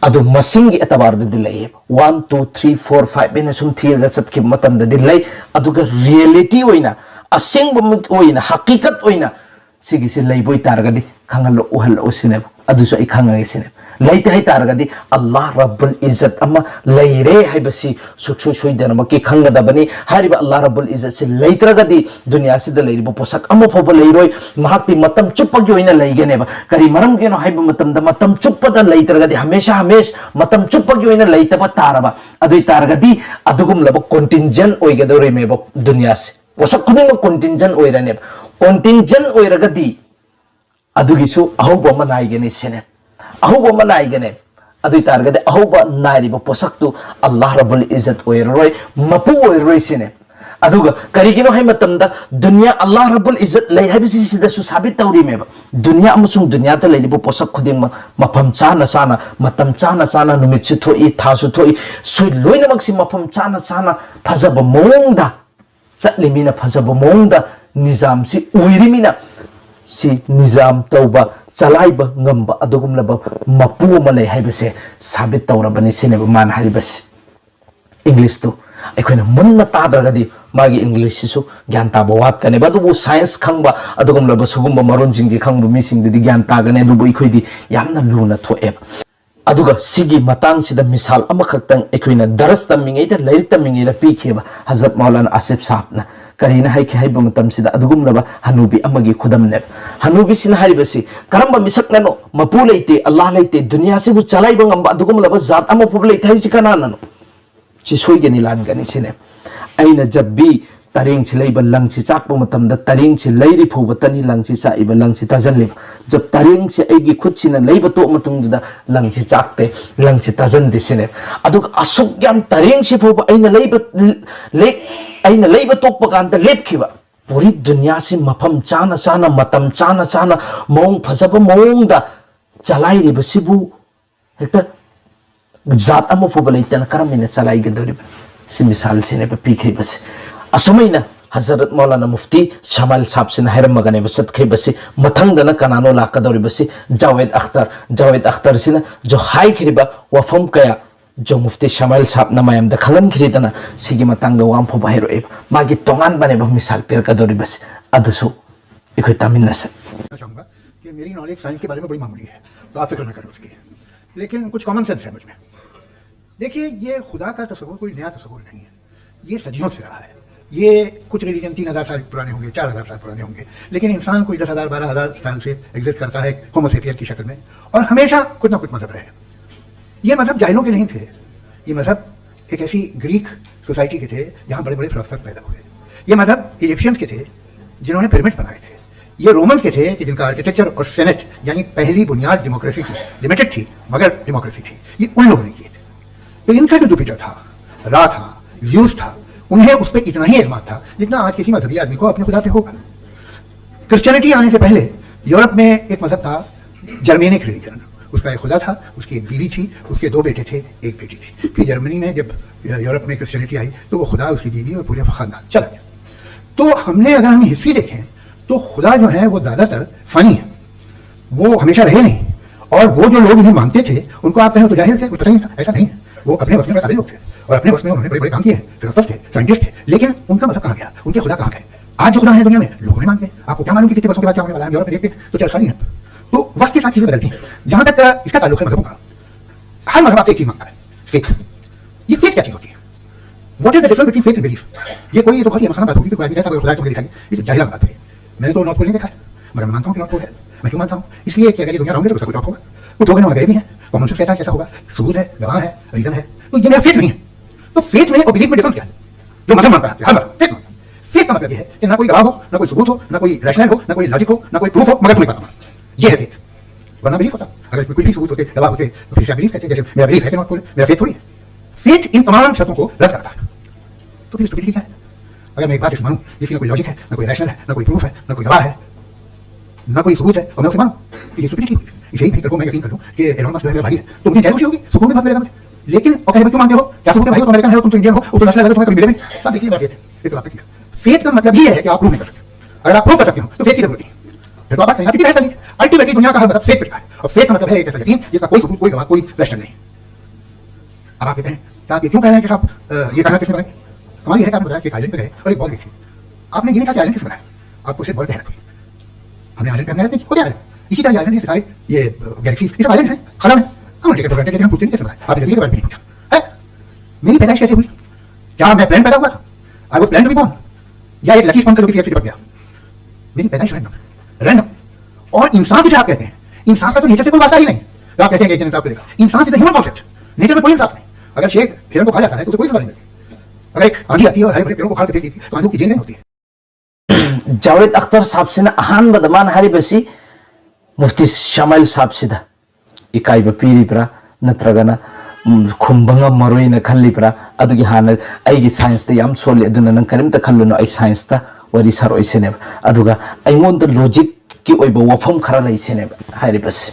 ꯑꯗꯨ ꯃꯁꯤꯡꯒꯤ ꯑꯦꯇꯕꯥꯔꯗꯗꯤ ꯂꯩꯌꯦꯕ꯫ One, two, three, four, five ꯍꯥꯏꯅ ꯁꯨꯝ ꯊꯤꯔꯒ ꯆꯠꯈꯤꯕ ꯃꯇꯝꯗꯗꯤ ꯂꯩ꯫ ꯑꯗꯨꯒ reality ꯑꯣꯏꯅ, ꯑꯁꯦꯡꯕ ꯑꯣꯏꯅ, ꯍꯀꯤꯀꯠ ꯑꯣꯏꯅ ꯁꯤꯒꯤꯁꯤ ꯂꯩꯕ ꯑꯣꯏꯇꯥꯔꯒꯗꯤ ꯈꯪꯍꯜꯂꯛꯎ, ꯎꯍꯜꯂꯛꯎ ꯁꯤꯅꯦꯕ꯫ ꯑꯗꯨꯁꯨ ꯑꯩ ꯈꯪꯉꯒꯦ ꯁꯤꯅꯦꯕ꯫ ꯂꯩꯇꯦ ꯍꯥꯏꯇꯥꯔꯒꯗꯤ ꯑꯜꯂꯥꯍ ꯔꯕꯨꯜ ꯏꯖꯠ ꯑꯃ ꯂꯩꯔꯦ ꯍꯥꯏꯕꯁꯤ ꯁꯨꯡꯁꯣꯏ ꯁꯣꯏꯗꯅꯃꯛꯀꯤ ꯈꯪꯒꯗꯕꯅꯤ꯫ ꯍꯥꯏꯔꯤꯕ ꯑꯜꯂꯥꯍ ꯔꯕꯨꯜ ꯏꯖꯠꯁꯤ ꯂꯩꯇ꯭ꯔꯒꯗꯤ ꯗꯨꯅꯤꯌꯥꯁꯤꯗ ꯂꯩꯔꯤꯕ ꯄꯣꯠꯁꯛ ꯑꯃ ꯐꯥꯎꯕ ꯂꯩꯔꯣꯏ꯫ ꯃꯍꯥꯛꯇꯤ ꯃꯇꯝ ꯆꯨꯞꯄꯒꯤ ꯑꯣꯏꯅ ꯂꯩꯒꯅꯦꯕ꯫ ꯀꯔꯤ ꯃꯔꯝꯒꯤꯅꯣ ꯍꯥꯏꯕ ꯃꯇꯝꯗ, ꯃꯇꯝ ꯆꯨꯞꯄꯗ ꯂꯩꯇ꯭ꯔꯒꯗꯤ, ꯍꯃꯦꯁꯥ ꯍꯃꯦꯁ ꯃꯇꯝ ꯆꯨꯞꯄꯒꯤ ꯑꯣꯏꯅ ꯂꯩꯇꯕ ꯇꯥꯔꯕ, ꯑꯗꯨ ꯑꯣꯏ ꯇꯥꯔꯒꯗꯤ ꯑꯗꯨꯒꯨꯝꯂꯕ contingent ꯑꯣꯏꯒꯗꯧꯔꯤꯃꯦꯕ ꯗꯨꯅꯤꯌꯥꯁꯦ꯫ ꯄꯣꯠꯁꯛ ꯈꯨꯗꯤꯡꯃꯛ contingent ꯑꯣꯏꯔꯅꯦꯕ꯫ Contingent ꯑꯣꯏꯔꯒꯗꯤ ꯑꯗꯨꯒꯤꯁꯨ ꯑꯍꯧꯕ ꯑꯃ ꯅꯥꯏꯒꯅꯤ ꯁꯤꯅꯦ꯫ ꯑꯍꯧꯕ ꯑꯃ ꯅꯥꯏꯒꯅꯤ꯫ ꯑꯗꯨ ꯑꯣꯏ ꯇꯥꯔꯒꯗꯤ ꯑꯍꯧꯕ ꯅꯥꯏꯔꯤꯕ ꯄꯣꯠꯁꯛꯇꯨ ꯑꯜꯂꯥꯍ ꯔꯕꯨꯜ ꯏꯖꯠ ꯑꯣꯏꯔꯔꯣꯏ, ꯃꯄꯨ ꯑꯣꯏꯔꯔꯣꯏ ꯁꯤꯅꯦ꯫ ꯑꯗꯨꯒ ꯀꯔꯤꯒꯤꯅꯣ ꯍꯥꯏ ꯃꯇꯝꯗ, ꯗꯨꯅꯤꯌꯥ, ꯑꯜꯂꯥꯍ ꯔꯕꯨꯜ ꯏꯖꯠ ꯂꯩ ꯍꯥꯏꯕꯁꯤ ꯁꯤꯗꯁꯨ ꯁꯥꯕꯤꯠ ꯇꯧꯔꯤꯃꯦꯕ꯫ ꯗꯨꯅꯤꯌꯥ ꯑꯃꯁꯨꯡ ꯗꯨꯅꯤꯌꯥꯗ ꯂꯩꯔꯤꯕ ꯄꯣꯠꯁꯛ ꯈꯨꯗꯤꯡꯃꯛ ꯃꯐꯝ ꯆꯥꯅ ꯆꯥꯅ, ꯃꯇꯝ ꯆꯥꯅ ꯆꯥꯅ, ꯅꯨꯃꯤꯠꯁꯨ ꯊꯣꯛꯏ, ꯊꯥꯁꯨ ꯊꯣꯛꯏ, ꯁꯨ ꯂꯣꯏꯅꯃꯛꯁꯤ ꯃꯐꯝ ꯆꯥꯅ ꯆꯥꯅ ꯐꯖꯕ ꯃꯑꯣꯡꯗ ꯆꯠꯂꯤ ꯃꯤꯅ, ꯐꯖꯕ ꯃꯑꯣꯡꯗ ꯅꯤꯖꯥꯝꯁꯤ ꯎꯏꯔꯤ ꯃꯤꯅ, ꯁꯤ ꯅꯤꯖꯥꯝ ꯇꯧꯕ, ꯆꯂꯥꯏꯕ ꯉꯝꯕ ꯑꯗꯨꯒꯨꯝꯂꯕ ꯃꯄꯨ ꯑꯃ ꯂꯩ ꯍꯥꯏꯕꯁꯦ ꯁꯥꯕꯤꯠ ꯇꯧꯔꯕꯅꯤ ꯁꯤꯅꯦꯕ ꯃꯥꯅ ꯍꯥꯏꯔꯤꯕꯁꯤ꯫ ꯏꯪꯂꯤꯁꯇꯨ ꯑꯩꯈꯣꯏꯅ ꯃꯨꯟꯅ ꯇꯥꯗ꯭ꯔꯒꯗꯤ ꯃꯥꯒꯤ ꯏꯪꯂꯤꯁꯁꯤꯁꯨ ꯒ꯭ꯌꯥꯟ ꯇꯥꯕ ꯋꯥꯠꯀꯅꯦꯕ꯫ ꯑꯗꯨꯕꯨ ꯁꯥꯏꯟꯁ ꯈꯪꯕ ꯑꯗꯨꯒꯨꯝꯂꯕ ꯁꯤꯒꯨꯝꯕ ꯃꯔꯣꯟꯁꯤꯡꯁꯤ ꯈꯪꯕ ꯃꯤꯁꯤꯡꯗꯨꯗꯤ ꯒ꯭ꯌꯥꯟ ꯇꯥꯒꯅꯤ, ꯑꯗꯨꯕꯨ ꯑꯩꯈꯣꯏꯗꯤ ꯌꯥꯝꯅ ꯂꯨꯅ ꯊꯣꯛꯑꯦꯕ꯫ ꯑꯗꯨꯒ ꯁꯤꯒꯤ ꯃꯇꯥꯡꯁꯤꯗ ꯃꯤꯁꯥꯜ ꯑꯃꯈꯛꯇꯪ ꯑꯩꯈꯣꯏꯅ ꯗꯔꯁ ꯇꯝꯃꯤꯉꯩꯗ, ꯂꯥꯏꯔꯤꯛ ꯇꯝꯃꯤꯉꯩꯗ ꯄꯤꯈꯤꯕ ꯍꯖꯔꯠ ꯃꯧꯂꯥꯅꯥ ꯑꯁꯤꯐ ꯁꯥꯍꯕꯅ꯫ ꯀꯔꯤꯅ ꯍꯥꯏꯈꯤ ꯍꯥꯏꯕ ꯃꯇꯝꯁꯤꯗ, ꯑꯗꯨꯒꯨꯝꯂꯕ ꯍꯅꯨꯕꯤ ꯑꯃꯒꯤ ꯈꯨꯗꯝꯅꯦꯕ꯫ ꯍꯅꯨꯕꯤꯁꯤꯅ ꯍꯥꯏꯔꯤꯕꯁꯤ ꯀꯔꯝꯕ ꯃꯤꯁꯛꯅꯅꯣ? ꯃꯄꯨ ꯂꯩꯇꯦ, ꯑꯜꯂꯥꯍ ꯂꯩꯇꯦ, ꯗꯨꯅꯤꯌꯥꯁꯤꯕꯨ ꯆꯂꯥꯏꯕ ꯉꯝꯕ ꯑꯗꯨꯒꯨꯝꯂꯕ ꯖꯥꯠ ꯑꯃ ꯐꯥꯎꯕ ꯂꯩꯇꯦ ꯍꯥꯏꯁꯤ ꯀꯅꯥꯅꯅꯣ? ꯁꯤ ꯁꯣꯏꯒꯅꯤ, ꯂꯥꯟꯒꯅꯤ ꯁꯤꯅꯦ꯫ ꯑꯩꯅ ꯖꯕ ꯕꯤ ꯇꯔꯦꯡꯁꯤ ꯂꯩꯕ, ꯂꯪꯁꯤ ꯆꯥꯛꯄ ꯃꯇꯝꯗ ꯇꯔꯦꯡꯁꯤ ꯂꯩꯔꯤ ꯐꯥꯎꯕꯇꯅꯤ ꯂꯪꯁꯤ ꯆꯥꯛꯏꯕ, ꯂꯪꯁꯤ ꯇꯥꯖꯜꯂꯤꯕ꯫ ꯖꯕ ꯇꯔꯦꯡꯁꯤ ꯑꯩꯒꯤ ꯈꯨꯠꯁꯤꯅ ꯂꯩꯕ ꯇꯣꯛ ꯃꯇꯨꯡꯗꯨꯗ ꯂꯪꯁꯤ ꯆꯥꯛꯇꯦ, ꯂꯪꯁꯤ ꯇꯥꯖꯟꯗꯦ ꯁꯤꯅꯦ꯫ ꯑꯗꯨꯒ ꯑꯁꯨꯛ ꯌꯥꯝ ꯇꯔꯦꯡꯁꯤ ꯐꯥꯎꯕ ꯑꯩꯅ ꯂꯩꯕ, ꯂꯦꯛ-, ꯑꯩꯅ ꯂꯩꯕ ꯇꯣꯛꯄ ꯀꯥꯟꯗ ꯂꯦꯞꯈꯤꯕ꯫ ꯄꯨꯔꯤ ꯗꯨꯅꯤꯌꯥꯁꯤ ꯃꯐꯝ ꯆꯥꯅ ꯆꯥꯅ, ꯃꯇꯝ ꯆꯥꯅ ꯆꯥꯅ, ꯃꯑꯣꯡ ꯐꯖꯕ ꯃꯑꯣꯡꯗ ꯆꯂꯥꯏꯔꯤꯕꯁꯤꯕꯨ ꯍꯦꯛꯇ ꯖꯥꯠ ꯑꯃ ꯐꯥꯎꯕ ꯂꯩꯇꯅ ꯀꯔꯝꯅ ꯆꯂꯥꯏꯒꯗꯧꯔꯤꯕ? ꯁꯤ ꯃꯤꯁꯥꯜꯁꯤꯅꯦꯕ ꯄꯤꯈ꯭ꯔꯤꯕꯁꯤ꯫ ꯑꯁꯨꯃꯥꯏꯅ ꯍꯖꯔꯠ ꯃꯧꯂꯥꯅꯥ ꯃꯨꯐꯇꯤ ꯁꯃꯥꯏꯜ ꯁꯥꯕꯁꯤꯅ ꯍꯥꯏꯔꯝꯃꯒꯅꯦꯕ ꯆꯠꯈ꯭ꯔꯤꯕꯁꯤ꯫ ꯃꯊꯪꯗꯅ ꯀꯅꯥꯅꯣ ꯂꯥꯛꯀꯗꯧꯔꯤꯕꯁꯤ? ꯖꯥꯋꯦꯗ ꯑꯈꯇꯔ꯫ ꯖꯥꯋꯦꯗ ꯑꯈꯇꯔꯁꯤꯅ ꯖꯣ ꯍꯥꯏꯈ꯭ꯔꯤꯕ ꯋꯥꯐꯝ ꯀꯌꯥ ꯖꯣ ꯃꯨꯐꯇꯤ ꯁꯃꯥꯏꯜ ꯁꯥꯕꯅ ꯃꯌꯥꯝꯗ ꯈꯪꯍꯟꯈ꯭ꯔꯤꯗꯅ ꯁꯤꯒꯤ ꯃꯇꯥꯡꯗ ꯋꯥ ꯑꯃ ꯐꯥꯎꯕ ꯍꯥꯏꯔꯛꯑꯦꯕ꯫ ꯃꯥꯒꯤ ꯇꯣꯉꯥꯟꯕꯅꯦꯕ ꯃꯤꯁꯥꯜ ꯄꯤꯔꯛꯀꯗꯧꯔꯤꯕꯁꯤ꯫ ꯑꯗꯨꯁꯨ ꯑꯩꯈꯣꯏ ꯇꯥꯃꯤꯟꯅꯁꯦ꯫ चाहूंगा कि मेरी नॉलेज साइंस के बारे में बड़ी मामूली है, तो आप फिक्र ना करें उसकी। लेकिन कुछ कॉमन सेंस है मुझ में। देखिए, ये खुदा का तस्वुर कोई नया तस्वुर नहीं है, ये सदियों से रहा है। ये कुछ रिलीजन तीन हज़ार साल पुराने होंगे, चार हज़ार साल पुराने होंगे, लेकिन इंसान कोई दस हज़ार, बारह हज़ार साल से एग्जिस्ट करता है होमोसेपियन की शक्ल में, और हमेशा कुछ ना कुछ मजहब रहे। ये मजहब जाहिलों के नहीं थे, ये मजहब एक ऐसी ग्रीक सोसाइटी के थे जहाँ बड़े बड़े फिलोसफर पैदा हुए। ये मजहब इजिप्शियंस के थे जिन्होंने पिरामिड्स बनाए थे। ये रोमन्स के थे कि जिनका आर्किटेक्चर और सेनेट यानी पहली बुनियाद डेमोक्रेसी की, लिमिटेड थी मगर डेमोक्रेसी थी, ये उन लोगों ने किए थे। तो इनका जो जुपिटर था, रा था, ज्यूस था, उन्हें उस पर इतना ही एतमाद था जितना आज किसी मजहबी आदमी को अपने खुदा पे होगा। क्रिश्चियनिटी आने से पहले यूरोप में एक मजहब था, जर्मेनिक रिलीजन। उसका एक खुदा था, उसकी एक बीवी थी, उसके दो बेटे थे, एक बेटी थी। फिर जर्मनी में जब यूरोप में क्रिश्चियनिटी आई तो वो खुदा, उसकी बीवी और पूरे खानदान चला गया। तो हमने, अगर हम हिस्ट्री देखें तो खुदा जो है वो ज्यादातर फनी है, वो हमेशा रहे नहीं। और वो जो लोग इन्हें मानते थे उनको आप कहें तो जाहिल थे, कुछ पता नहीं था, ऐसा नहीं है। वो अपने वक्त में काबिल लोग थे और अपने वक्त में उन्होंने बड़े बड़े काम किए हैं, फिलोसफर थे, साइंटिस्ट थे, लेकिन उनका मजहब कहाँ गया, उनके खुदा कहाँ गए? आज जो खुदा है दुनिया में लोगों ने मानते हैं। आपको क्या मालूम कि कितने वर्षों के बाद क्या होने वाला है, हम यूरोप में देखते हैं तो चर्चा नहीं है। तो वक्त के साथ चीजें बदलती हैं। जहां तक इसका ताल्लुक है मजहबों का, हर मजहब आपसे एक चीज मांगता है, फेथ। ये फेथ क्या चीज होती है? What is the difference between faith and belief? ये कोई, ये तो बहुत ही अनखाना बात होगी कि कोई आदमी ऐसा कोई खुदा है, तुमने दिखाई, ये तो जाहिल बात हुई। मैंने तो नॉर्थ पोल नहीं देखा है, मगर मैं मानता हूँ कि नॉर्थ पोल है। मैं क्यों मानता हूँ? इसलिए कि अगर ये दुनिया राउंड है तो उसका कोई टॉप होगा। कुछ लोगों ने वहाँ गए भी हैं, कॉमन सेंस कहता है कि ऐसा होगा, सबूत है, गवाह है, रीजन है। तो ये मेरा फेथ नहीं है। तो फेथ में और बिलीफ में डिफरेंस क्या है? जो मजहब मानता है, हर मजहब फेथ मानता है। फेथ का मतलब ये है कि ना कोई गवाह हो, ना कोई सबूत हो, ना कोई रैशनल हो, ना कोई लॉजिक हो, ना कोई प्रूफ हो, मगर तुम्हें बात मानो। ये है फेथ। वरना बिलीफ होता। अगर इसमें कुछ भी सबूत होते, गवाह होते, तो फिर क्या बिलीफ कहते हैं? जैसे मेरा बिलीफ है कि नॉट, मेरा फेथ थोड़ी है। फेथ इन तमाम शर्तों को रद्द करता है। तो फिर स्टुपिडिटी क्या है? अगर मैं एक बात ऐसी मानूं जिसकी ना कोई लॉजिक है, ना कोई रैशनल है, ना कोई प्रूफ है, ना कोई गवाह है, ना कोई सबूत है, और मैं उसे मानूं, तो ये स्टुपिडिटी हुई। इसे ही बेहतर को मैं यकीन कर लूं कि एलोन मस्क जो है मेरा भाई है, तो मुझे जय खुशी होगी, सुकून भी बहुत मिलेगा मुझे। लेकिन और कहे, "भाई, क्यों मानते हो? क्या सबूत है भाई? वो तो अमेरिकन है, तुम तो इंडियन हो, वो तो नेशनल है, तुम्हें कभी मिले भी नहीं।" साहब, देखिए, मेरा फेथ है। ये तो बात है। फेथ का मतलब ये है कि आप प्रूफ नहीं कर सकते। अगर आप प्रूफ कर सकते हो, तो फेथ की जरूरत नहीं। फिर तो आप बात करें, यहाँ पे बहस कर लीजिए। अल्टीमेटली दुनिया का हर मजहब फेथ पे टिका है, और फेथ का मतलब है एक ऐसा यकीन जिसका कोई सबूत, कोई गवाह, कोई रैशनल नहीं। अब आप कहते हैं, क्या आप ये क्यों कह रहे हैं कि साहब, अ, ये कायनात किसने बनाई? कमाल ये है कि आपने बताया कि एक आइलैंड पे गए और एक बॉल देखी। आपने ये नहीं कहा कि आइलैंड किसने बनाया, आपको सिर्फ बॉल पे हैरत हुई। हमें आइलैंड पे हमने हैरत नहीं की, हो गया आइलैंड। इसी तरह ये आइलैंड है, सितारे, ये, अ, गैलेक्सी, ये सब आइलैंड है, कलम है। हम टेक इट फॉर ग्रांटेड, हम पूछते नहीं कैसे बनाया, आपने जिंदगी के बारे में नहीं पूछा है। मेरी पैदाइश कैसे हुई? क्या मैं प्लान पैदा हुआ था? I was plan to be born? या एक लकी स्पॉन्सर होकर सीएफसी चिपक गया? मेरी पैदाइश रैंडम, रैंडम। और इंसान किसे आप कहते हैं? इंसान का तो नेचर से कोई वास्ता ही नहीं। तो आप कहते हैं कि एक जन इंसाफ करेगा? इंसान से ह्यूमन कॉन्सेप्ट। नेचर में कोई इंसाफ नहीं। अगर शेर हिरन को खा जाता है तो उसे कोई सजा नहीं मिलती। अगर एक आंधी आती है और हरे भरे पेड़ों को उखाड़ कर फेंक देती है तो आंधी की जेल नहीं होती है। ꯖꯥꯋꯦꯗ ꯑꯈꯇꯔ ꯁꯥꯍꯕꯁꯤꯅ ꯑꯍꯥꯟꯕꯗ ꯃꯥꯅ ꯍꯥꯏꯔꯤꯕꯁꯤ ꯃꯨꯐꯇꯤ ꯁꯃꯥꯏꯜ ꯁꯥꯍꯕꯁꯤꯗ ꯏꯀꯥꯏꯕ ꯄꯤꯔꯤꯕ꯭ꯔꯥ, ꯅꯠꯇ꯭ꯔꯒꯅ, ꯎꯝ, ꯈꯨꯝꯕ ꯉꯝꯃꯔꯣꯏꯅ ꯈꯜꯂꯤꯕ꯭ꯔꯥ? ꯑꯗꯨꯒꯤ ꯍꯥꯟꯅ ꯑꯩꯒꯤ ꯁꯥꯏꯟꯁꯇ ꯌꯥꯝ ꯁꯣꯜꯂꯤ, ꯑꯗꯨꯅ ꯅꯪ ꯀꯔꯤꯝꯇ ꯈꯜꯂꯨꯅꯨ, ꯑꯩ ꯁꯥꯏꯟꯁꯇ ꯋꯥꯔꯤ ꯁꯥꯔꯛꯑꯣꯏ ꯁꯤꯅꯦꯕ꯫ ꯑꯗꯨꯒ ꯑꯩꯉꯣꯟꯗ ꯂꯣꯖꯤꯛꯀꯤ ꯑꯣꯏꯕ ꯋꯥꯐꯝ ꯈꯔ ꯂꯩ ꯁꯤꯅꯦꯕ ꯍꯥꯏꯔꯤꯕꯁꯦ꯫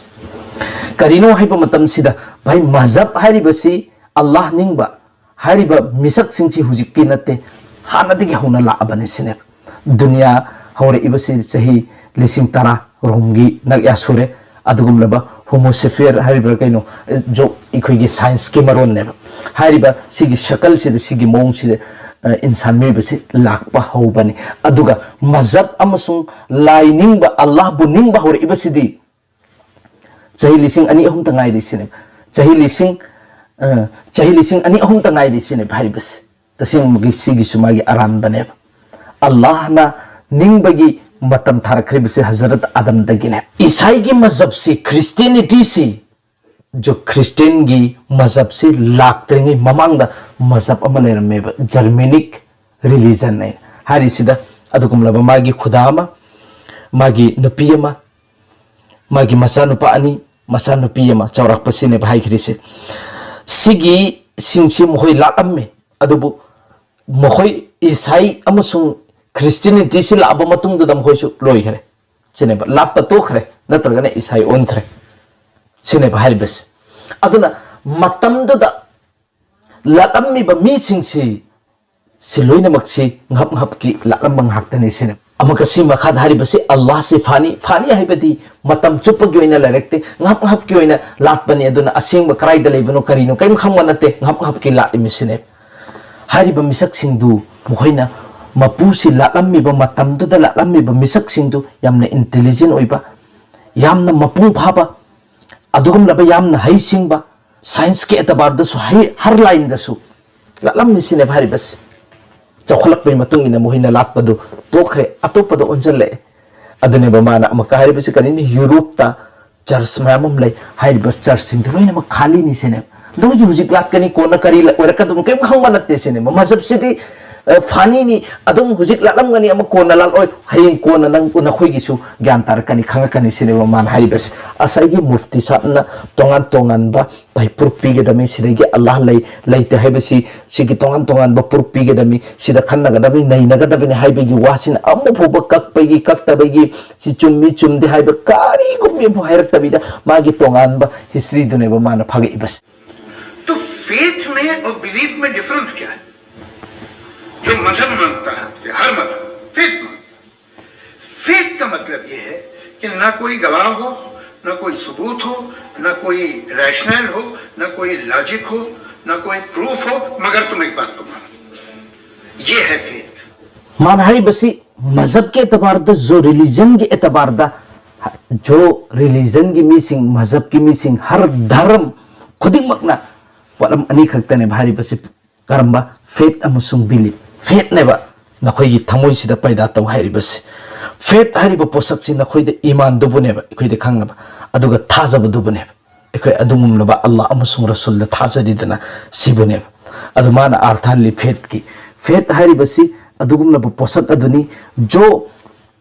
ꯀꯔꯤꯅꯣ ꯍꯥꯏꯕ ꯃꯇꯝꯁꯤꯗ, ꯚꯥꯏ, ꯃꯖꯍꯕ ꯍꯥꯏꯔꯤꯕꯁꯤ ꯑꯜꯂꯥꯍ ꯅꯤꯡꯕ ꯍꯥꯏꯔꯤꯕ ꯃꯤꯁꯛꯁꯤꯡꯁꯤ ꯍꯧꯖꯤꯛꯀꯤ ꯅꯠꯇꯦ, ꯍꯥꯟꯅꯗꯒꯤ ꯍꯧꯅ ꯂꯥꯛꯑꯕꯅꯤ ꯁꯤꯅꯦꯕ꯫ ꯗꯨꯅꯤꯌꯥ ꯍꯧꯔꯛꯏꯕꯁꯤ ꯆꯍꯤ ꯂꯤꯁꯤꯡ ꯇꯔꯥ ꯔꯣꯝꯒꯤ ꯅꯛꯌꯥ ꯁꯨꯔꯦ꯫ ꯑꯗꯨꯒꯨꯝꯂꯕ ꯍꯣꯃꯣꯁꯦꯐꯤꯌꯔ ꯍꯥꯏꯔꯤꯕ꯭ꯔꯥ ꯀꯩꯅꯣ, ꯖꯣ-, ꯑꯩꯈꯣꯏꯒꯤ ꯁꯥꯏꯟꯁꯀꯤ ꯃꯔꯣꯟꯅꯦꯕ꯫ ꯍꯥꯏꯔꯤꯕ ꯁꯤꯒꯤ ꯁꯀꯜꯁꯤꯗ, ꯁꯤꯒꯤ ꯃꯑꯣꯡꯁꯤꯗ, ꯑ, ꯏꯟꯁꯥꯟ ꯃꯤꯑꯣꯏꯕꯁꯤ ꯂꯥꯛꯄ ꯍꯧꯕꯅꯤ꯫ ꯑꯗꯨꯒ ꯃꯖꯍꯕ ꯑꯃꯁꯨꯡ ꯂꯥꯏ ꯅꯤꯡꯕ, ꯑꯜꯂꯥꯍꯕꯨ ꯅꯤꯡꯕ ꯍꯧꯔꯛꯏꯕꯁꯤꯗꯤ ꯆꯍꯤ ꯂꯤꯁꯤꯡ ꯑꯅꯤ ꯑꯍꯨꯝꯇ ꯉꯥꯏꯔꯤ ꯁꯤꯅꯦꯕ꯫ ꯆꯍꯤ ꯂꯤꯁꯤꯡ, ꯑ, ꯆꯍꯤ ꯂꯤꯁꯤꯡ ꯑꯅꯤ ꯑꯍꯨꯝꯇ ꯉꯥꯏꯔꯤ ꯁꯤꯅꯦꯕ ꯍꯥꯏꯔꯤꯕꯁꯦ꯫ ꯇꯁꯦꯡꯕꯒꯤ ꯁꯤꯒꯤꯁꯨ ꯃꯥꯒꯤ ꯑꯔꯥꯟꯕꯅꯦꯕ꯫ ꯑꯜꯂꯥꯍꯅ ꯅꯤꯡꯕꯒꯤ ꯃꯇꯝ ꯊꯥꯔꯛꯈ꯭ꯔꯤꯕꯁꯦ ꯍꯖꯔꯠ ꯑꯗꯝꯗꯒꯤꯅꯦ꯫ ꯏꯁꯥꯏꯒꯤ ꯃꯖꯍꯕꯁꯤ, ꯈ꯭ꯔꯤꯁꯇꯤꯌꯥꯅꯤꯇꯤꯁꯤ, ꯖꯨ ꯈ꯭ꯔꯤꯁꯇꯤꯌꯟꯒꯤ ꯃꯖꯍꯕꯁꯤ ꯂꯥꯛꯇ꯭ꯔꯤꯉꯩ ꯃꯃꯥꯡꯗ ꯃꯖꯍꯕ ꯑꯃ ꯂꯩꯔꯝꯃꯦꯕ, ꯖꯔꯃꯦꯅꯤꯛ ꯔꯤꯂꯤꯖꯟ ꯍꯥꯏꯅ ꯍꯥꯏꯔꯤꯁꯤꯗ꯫ ꯑꯗꯨꯒꯨꯝꯂꯕ ꯃꯥꯒꯤ ꯈꯨꯗꯥ ꯑꯃ, ꯃꯥꯒꯤ ꯅꯨꯄꯤ ꯑꯃ, ꯃꯥꯒꯤ ꯃꯆꯥꯅꯨꯄꯥ ꯑꯅꯤ, ꯃꯆꯥꯅꯨꯄꯤ ꯑꯃ, ꯆꯥꯎꯔꯥꯛꯄꯁꯤꯅꯦꯕ ꯍꯥꯏꯈ꯭ꯔꯤꯁꯦ꯫ ꯁꯤꯒꯤꯁꯤꯡꯁꯤ ꯃꯈꯣꯏ ꯂꯥꯛꯂꯝꯃꯤ, ꯑꯗꯨꯕꯨ ꯃꯈꯣꯏ ꯏꯁꯥꯏ ꯑꯃꯁꯨꯡ ꯈ꯭ꯔꯤꯁꯇꯤꯌꯥꯅꯤꯇꯤꯁꯤ ꯂꯥꯛꯑꯕ ꯃꯇꯨꯡꯗꯨꯗ ꯃꯈꯣꯏꯁꯨ ꯂꯣꯏꯈ꯭ꯔꯦ ꯁꯤꯅꯦꯕ, ꯂꯥꯠꯄ ꯇꯣꯛꯈ꯭ꯔꯦ, ꯅꯠꯇ꯭ꯔꯒꯅ ꯏꯁꯥꯏ ꯑꯣꯟꯈ꯭ꯔꯦ ꯁꯤꯅꯦꯕ ꯍꯥꯏꯔꯤꯕꯁꯦ꯫ ꯑꯗꯨꯅ ꯃꯇꯝꯗꯨꯗ ꯂꯥꯠꯂꯝꯃꯤꯕ ꯃꯤꯁꯤꯡꯁꯤ, ꯁꯤ ꯂꯣꯏꯅꯃꯛꯁꯤ ꯉꯍꯞ ꯉꯍꯞꯀꯤ ꯂꯥꯠꯂꯝꯕ ꯉꯥꯛꯇꯅꯤ ꯁꯤꯅꯦꯕ꯫ ꯑꯃꯨꯛꯀ ꯁꯤ ꯃꯈꯥꯗ ꯍꯥꯏꯔꯤꯕꯁꯤ ꯑꯜꯂꯥꯍꯁꯤ ꯐꯥꯅꯤ, ꯐꯥꯅꯤ ꯍꯥꯏꯕꯗꯤ ꯃꯇꯝ ꯆꯨꯞꯄꯒꯤ ꯑꯣꯏꯅ ꯂꯩꯔꯛꯇꯦ, ꯉꯍꯞ ꯉꯍꯞꯀꯤ ꯑꯣꯏꯅ ꯂꯥꯠꯄꯅꯤ꯫ ꯑꯗꯨꯅ ꯑꯁꯦꯡꯕ ꯀꯗꯥꯏꯗ ꯂꯩꯕꯅꯣ ꯀꯔꯤꯅꯣ ꯀꯔꯤꯝ ꯈꯪꯕ ꯅꯠꯇꯦ, ꯉꯍꯞ ꯉꯍꯞꯀꯤ ꯂꯥꯠꯂꯤꯃꯤ ꯁꯤꯅꯦꯕ꯫ ꯍꯥꯏꯔꯤꯕ ꯃꯤꯁꯛꯁꯤꯡꯗꯨ ꯃꯈꯣꯏꯅ ꯃꯄꯨꯁꯤ ꯂꯥꯠꯂꯝꯃꯤꯕ ꯃꯇꯝꯗꯨꯗ ꯂꯥꯠꯂꯝꯃꯤꯕ ꯃꯤꯁꯛꯁꯤꯡꯗꯨ ꯌꯥꯝꯅ ꯏꯟꯇꯦꯂꯤꯖꯦꯟ ꯑꯣꯏꯕ, ꯌꯥꯝꯅ ꯃꯄꯨꯡ ꯐꯥꯕ, ꯑꯗꯨꯒꯨꯝꯂꯕ ꯌꯥꯝꯅ ꯍꯩꯁꯤꯡꯕ, ꯁꯥꯏꯟꯁꯀꯤ ꯑꯦꯇꯕꯥꯔꯗꯁꯨ ꯍꯩ, ꯍꯔ ꯂꯥꯏꯟꯗꯁꯨ ꯂꯥꯠꯂꯝꯃꯤ ꯁꯤꯅꯦꯕ ꯍꯥꯏꯔꯤꯕꯁꯤ꯫ ꯆꯥꯎꯈꯠꯂꯛꯄꯒꯤ ꯃꯇꯨꯡ ꯏꯟꯅ ꯃꯈꯣꯏꯅ ꯂꯥꯠꯄꯗꯨ ꯇꯣꯛꯈ꯭ꯔꯦ, ꯑꯇꯣꯞꯄꯗ ꯑꯣꯟꯁꯤꯜꯂꯛꯑꯦ꯫ ꯑꯗꯨꯅꯦꯕ ꯃꯥꯅ ꯑꯃꯨꯛꯀ ꯍꯥꯏꯔꯤꯕꯁꯤ ꯀꯔꯤꯅꯤ? ꯌꯨꯔꯣꯞꯇ ꯆꯔꯆ ꯃꯌꯥꯝ ꯑꯃ ꯂꯩ, ꯍꯥꯏꯔꯤꯕ ꯆꯔꯆꯁꯤꯡꯗꯨ ꯂꯣꯏꯅꯃꯛ ꯈꯥꯂꯤꯅꯤ ꯁꯤꯅꯦꯕ꯫ ꯑꯗꯣ ꯍꯧꯖꯤꯛ ꯍꯧꯖꯤꯛ ꯂꯥꯠꯀꯅꯤ, ꯀꯣꯟꯅ ꯀꯔꯤ ꯑꯣꯏꯔꯛꯀꯗꯕꯅꯣ ꯀꯔꯤꯝ ꯈꯪꯕ ꯅꯠꯇꯦ ꯁꯤꯅꯦꯕ꯫ ꯃꯖꯍꯕꯁꯤꯗꯤ ꯑ, ꯐꯥꯅꯤꯅꯤ, ꯑꯗꯨꯝ ꯍꯧꯖꯤꯛ ꯂꯥꯠꯂꯝꯒꯅꯤ, ꯑꯃ ꯀꯣꯟꯅ ꯂꯥꯠꯂꯣꯏ, ꯍꯌꯦꯡ ꯀꯣꯟꯅ ꯅꯪ, ꯅꯈꯣꯏꯒꯤꯁꯨ ꯒ꯭ꯌꯥꯟ ꯇꯥꯔꯛꯀꯅꯤ, ꯈꯪꯉꯛꯀꯅꯤ ꯁꯤꯅꯦꯕ ꯃꯥꯅ ꯍꯥꯏꯔꯤꯕꯁꯦ꯫ ꯉꯁꯥꯏꯒꯤ ꯃꯨꯐꯇꯤ ꯁꯥꯍꯕꯅ ꯇꯣꯉꯥꯟ ꯇꯣꯉꯥꯟꯕ ꯄ꯭ꯔꯨꯐ ꯄꯤꯒꯗꯕꯅꯤ, ꯁꯤꯗꯒꯤ ꯑꯜꯂꯥꯍ ꯂꯩ ꯂꯩꯇꯦ ꯍꯥꯏꯕꯁꯤ, ꯁꯤꯒꯤ ꯇꯣꯉꯥꯟ ꯇꯣꯉꯥꯟꯕ ꯄ꯭ꯔꯨꯐ ꯄꯤꯒꯗꯕꯅꯤ, ꯁꯤꯗ ꯈꯟꯅꯒꯗꯕꯅꯤ, ꯅꯩꯅꯒꯗꯕꯅꯤ ꯍꯥꯏꯕꯒꯤ ꯋꯥꯁꯤꯅ ꯑꯃ ꯐꯥꯎꯕ ꯀꯛꯄꯒꯤ ꯀꯛꯇꯕꯒꯤ, ꯁꯤ ꯆꯨꯝꯃꯤ ꯆꯨꯝꯗꯦ ꯍꯥꯏꯕ ꯀꯔꯤꯒꯨꯝꯕ ꯑꯃꯐꯥꯎ ꯍꯥꯏꯔꯛꯇꯕꯤꯗ ꯃꯥꯒꯤ ꯇꯣꯉꯥꯟꯕ ꯍꯤꯁꯇ꯭ꯔꯤꯗꯨꯅꯦꯕ ꯃꯥꯅ ꯐꯥꯒꯛꯏꯕꯁꯦ꯫ तो फेथ में और बिलीफ में डिफरेंस क्या है? जो मजहब मानता है आपसे, हर मजहब फेथ मानता है। फेथ का मतलब यह है कि ना कोई गवाह हो, ना कोई सबूत हो, ना कोई रैशनल हो, ना कोई लॉजिक हो, ना कोई प्रूफ हो, मगर तुम एक बात को मानो। ये है फेथ। ꯃꯥꯅ ꯍꯥꯏꯔꯤꯕꯁꯤ ꯃꯖꯍꯕꯀꯤ ꯑꯦꯇꯕꯥꯔꯗ, ꯖꯣ ꯔꯤꯂꯤꯖꯟꯒꯤ ꯑꯦꯇꯕꯥꯔꯗ, ꯖꯣ ꯔꯤꯂꯤꯖꯟꯒꯤ ꯃꯤꯁꯤꯡ, ꯃꯖꯍꯕꯀꯤ ꯃꯤꯁꯤꯡ, ꯍꯔ ꯙꯔꯝ ꯈꯨꯗꯤꯡꯃꯛꯅ ꯄꯣꯠꯂꯝ ꯑꯅꯤꯈꯛꯇꯅꯦꯕ ꯍꯥꯏꯔꯤꯕꯁꯤ꯫ ꯀꯔꯝꯕ? ꯐꯦꯠ ꯑꯃꯁꯨꯡ ꯕꯤꯂꯤꯞ꯫ ꯐꯦꯠꯅꯦꯕ ꯅꯈꯣꯏꯒꯤ ꯊꯃꯣꯏꯁꯤꯗ ꯄꯩꯗꯥ ꯇꯧ ꯍꯥꯏꯔꯤꯕꯁꯤ꯫ ꯐꯦꯠ ꯍꯥꯏꯔꯤꯕ ꯄꯣꯠꯁꯛꯁꯤ ꯅꯈꯣꯏꯗ ꯏꯃꯥꯟꯗꯨꯕꯨꯅꯦꯕ, ꯑꯩꯈꯣꯏꯗ ꯈꯪꯅꯕ, ꯑꯗꯨꯒ ꯊꯥꯖꯕꯗꯨꯕꯨꯅꯦꯕ꯫ ꯑꯩꯈꯣꯏ ꯑꯗꯨꯒꯨꯝꯂꯕ ꯑꯜꯂꯥ ꯑꯃꯁꯨꯡ ꯔꯁꯨꯜꯗ ꯊꯥꯖꯔꯤꯗꯅ ꯁꯤꯕꯨꯅꯦꯕ꯫ ꯑꯗꯨ ꯃꯥꯅ ꯑꯥꯔꯊ ꯍꯜꯂꯤ ꯐꯦꯠꯀꯤ꯫ ꯐꯦꯠ ꯍꯥꯏꯔꯤꯕꯁꯤ ꯑꯗꯨꯒꯨꯝꯂꯕ ꯄꯣꯠꯁꯛ ꯑꯗꯨꯅꯤ꯫ ꯖꯣ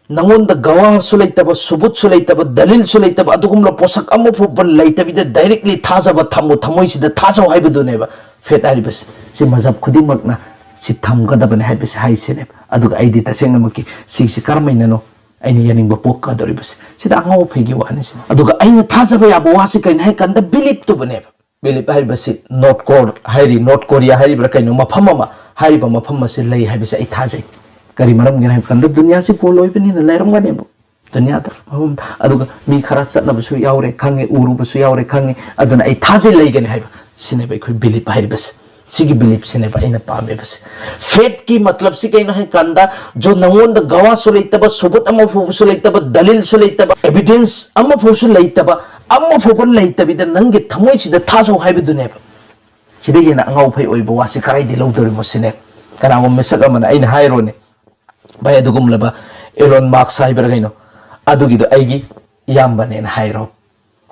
ꯅꯉꯣꯟꯗ ꯒꯋꯥꯁꯨ ꯂꯩꯇꯕ, ꯁꯨꯕꯨꯠꯁꯨ ꯂꯩꯇꯕ, ꯗꯂꯤꯜꯁꯨ ꯂꯩꯇꯕ, ꯑꯗꯨꯒꯨꯝꯂꯕ ꯄꯣꯠꯁꯛ ꯑꯃ ꯐꯥꯎꯕ ꯂꯩꯇꯕꯤꯗ directly ꯊꯥꯖꯕ ꯊꯝꯃꯨ, ꯊꯃꯣꯏꯁꯤꯗ ꯊꯥꯖꯧ ꯍꯥꯏꯕꯗꯨꯅꯦꯕ ꯐꯦꯠ ꯍꯥꯏꯔꯤꯕꯁꯤ꯫ ꯁꯤ ꯃꯖꯍꯕ ꯈꯨꯗꯤꯡꯃꯛꯅ ꯁꯤ ꯊꯝꯒꯗꯕꯅꯤ ꯍꯥꯏꯕꯁꯤ ꯍꯥꯏꯁꯤꯅꯦꯕ꯫ ꯑꯗꯨꯒ ꯑꯩꯗꯤ ꯇꯁꯦꯡꯅꯃꯛꯀꯤ ꯁꯤꯒꯤꯁꯤ ꯀꯔꯝꯍꯥꯏꯅꯅꯣ ꯑꯩꯅ ꯌꯥꯅꯤꯡꯕ ꯄꯣꯛꯀꯗꯧꯔꯤꯕꯁꯤ? ꯁꯤꯗ ꯑꯉꯥꯎ ꯑꯐꯩꯒꯤ ꯋꯥꯅꯤ ꯁꯤꯅ꯫ ꯑꯗꯨꯒ ꯑꯩꯅ ꯊꯥꯖꯕ ꯌꯥꯕ ꯋꯥꯁꯤ ꯀꯩꯅꯣ ꯍꯥꯏ ꯀꯥꯟꯗ ꯕꯤꯂꯤꯞꯇꯨꯕꯨꯅꯦꯕ꯫ ꯕꯤꯂꯤꯞ ꯍꯥꯏꯔꯤꯕꯁꯤ ꯅꯣꯔꯠ ꯀꯣꯔ ꯍꯥꯏꯔꯤ, ꯅꯣꯔꯠ ꯀꯣꯔꯤꯌꯥ ꯍꯥꯏꯔꯤꯕ꯭ꯔꯥ ꯀꯩꯅꯣ, ꯃꯐꯝ ꯑꯃ, ꯍꯥꯏꯔꯤꯕ ꯃꯐꯝ ꯑꯁꯤ ꯂꯩ ꯍꯥꯏꯕꯁꯤ ꯑꯩ ꯊꯥꯖꯩ꯫ ꯀꯔꯤ ꯃꯔꯝꯒꯤꯅꯣ ꯍꯥꯏꯕ ꯀꯥꯟꯗ ꯗꯨꯅꯤꯌꯥꯁꯤ ꯒꯣꯜ ꯑꯣꯏꯕꯅꯤꯅ ꯂꯩꯔꯝꯒꯅꯦꯕ ꯗꯨꯅꯤꯌꯥꯗ ꯃꯐꯝ꯫ ꯑꯗꯨꯒ ꯃꯤ ꯈꯔ ꯆꯠꯅꯕꯁꯨ ꯌꯥꯎꯔꯦ ꯈꯪꯉꯦ, ꯎꯔꯨꯕꯁꯨ ꯌꯥꯎꯔꯦ ꯈꯪꯉꯦ꯫ ꯑꯗꯨꯅ ꯑꯩ ꯊꯥꯖꯩ ꯂꯩꯒꯅꯤ ꯍꯥꯏꯕ꯫ ꯁꯤꯅꯦꯕ ꯑꯩꯈꯣꯏ ꯕꯤꯂꯤꯞ ꯍꯥꯏꯔꯤꯕꯁꯤ꯫ ꯁꯤꯒꯤ ꯕꯤꯂꯤꯞꯁꯤꯅꯦꯕ ꯑꯩꯅ ꯄꯥꯝꯃꯤꯕꯁꯦ꯫ ꯐꯦꯠꯀꯤ ꯃꯇꯂꯕꯁꯤ ꯀꯩꯅꯣ ꯍꯥꯏ ꯀꯥꯟꯗ, ꯖꯣ ꯅꯉꯣꯟꯗ ꯒꯋꯥꯁꯨ ꯂꯩꯇꯕ, ꯁꯨꯕꯨꯠ ꯑꯃ ꯐꯥꯎꯕꯁꯨ ꯂꯩꯇꯕ, ꯗꯂꯤꯜꯁꯨ ꯂꯩꯇꯕ, ꯑꯦꯚꯤꯗꯦꯟꯁ ꯑꯃ ꯐꯥꯎꯁꯨ ꯂꯩꯇꯕ, ꯑꯃ ꯐꯥꯎꯕ ꯂꯩꯇꯕꯤꯗ ꯅꯪꯒꯤ ꯊꯃꯣꯏꯁꯤꯗ ꯊꯥꯖꯧ ꯍꯥꯏꯕꯗꯨꯅꯦꯕ꯫ ꯁꯤꯗꯒꯤ ꯍꯦꯟꯅ ꯑꯉꯥꯎ ꯑꯐꯩ ꯑꯣꯏꯕ ꯋꯥꯁꯤ ꯀꯗꯥꯏꯗꯒꯤ ꯂꯧꯗꯣꯔꯤꯃꯣ ꯁꯤꯅꯦ꯫ ꯀꯅꯥꯒꯨꯝꯕ ꯃꯤꯁꯛ ꯑꯃꯅ ꯑꯩꯅ ꯍꯥꯏꯔꯣꯅꯦ, "ꯚꯥꯏ, ꯑꯗꯨꯒꯨꯝꯂꯕ ꯑꯦꯂꯣꯟ ꯃꯥꯛꯁ ꯍꯥꯏꯕ꯭ꯔꯥ ꯀꯩꯅꯣ, ꯑꯗꯨꯒꯤꯗꯣ ꯑꯩꯒꯤ ꯏꯌꯥꯝꯕꯅꯦꯅ" ꯍꯥꯏꯔꯣ꯫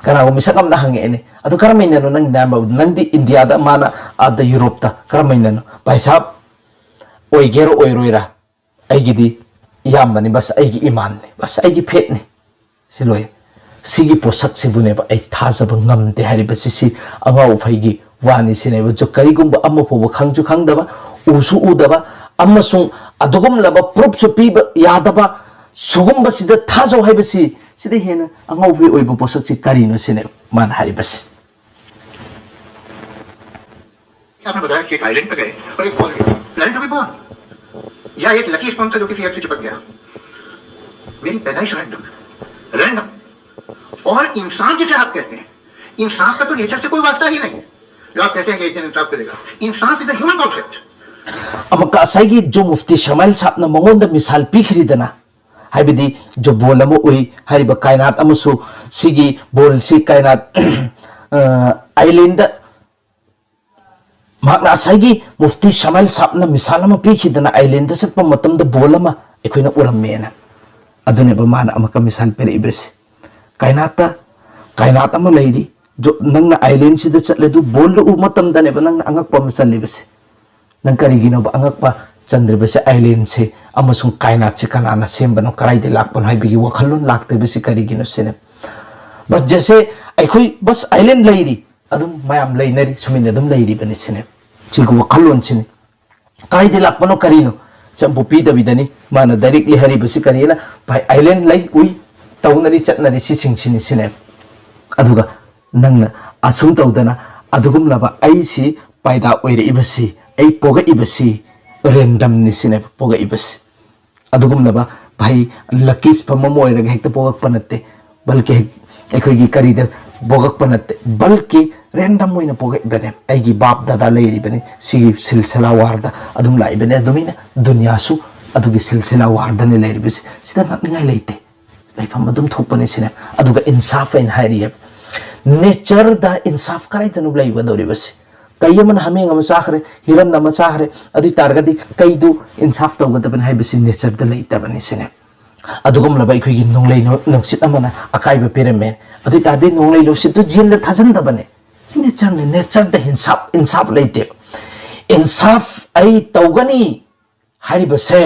ꯀꯅꯥꯒꯨꯝꯕ ꯃꯤꯁꯛ ꯑꯃꯅ ꯍꯪꯉꯛꯑꯦꯅꯦ, "ꯑꯗꯨ ꯀꯔꯝꯍꯥꯏꯅꯅꯣ ꯅꯪꯒꯤ ꯅꯌꯥꯝꯕ? ꯅꯪꯗꯤ ꯏꯟꯗꯤꯌꯥꯗ, ꯃꯥꯅ ꯑꯥꯗ ꯌꯨꯔꯣꯞꯇ, ꯀꯔꯝꯍꯥꯏꯅꯅꯣ?" "ꯚꯥꯏ ꯁꯥꯕ, ꯑꯣꯏꯒꯦꯔꯥ ꯑꯣꯏꯔꯣꯏꯔꯥ, ꯑꯩꯒꯤꯗꯤ ꯏꯌꯥꯝꯕꯅꯤ, ꯕꯁ ꯑꯩꯒꯤ ꯏꯃꯥꯟꯅꯤ, ꯕꯁ ꯑꯩꯒꯤ ꯐꯦꯠꯅꯤ, ꯁꯤ ꯂꯣꯏ꯫ ꯁꯤꯒꯤ ꯄꯣꯠꯁꯛꯁꯤꯕꯨꯅꯦꯕ ꯑꯩ ꯊꯥꯖꯕ ꯉꯝꯗꯦ" ꯍꯥꯏꯔꯤꯕꯁꯤ ꯁꯤ ꯑꯉꯥꯎ ꯑꯐꯩꯒꯤ ꯋꯥꯅꯤ ꯁꯤꯅꯦꯕ꯫ ꯖꯨ-, ꯀꯔꯤꯒꯨꯝꯕ ꯑꯃ ꯐꯥꯎꯕ ꯈꯪꯁꯨ ꯈꯪꯗꯕ, ꯎꯁꯨ ꯎꯗꯕ, ꯑꯃꯁꯨꯡ ꯑꯗꯨꯒꯨꯝꯂꯕ ꯄ꯭ꯔꯨꯐꯁꯨ ꯄꯤꯕ ꯌꯥꯗꯕ, ꯁꯤꯒꯨꯝꯕꯁꯤꯗ ꯊꯥꯖꯧ ꯍꯥꯏꯕꯁꯤ, ꯁꯤꯗ ꯍꯦꯟꯅ ꯑꯉꯥꯎ ꯑꯐꯩ ꯑꯣꯏꯕ ꯄꯣꯠꯁꯛꯁꯤ ꯀꯔꯤꯅꯣ ꯁꯤꯅꯦꯕ ꯃꯥꯅ ꯍꯥꯏꯔꯤꯕꯁꯤ꯫ आपने बताया कि एक आइलैंड पे गए और एक बॉल गिरा, रैंडमली बॉल, या एक लकी स्पंज था जो किसी एप से चिपक गया। मेरी पैदाइश रैंडम है, रैंडम। और इंसान जिसे आप कहते हैं, इंसान का तो नेचर से कोई वास्ता ही नहीं है। जो आप कहते हैं कि एक दिन इंसाफ मिलेगा, इंसान is a human concept. ꯑꯃꯨꯛꯀ ꯉꯁꯥꯏꯒꯤ ꯖꯣ ꯃꯨꯐꯇꯤ ꯁꯃꯥꯏꯜ ꯁꯥꯕꯅ ꯃꯉꯣꯟꯗ ꯃꯤꯁꯥꯜ ꯄꯤꯈ꯭ꯔꯤꯗꯅ, ꯍꯥꯏꯕꯗꯤ ꯖꯣ ꯕꯣꯜ ꯑꯃ ꯎꯏ, ꯍꯥꯏꯔꯤꯕ ꯀꯥꯏꯅꯥꯠ ꯑꯃꯁꯨ, ꯁꯤꯒꯤ ꯕꯣꯜꯁꯤ ꯀꯥꯏꯅꯥꯠ, ꯑ, ꯑꯥꯏꯂꯦꯟꯗ ꯃꯍꯥꯛꯅ ꯉꯁꯥꯏꯒꯤ ꯃꯨꯐꯇꯤ ꯁꯃꯥꯏꯜ ꯁꯥꯕꯅ ꯃꯤꯁꯥꯜ ꯑꯃ ꯄꯤꯈꯤꯗꯅ ꯑꯥꯏꯂꯦꯟꯗ ꯆꯠꯄ ꯃꯇꯝꯗ ꯕꯣꯜ ꯑꯃ ꯑꯩꯈꯣꯏꯅ ꯎꯔꯝꯃꯦꯅ꯫ ꯑꯗꯨꯅꯦꯕ ꯃꯥꯅ ꯑꯃꯨꯛꯀ ꯃꯤꯁꯥꯜ ꯄꯤꯔꯛꯏꯕꯁꯤ꯫ ꯀꯥꯏꯅꯥꯠꯇ, ꯀꯥꯏꯅꯥꯠ ꯑꯃ ꯂꯩꯔꯤ, ꯅꯪꯅ ꯑꯥꯏꯂꯦꯟꯁꯤꯗ ꯆꯠꯂꯦ, ꯑꯗꯨ ꯕꯣꯜꯗ ꯎꯕ ꯃꯇꯝꯗꯅꯦꯕ ꯅꯪꯅ ꯑꯉꯛꯄ ꯑꯃ ꯆꯜꯂꯤꯕꯁꯦ꯫ ꯅꯪ ꯀꯔꯤꯒꯤꯅꯣꯕ ꯑꯉꯛꯄ ꯆꯟꯗ꯭ꯔꯤꯕꯁꯦ? ꯑꯥꯏꯂꯦꯟꯁꯦ ꯑꯃꯁꯨꯡ ꯀꯥꯏꯅꯥꯠꯁꯦ ꯀꯅꯥꯅ ꯁꯦꯝꯕꯅꯣ, ꯀꯗꯥꯏꯗꯒꯤ ꯂꯥꯛꯄꯅꯣ ꯍꯥꯏꯕꯒꯤ ꯋꯥꯈꯜꯂꯣꯟ ꯂꯥꯛꯇ꯭ꯔꯤꯕꯁꯤ ꯀꯔꯤꯒꯤꯅꯣ ꯁꯤꯅꯦ꯫ ꯕꯁ ꯖꯦꯁꯦ ꯑꯩꯈꯣꯏ ꯕꯁ ꯑꯥꯏꯂꯦꯟ ꯂꯩꯔꯤ, ꯑꯗꯨꯝ ꯃꯌꯥꯝ ꯂꯩꯅꯔꯤ, ꯁꯨꯃꯥꯏꯅ ꯑꯗꯨꯝ ꯂꯩꯔꯤꯕꯅꯤ ꯁꯤꯅꯦ꯫ ꯁꯤꯒꯤ ꯋꯥꯈꯜꯂꯣꯟꯁꯤꯅꯤ꯫ ꯀꯗꯥꯏꯗꯒꯤ ꯂꯥꯛꯄꯅꯣ ꯀꯔꯤꯅꯣ? ꯆꯝꯄꯨ ꯄꯤꯗꯕꯤꯗꯅꯤ ꯃꯥꯅ ꯗꯥꯏꯔꯦꯛꯂꯤ ꯍꯥꯏꯔꯤꯕꯁꯤ꯫ ꯀꯔꯤꯅ? ꯚꯥꯏ, ꯑꯥꯏꯂꯦꯟ ꯂꯩ, ꯎꯏ, ꯇꯧꯅꯔꯤ, ꯆꯠꯅꯔꯤ, ꯁꯤꯁꯤꯡꯁꯤꯅꯤ ꯁꯤꯅꯦ꯫ ꯑꯗꯨꯒ ꯅꯪꯅ ꯑꯁꯨꯝ ꯇꯧꯗꯅ ꯑꯗꯨꯒꯨꯝꯂꯕ ꯑꯩꯁꯤ ꯄꯥꯏꯗꯥ ꯑꯣꯏꯔꯛꯏꯕꯁꯤ, ꯑꯩ ꯄꯣꯛꯂꯛꯏꯕꯁꯤ ꯔꯦꯟꯗꯝꯅꯤ ꯁꯤꯅꯦꯕ ꯄꯣꯛꯂꯛꯏꯕꯁꯤ꯫ ꯑꯗꯨꯒꯨꯝꯂꯕ ꯚꯥꯏ, ꯂꯛꯀꯤ ꯁ꯭ꯄꯝ ꯑꯃ ꯑꯣꯏꯔꯒ ꯍꯦꯛꯇ ꯄꯣꯛꯂꯛꯄ ꯅꯠꯇꯦ, ꯕꯜꯀꯤ ꯍꯦꯛ ꯑꯩꯈꯣꯏꯒꯤ ꯀꯔꯤꯗ ꯄꯣꯛꯂꯛꯄ ꯅꯠꯇꯦ, ꯕꯜꯀꯤ ꯔꯦꯟꯗꯝ ꯑꯣꯏꯅ ꯄꯣꯛꯂꯛꯏꯕꯅꯦ꯫ ꯑꯩꯒꯤ ꯕꯥꯞ ꯗꯥꯗꯥ ꯂꯩꯔꯤꯕꯅꯤ ꯁꯤꯒꯤ ꯁꯤꯜꯁꯤꯂꯥ ꯋꯥꯔꯗ ꯑꯗꯨꯝ ꯂꯥꯛꯏꯕꯅꯦ꯫ ꯑꯗꯨꯃꯥꯏꯅ ꯗꯨꯅꯤꯌꯥꯁꯨ ꯑꯗꯨꯒꯤ ꯁꯤꯜꯁꯤꯂꯥ ꯋꯥꯔꯗꯅꯤ ꯂꯩꯔꯤꯕꯁꯤ꯫ ꯁꯤꯗ ꯉꯛꯅꯤꯡꯉꯥꯏ ꯂꯩꯇꯦ, ꯂꯩꯐꯝ ꯑꯗꯨꯝ ꯊꯣꯛꯄꯅꯤ ꯁꯤꯅꯦ꯫ ꯑꯗꯨꯒ ꯏꯟꯁꯥꯐ ꯑꯩꯅ ꯍꯥꯏꯔꯤꯑꯕ, ꯅꯦꯆꯔꯗ ꯏꯟꯁꯥꯐ ꯀꯗꯥꯏꯗꯅꯣ ꯂꯩꯒꯗꯧꯔꯤꯕꯁꯤ? ꯀꯩ ꯑꯃꯅ ꯍꯥꯃꯦꯡ ꯑꯃ ꯆꯥꯈ꯭ꯔꯦ, ꯍꯤꯔꯟ ꯑꯃ ꯆꯥꯈ꯭ꯔꯦ, ꯑꯗꯨ ꯑꯣꯏ ꯇꯥꯔꯒꯗꯤ ꯀꯩꯗꯨ ꯏꯟꯁꯥꯐ ꯇꯧꯒꯗꯕꯅꯤ ꯍꯥꯏꯕꯁꯤ ꯅꯦꯆꯔꯗ ꯂꯩꯇꯕꯅꯤ ꯁꯤꯅꯦ꯫ ꯑꯗꯨꯒꯨꯝꯂꯕ ꯑꯩꯈꯣꯏꯒꯤ ꯅꯣꯡꯂꯩ ꯅꯨ-, ꯅꯨꯡꯁꯤꯠ ꯑꯃꯅ ꯑꯀꯥꯏꯕ ꯄꯤꯔꯝꯃꯦ, ꯑꯗꯨ ꯑꯣꯏ ꯇꯥꯔꯗꯤ ꯅꯣꯡꯂꯩ ꯅꯨꯡꯁꯤꯠꯇꯨ ꯖꯦꯜꯗ ꯊꯥꯖꯤꯟꯗꯕꯅꯦ꯫ ꯁꯤ ꯅꯦꯆꯔꯅꯦ꯫ ꯅꯦꯆꯔꯗ ꯏꯟꯁꯥꯐ, ꯏꯟꯁꯥꯐ ꯂꯩꯇꯦꯕ꯫ ꯏꯟꯁꯥꯐ ꯑꯩ ꯇꯧꯒꯅꯤ ꯍꯥꯏꯔꯤꯕꯁꯦ,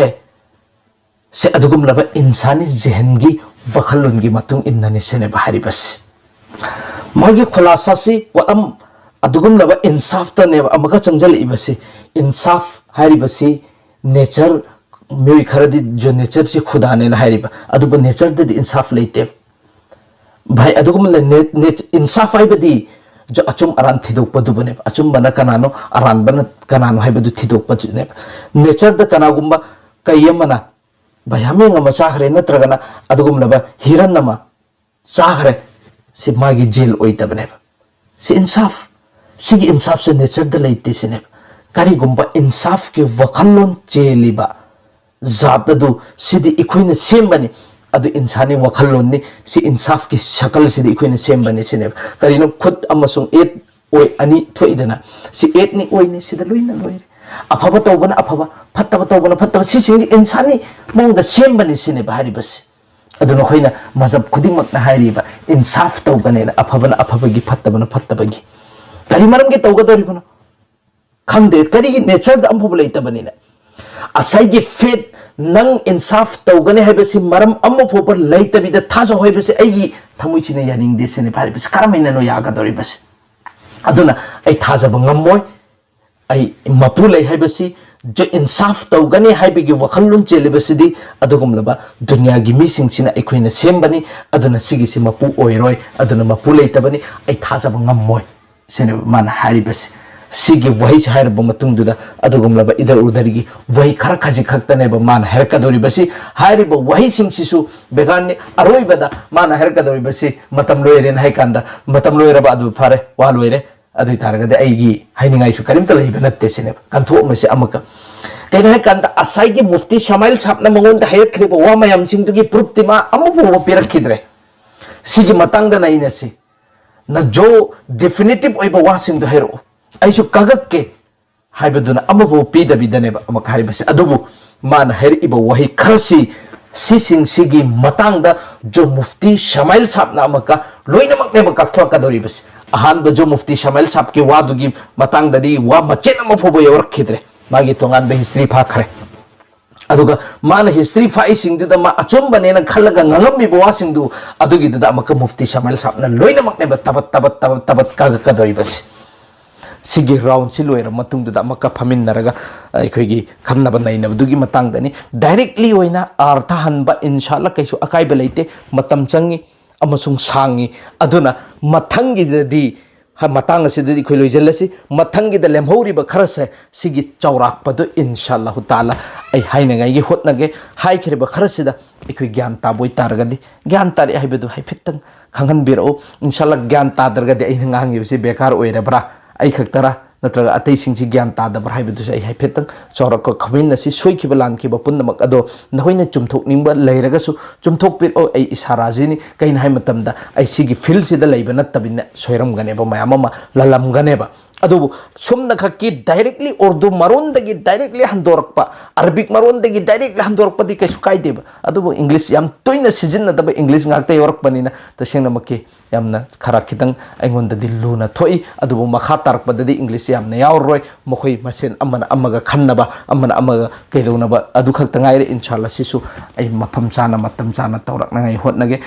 ꯁꯦ ꯑꯗꯨꯒꯨꯝꯂꯕ ꯏꯟꯁꯥꯅꯤ ꯖꯦꯍꯟꯒꯤ ꯋꯥꯈꯜꯂꯣꯟꯒꯤ ꯃꯇꯨꯡ ꯏꯟꯅꯅꯤ ꯁꯤꯅꯦꯕ ꯍꯥꯏꯔꯤꯕꯁꯦ꯫ ꯃꯥꯒꯤ ꯈꯨꯂꯥꯁꯥꯁꯤ ꯄꯣꯠꯂꯝ ꯑꯗꯨꯒꯨꯝꯂꯕ ꯏꯟꯁꯥꯐꯇꯅꯦꯕ ꯑꯃꯨꯛꯀ ꯆꯪꯁꯤꯜꯂꯛꯏꯕꯁꯤ꯫ ꯏꯟꯁꯥꯐ ꯍꯥꯏꯔꯤꯕꯁꯤ ꯅꯦꯆꯔ, ꯃꯤꯑꯣꯏ ꯈꯔꯗꯤ ꯖꯣ ꯅꯦꯆꯔꯁꯤ ꯈꯨꯗꯥꯅꯦꯅ ꯍꯥꯏꯔꯤꯕ, ꯑꯗꯨꯕꯨ ꯅꯦꯆꯔꯗꯗꯤ ꯏꯟꯁꯥꯐ ꯂꯩꯇꯦꯕ꯫ ꯚꯥꯏ, ꯑꯗꯨꯒꯨꯝꯕ ꯂꯩ-, ꯅꯦ-, ꯅꯦ-, ꯏꯟꯁꯥꯐ ꯍꯥꯏꯕꯗꯤ ꯖ-, ꯑꯆꯨꯝ ꯑꯔꯥꯟ ꯊꯤꯗꯣꯛꯄꯗꯨꯕꯨꯅꯦꯕ꯫ ꯑꯆꯨꯝꯕꯅ ꯀꯅꯥꯅꯣ, ꯑꯔꯥꯟꯕꯅ ꯀꯅꯥꯅꯣ ꯍꯥꯏꯕꯗꯨ ꯊꯤꯗꯣꯛꯄꯗꯨꯅꯦꯕ꯫ ꯅꯦꯆꯔꯗ ꯀꯅꯥꯒꯨꯝꯕ ꯀꯩ ꯑꯃꯅ, ꯚꯥꯏ, ꯍꯥꯃꯦꯡ ꯑꯃ ꯆꯥꯈ꯭ꯔꯦ, ꯅꯠꯇ꯭ꯔꯒꯅ ꯑꯗꯨꯒꯨꯝꯂꯕ ꯍꯤꯔꯟ ꯑꯃ ꯆꯥꯈ꯭ꯔꯦ, ꯁꯤ ꯃꯥꯒꯤ ꯖꯦꯜ ꯑꯣꯏꯗꯕꯅꯦꯕ꯫ ꯁꯤ ꯏꯟꯁꯥꯐ, ꯁꯤꯒꯤ ꯏꯟꯁꯥꯐꯁꯦ ꯅꯦꯆꯔꯗ ꯂꯩꯇꯦ ꯁꯤꯅꯦꯕ꯫ ꯀꯔꯤꯒꯨꯝꯕ ꯏꯟꯁꯥꯐꯀꯤ ꯋꯥꯈꯜꯂꯣꯟ ꯆꯦꯜꯂꯤꯕ ꯖꯥꯠ ꯑꯗꯨ ꯁꯤꯗꯤ ꯑꯩꯈꯣꯏꯅ ꯁꯦꯝꯕꯅꯤ꯫ ꯑꯗꯨ ꯏꯟꯁꯥꯟꯒꯤ ꯋꯥꯈꯜꯂꯣꯟꯅꯤ꯫ ꯁꯤ ꯏꯟꯁꯥꯐꯀꯤ ꯁꯀꯜꯁꯤꯗꯤ ꯑꯩꯈꯣꯏꯅ ꯁꯦꯝꯕꯅꯤ ꯁꯤꯅꯦꯕ꯫ ꯀꯔꯤꯅꯣ? ꯈꯨꯠ ꯑꯃꯁꯨꯡ ꯑꯦꯠ ꯑꯣꯏ ꯑꯅꯤ ꯊꯣꯛꯏꯗꯅ, ꯁꯤ ꯑꯦꯠꯅꯤ ꯑꯣꯏꯅꯤ, ꯁꯤꯗ ꯂꯣꯏꯅ ꯂꯣꯏꯔꯦ꯫ ꯑꯐꯕ ꯇꯧꯕꯅ ꯑꯐꯕ, ꯐꯠꯇꯕ ꯇꯧꯕꯅ ꯐꯠꯇꯕ, ꯁꯤꯁꯤꯡꯁꯤ ꯏꯟꯁꯥꯟꯒꯤ ꯃꯑꯣꯡꯗ ꯁꯦꯝꯕꯅꯤ ꯁꯤꯅꯦꯕ ꯍꯥꯏꯔꯤꯕꯁꯤ꯫ ꯑꯗꯨ ꯅꯈꯣꯏꯅ ꯃꯖꯍꯕ ꯈꯨꯗꯤꯡꯃꯛꯅ ꯍꯥꯏꯔꯤꯕ ꯏꯟꯁꯥꯐ ꯇꯧꯒꯅꯦꯅ, ꯑꯐꯕꯅ ꯑꯐꯕꯒꯤ, ꯐꯠꯇꯕꯅ ꯐꯠꯇꯕꯒꯤ꯫ ꯀꯔꯤ ꯃꯔꯝꯒꯤ ꯇꯧꯒꯗꯧꯔꯤꯕꯅꯣ? ꯈꯪꯗꯦ, ꯀꯔꯤꯒꯤ ꯅꯦꯆꯔꯗ ꯑꯃꯐꯥꯎꯕ ꯂꯩꯇꯕꯅꯤꯅ꯫ ꯉꯁꯥꯏꯒꯤ ꯐꯦꯠ, ꯅꯪ ꯏꯟꯁꯥꯐ ꯇꯧꯒꯅꯤ ꯍꯥꯏꯕꯁꯤ ꯃꯔꯝ ꯑꯃꯐꯥꯎꯕ ꯂꯩꯇꯕꯤꯗ ꯊꯥꯖꯧ ꯍꯥꯏꯕꯁꯤ ꯑꯩꯒꯤ ꯊꯃꯣꯏꯁꯤꯅ ꯌꯥꯅꯤꯡꯗꯦ ꯁꯤꯅꯦ ꯍꯥꯏꯔꯤꯕꯁꯤ꯫ ꯀꯔꯝꯍꯥꯏꯅꯅꯣ ꯌꯥꯒꯗꯧꯔꯤꯕꯁꯤ? ꯑꯗꯨꯅ ꯑꯩ ꯊꯥꯖꯕ ꯉꯝꯃꯣꯏ꯫ ꯑꯩ ꯃꯄꯨ ꯂꯩ ꯍꯥꯏꯕꯁꯤ, ꯖ-, ꯏꯟꯁꯥꯐ ꯇꯧꯒꯅꯤ ꯍꯥꯏꯕꯒꯤ ꯋꯥꯈꯜꯂꯣꯟ ꯆꯦꯜꯂꯤꯕꯁꯤꯗꯤ ꯑꯗꯨꯒꯨꯝꯂꯕ ꯗꯨꯅꯤꯌꯥꯒꯤ ꯃꯤꯁꯤꯡꯁꯤꯅ ꯑꯩꯈꯣꯏꯅ ꯁꯦꯝꯕꯅꯤ꯫ ꯑꯗꯨꯅ ꯁꯤꯒꯤꯁꯤ ꯃꯄꯨ ꯑꯣꯏꯔꯣꯏ, ꯑꯗꯨꯅ ꯃꯄꯨ ꯂꯩꯇꯕꯅꯤ, ꯑꯩ ꯊꯥꯖꯕ ꯉꯝꯃꯣꯏ꯫ ꯁꯤꯅꯦꯕ ꯃꯥꯅ ꯍꯥꯏꯔꯤꯕꯁꯤ꯫ ꯁꯤꯒꯤ ꯋꯥꯍꯩꯁꯤ ꯍꯥꯏꯔꯕ ꯃꯇꯨꯡꯗꯨꯗ ꯑꯗꯨꯒꯨꯝꯂꯕ ꯏꯗꯔ ꯎꯗꯔꯒꯤ ꯋꯥꯍꯩ ꯈꯔ ꯈꯖꯤꯛ ꯈꯛꯇꯅꯦꯕ ꯃꯥꯅ ꯍꯥꯏꯔꯛꯀꯗꯧꯔꯤꯕꯁꯤ꯫ ꯍꯥꯏꯔꯤꯕ ꯋꯥꯍꯩꯁꯤꯡꯁꯤꯁꯨ ꯕꯦꯒꯥꯔꯅꯤ꯫ ꯑꯔꯣꯏꯕꯗ ꯃꯥꯅ ꯍꯥꯏꯔꯛꯀꯗꯧꯔꯤꯕꯁꯤ, "ꯃꯇꯝ ꯂꯣꯏꯔꯦꯅ" ꯍꯥꯏ ꯀꯥꯟꯗ, "ꯃꯇꯝ ꯂꯣꯏꯔꯕ, ꯑꯗꯨ ꯐꯔꯦ, ꯋꯥ ꯂꯣꯏꯔꯦ, ꯑꯗꯨ ꯑꯣꯏ ꯇꯥꯔꯒꯗꯤ ꯑꯩꯒꯤ ꯍꯥꯏꯅꯤꯡꯉꯥꯏꯁꯨ ꯀꯔꯤꯝꯇ ꯂꯩꯕ ꯅꯠꯇꯦ" ꯁꯤꯅꯦꯕ꯫ ꯀꯟꯊꯣꯛꯑꯝꯃꯁꯤ ꯑꯃꯨꯛꯀ꯫ ꯀꯩꯅꯣ ꯍꯥꯏ ꯀꯥꯟꯗ, ꯉꯁꯥꯏꯒꯤ ꯃꯨꯐꯇꯤ ꯁꯃꯥꯏꯜ ꯁꯥꯕꯅ ꯃꯉꯣꯟꯗ ꯍꯥꯏꯔꯛꯈ꯭ꯔꯤꯕ ꯋꯥ ꯃꯌꯥꯝꯁꯤꯡꯗꯨꯒꯤ ꯄ꯭ꯔꯨꯐꯇꯤ ꯃꯥ ꯑꯃꯐꯥꯎꯕ ꯄꯤꯔꯛꯈꯤꯗ꯭ꯔꯦ꯫ ꯁꯤꯒꯤ ꯃꯇꯥꯡꯗ ꯅꯩꯅꯁꯤ꯫ ꯅꯖꯣ ꯗꯤꯐꯤꯅꯤꯇꯤꯚ ꯑꯣꯏꯕ ꯋꯥꯁꯤꯡꯗꯣ ꯍꯥꯏꯔꯛꯑꯣ, ꯑꯩꯁꯨ ꯀꯥꯒꯛꯀꯦ ꯍꯥꯏꯕꯗꯨꯅ ꯑꯃꯐꯥꯎ ꯄꯤꯗꯕꯤꯗꯅꯦꯕ ꯑꯃꯨꯛ ꯍꯥꯏꯔꯤꯕꯁꯦ꯫ ꯑꯗꯨꯕꯨ ꯃꯥꯅ ꯍꯥꯏꯔꯛꯏꯕ ꯋꯥꯍꯩ ꯈꯔꯁꯤ, ꯁꯤꯁꯤꯡꯁꯤꯒꯤ ꯃꯇꯥꯡꯗ ꯖꯣ ꯃꯨꯐꯇꯤ ꯁꯃꯥꯏꯜ ꯁꯥꯕꯅ ꯑꯃꯨꯛꯀ ꯂꯣꯏꯅꯃꯛꯅꯦꯕ ꯀꯛꯊꯣꯔꯛꯀꯗꯧꯔꯤꯕꯁꯤ꯫ ꯑꯍꯥꯟꯕ ꯖꯣ ꯃꯨꯐꯇꯤ ꯁꯃꯥꯏꯜ ꯁꯥꯕꯀꯤ ꯋꯥꯗꯨꯒꯤ ꯃꯇꯥꯡꯗꯗꯤ ꯋꯥ ꯃꯆꯦꯠ ꯑꯃ ꯐꯥꯎꯕ ꯌꯧꯔꯛꯈꯤꯗ꯭ꯔꯦ, ꯃꯥꯒꯤ ꯇꯣꯉꯥꯟꯕ ꯍꯤꯁꯇ꯭ꯔꯤ ꯐꯥꯈ꯭ꯔꯦ꯫ ꯑꯗꯨꯒ ꯃꯥꯅ ꯍꯤꯁꯇ꯭ꯔꯤ ꯐꯥꯛꯏꯁꯤꯡꯗꯨꯗ ꯃꯥ ꯑꯆꯨꯝꯕꯅꯦꯅ ꯈꯜꯂꯒ ꯉꯥꯡꯉꯝꯃꯤꯕ ꯋꯥꯁꯤꯡꯗꯨ, ꯑꯗꯨꯒꯤꯗꯨꯗ ꯑꯃꯨꯛꯀ ꯃꯨꯐꯇꯤ ꯁꯃꯥꯏꯜ ꯁꯥꯕꯅ ꯂꯣꯏꯅꯃꯛꯅꯦꯕ ꯇꯕꯠ ꯇꯕꯠ ꯇꯕꯠ ꯇꯕꯠ ꯀꯥꯒꯛꯀꯗꯧꯔꯤꯕꯁꯤ꯫ ꯁꯤꯒꯤ ꯔꯥꯎꯟꯁꯤ ꯂꯣꯏꯔ ꯃꯇꯨꯡꯗꯨꯗ ꯑꯃꯨꯛꯀ ꯐꯝꯃꯤꯟꯅꯔꯒ ꯑꯩꯈꯣꯏꯒꯤ ꯈꯟꯅꯕ ꯅꯩꯅꯕꯗꯨꯒꯤ ꯃꯇꯥꯡꯗꯅꯤ꯫ ꯗꯥꯏꯔꯦꯛꯂꯤ ꯑꯣꯏꯅ ꯑꯥꯔꯊ ꯍꯟꯕ ꯏꯟꯁꯥꯜꯂ ꯀꯩꯁꯨ ꯑꯀꯥꯏꯕ ꯂꯩꯇꯦ, ꯃꯇꯝ ꯆꯪꯉꯤ ꯑꯃꯁꯨꯡ ꯁꯥꯡꯉꯤ꯫ ꯑꯗꯨꯅ ꯃꯊꯪꯒꯤꯗꯗꯤ ꯍ-, ꯃꯇꯥꯡ ꯑꯁꯤꯗꯗꯤ ꯑꯩꯈꯣꯏ ꯂꯣꯏꯁꯤꯜꯂꯁꯤ꯫ ꯃꯊꯪꯒꯤꯗ ꯂꯦꯝꯍꯧꯔꯤꯕ ꯈꯔꯁꯦ, ꯁꯤꯒꯤ ꯆꯥꯎꯔꯥꯛꯄꯗꯨ ꯏꯟꯁꯥꯜꯂꯥꯍꯨ ꯇꯥꯂꯥ ꯑꯩ ꯍꯥꯏꯅꯉꯥꯏꯒꯤ ꯍꯣꯠꯅꯒꯦ꯫ ꯍꯥꯏꯈ꯭ꯔꯤꯕ ꯈꯔꯁꯤꯗ ꯑꯩꯈꯣꯏ ꯒ꯭ꯌꯥꯟ ꯇꯥꯕ ꯑꯣꯏꯇꯥꯔꯒꯗꯤ, ꯒ꯭ꯌꯥꯟ ꯇꯥꯔꯛꯑꯦ ꯍꯥꯏꯕꯗꯨ ꯍꯥꯏꯐꯦꯠꯇꯪ ꯈꯪꯍꯟꯕꯤꯔꯛꯎ꯫ ꯏꯟꯁꯥꯜꯂꯥ ꯒ꯭ꯌꯥꯟ ꯇꯥꯗ꯭ꯔꯒꯗꯤ ꯑꯩꯅ ꯉꯥꯡꯉꯤꯕꯁꯤ ꯕꯦꯀꯥꯔ ꯑꯣꯏꯔꯕ꯭ꯔꯥ, ꯑꯩ ꯈꯛꯇꯔꯥ, ꯅꯠꯇ꯭ꯔꯒ ꯑꯇꯩꯁꯤꯡꯁꯤ ꯒ꯭ꯌꯥꯟ ꯇꯥꯗꯕ꯭ꯔꯥ ꯍꯥꯏꯕꯗꯨꯁꯨ ꯑꯩ ꯍꯥꯏꯐꯦꯠꯇꯪ ꯆꯥꯎꯔꯥꯛꯄ ꯈꯪꯃꯤꯟꯅꯁꯤ꯫ ꯁꯣꯏꯈꯤꯕ ꯂꯥꯟꯈꯤꯕ ꯄꯨꯝꯅꯃꯛ ꯑꯗꯣ ꯅꯈꯣꯏꯅ ꯆꯨꯝꯊꯣꯛꯅꯤꯡꯕ ꯂꯩꯔꯒꯁꯨ ꯆꯨꯝꯊꯣꯛꯄꯤꯔꯛꯑꯣ, ꯑꯩ ꯏꯁꯥ ꯔꯥꯖꯤꯅꯤ꯫ ꯀꯩꯅꯣ ꯍꯥꯏ ꯃꯇꯝꯗ ꯑꯩ ꯁꯤꯒꯤ ꯐꯤꯜꯁꯤꯗ ꯂꯩꯕ ꯅꯠꯇꯕꯅꯤꯅ ꯁꯣꯏꯔꯝꯒꯅꯦꯕ, ꯃꯌꯥꯝ ꯑꯃ ꯂꯜꯂꯝꯒꯅꯦꯕ꯫ ꯑꯗꯨꯕꯨ ꯁꯨꯝꯅ ꯈꯛꯀꯤ directly Urdu ꯃꯔꯣꯟꯗꯒꯤ directly ꯍꯟꯗꯣꯔꯛꯄ, Arabic ꯃꯔꯣꯟꯗꯒꯤ directly ꯍꯟꯗꯣꯔꯛꯄꯗꯤ ꯀꯩꯁꯨ ꯀꯥꯏꯗꯦꯕ꯫ ꯑꯗꯨꯕꯨ English ꯌꯥꯝ ꯇꯣꯏꯅ ꯁꯤꯖꯤꯟꯅꯗꯕ English ꯉꯥꯛꯇ ꯌꯥꯎꯔꯛꯄꯅꯤꯅ ꯇꯁꯦꯡꯅꯃꯛꯀꯤ ꯌꯥꯝꯅ ꯈꯔ ꯈꯤꯇꯪ ꯑꯩꯉꯣꯟꯗꯗꯤ ꯂꯨꯅ ꯊꯣꯛꯏ꯫ ꯑꯗꯨꯕꯨ ꯃꯈꯥ ꯇꯥꯔꯛꯄꯗꯗꯤ English ꯌꯥꯝꯅ ꯌꯥꯎꯔꯔꯣꯏ꯫ ꯃꯈꯣꯏ ꯃꯁꯦꯟ ꯑꯃꯅ ꯑꯃꯒ ꯈꯟꯅꯕ, ꯑꯃꯅ ꯑꯃꯒ ꯀꯩꯗꯧꯅꯕ ꯑꯗꯨ ꯈꯛꯇ ꯉꯥꯏꯔꯦ꯫ ꯏꯟꯁꯥꯜꯂꯥ ꯁꯤꯁꯨ ꯑꯩ ꯃꯐꯝ ꯆꯥꯅ, ꯃꯇꯝ ꯆꯥꯅ ꯇꯧꯔꯛꯅꯉꯥꯏ ꯍꯣꯠꯅꯒꯦ꯫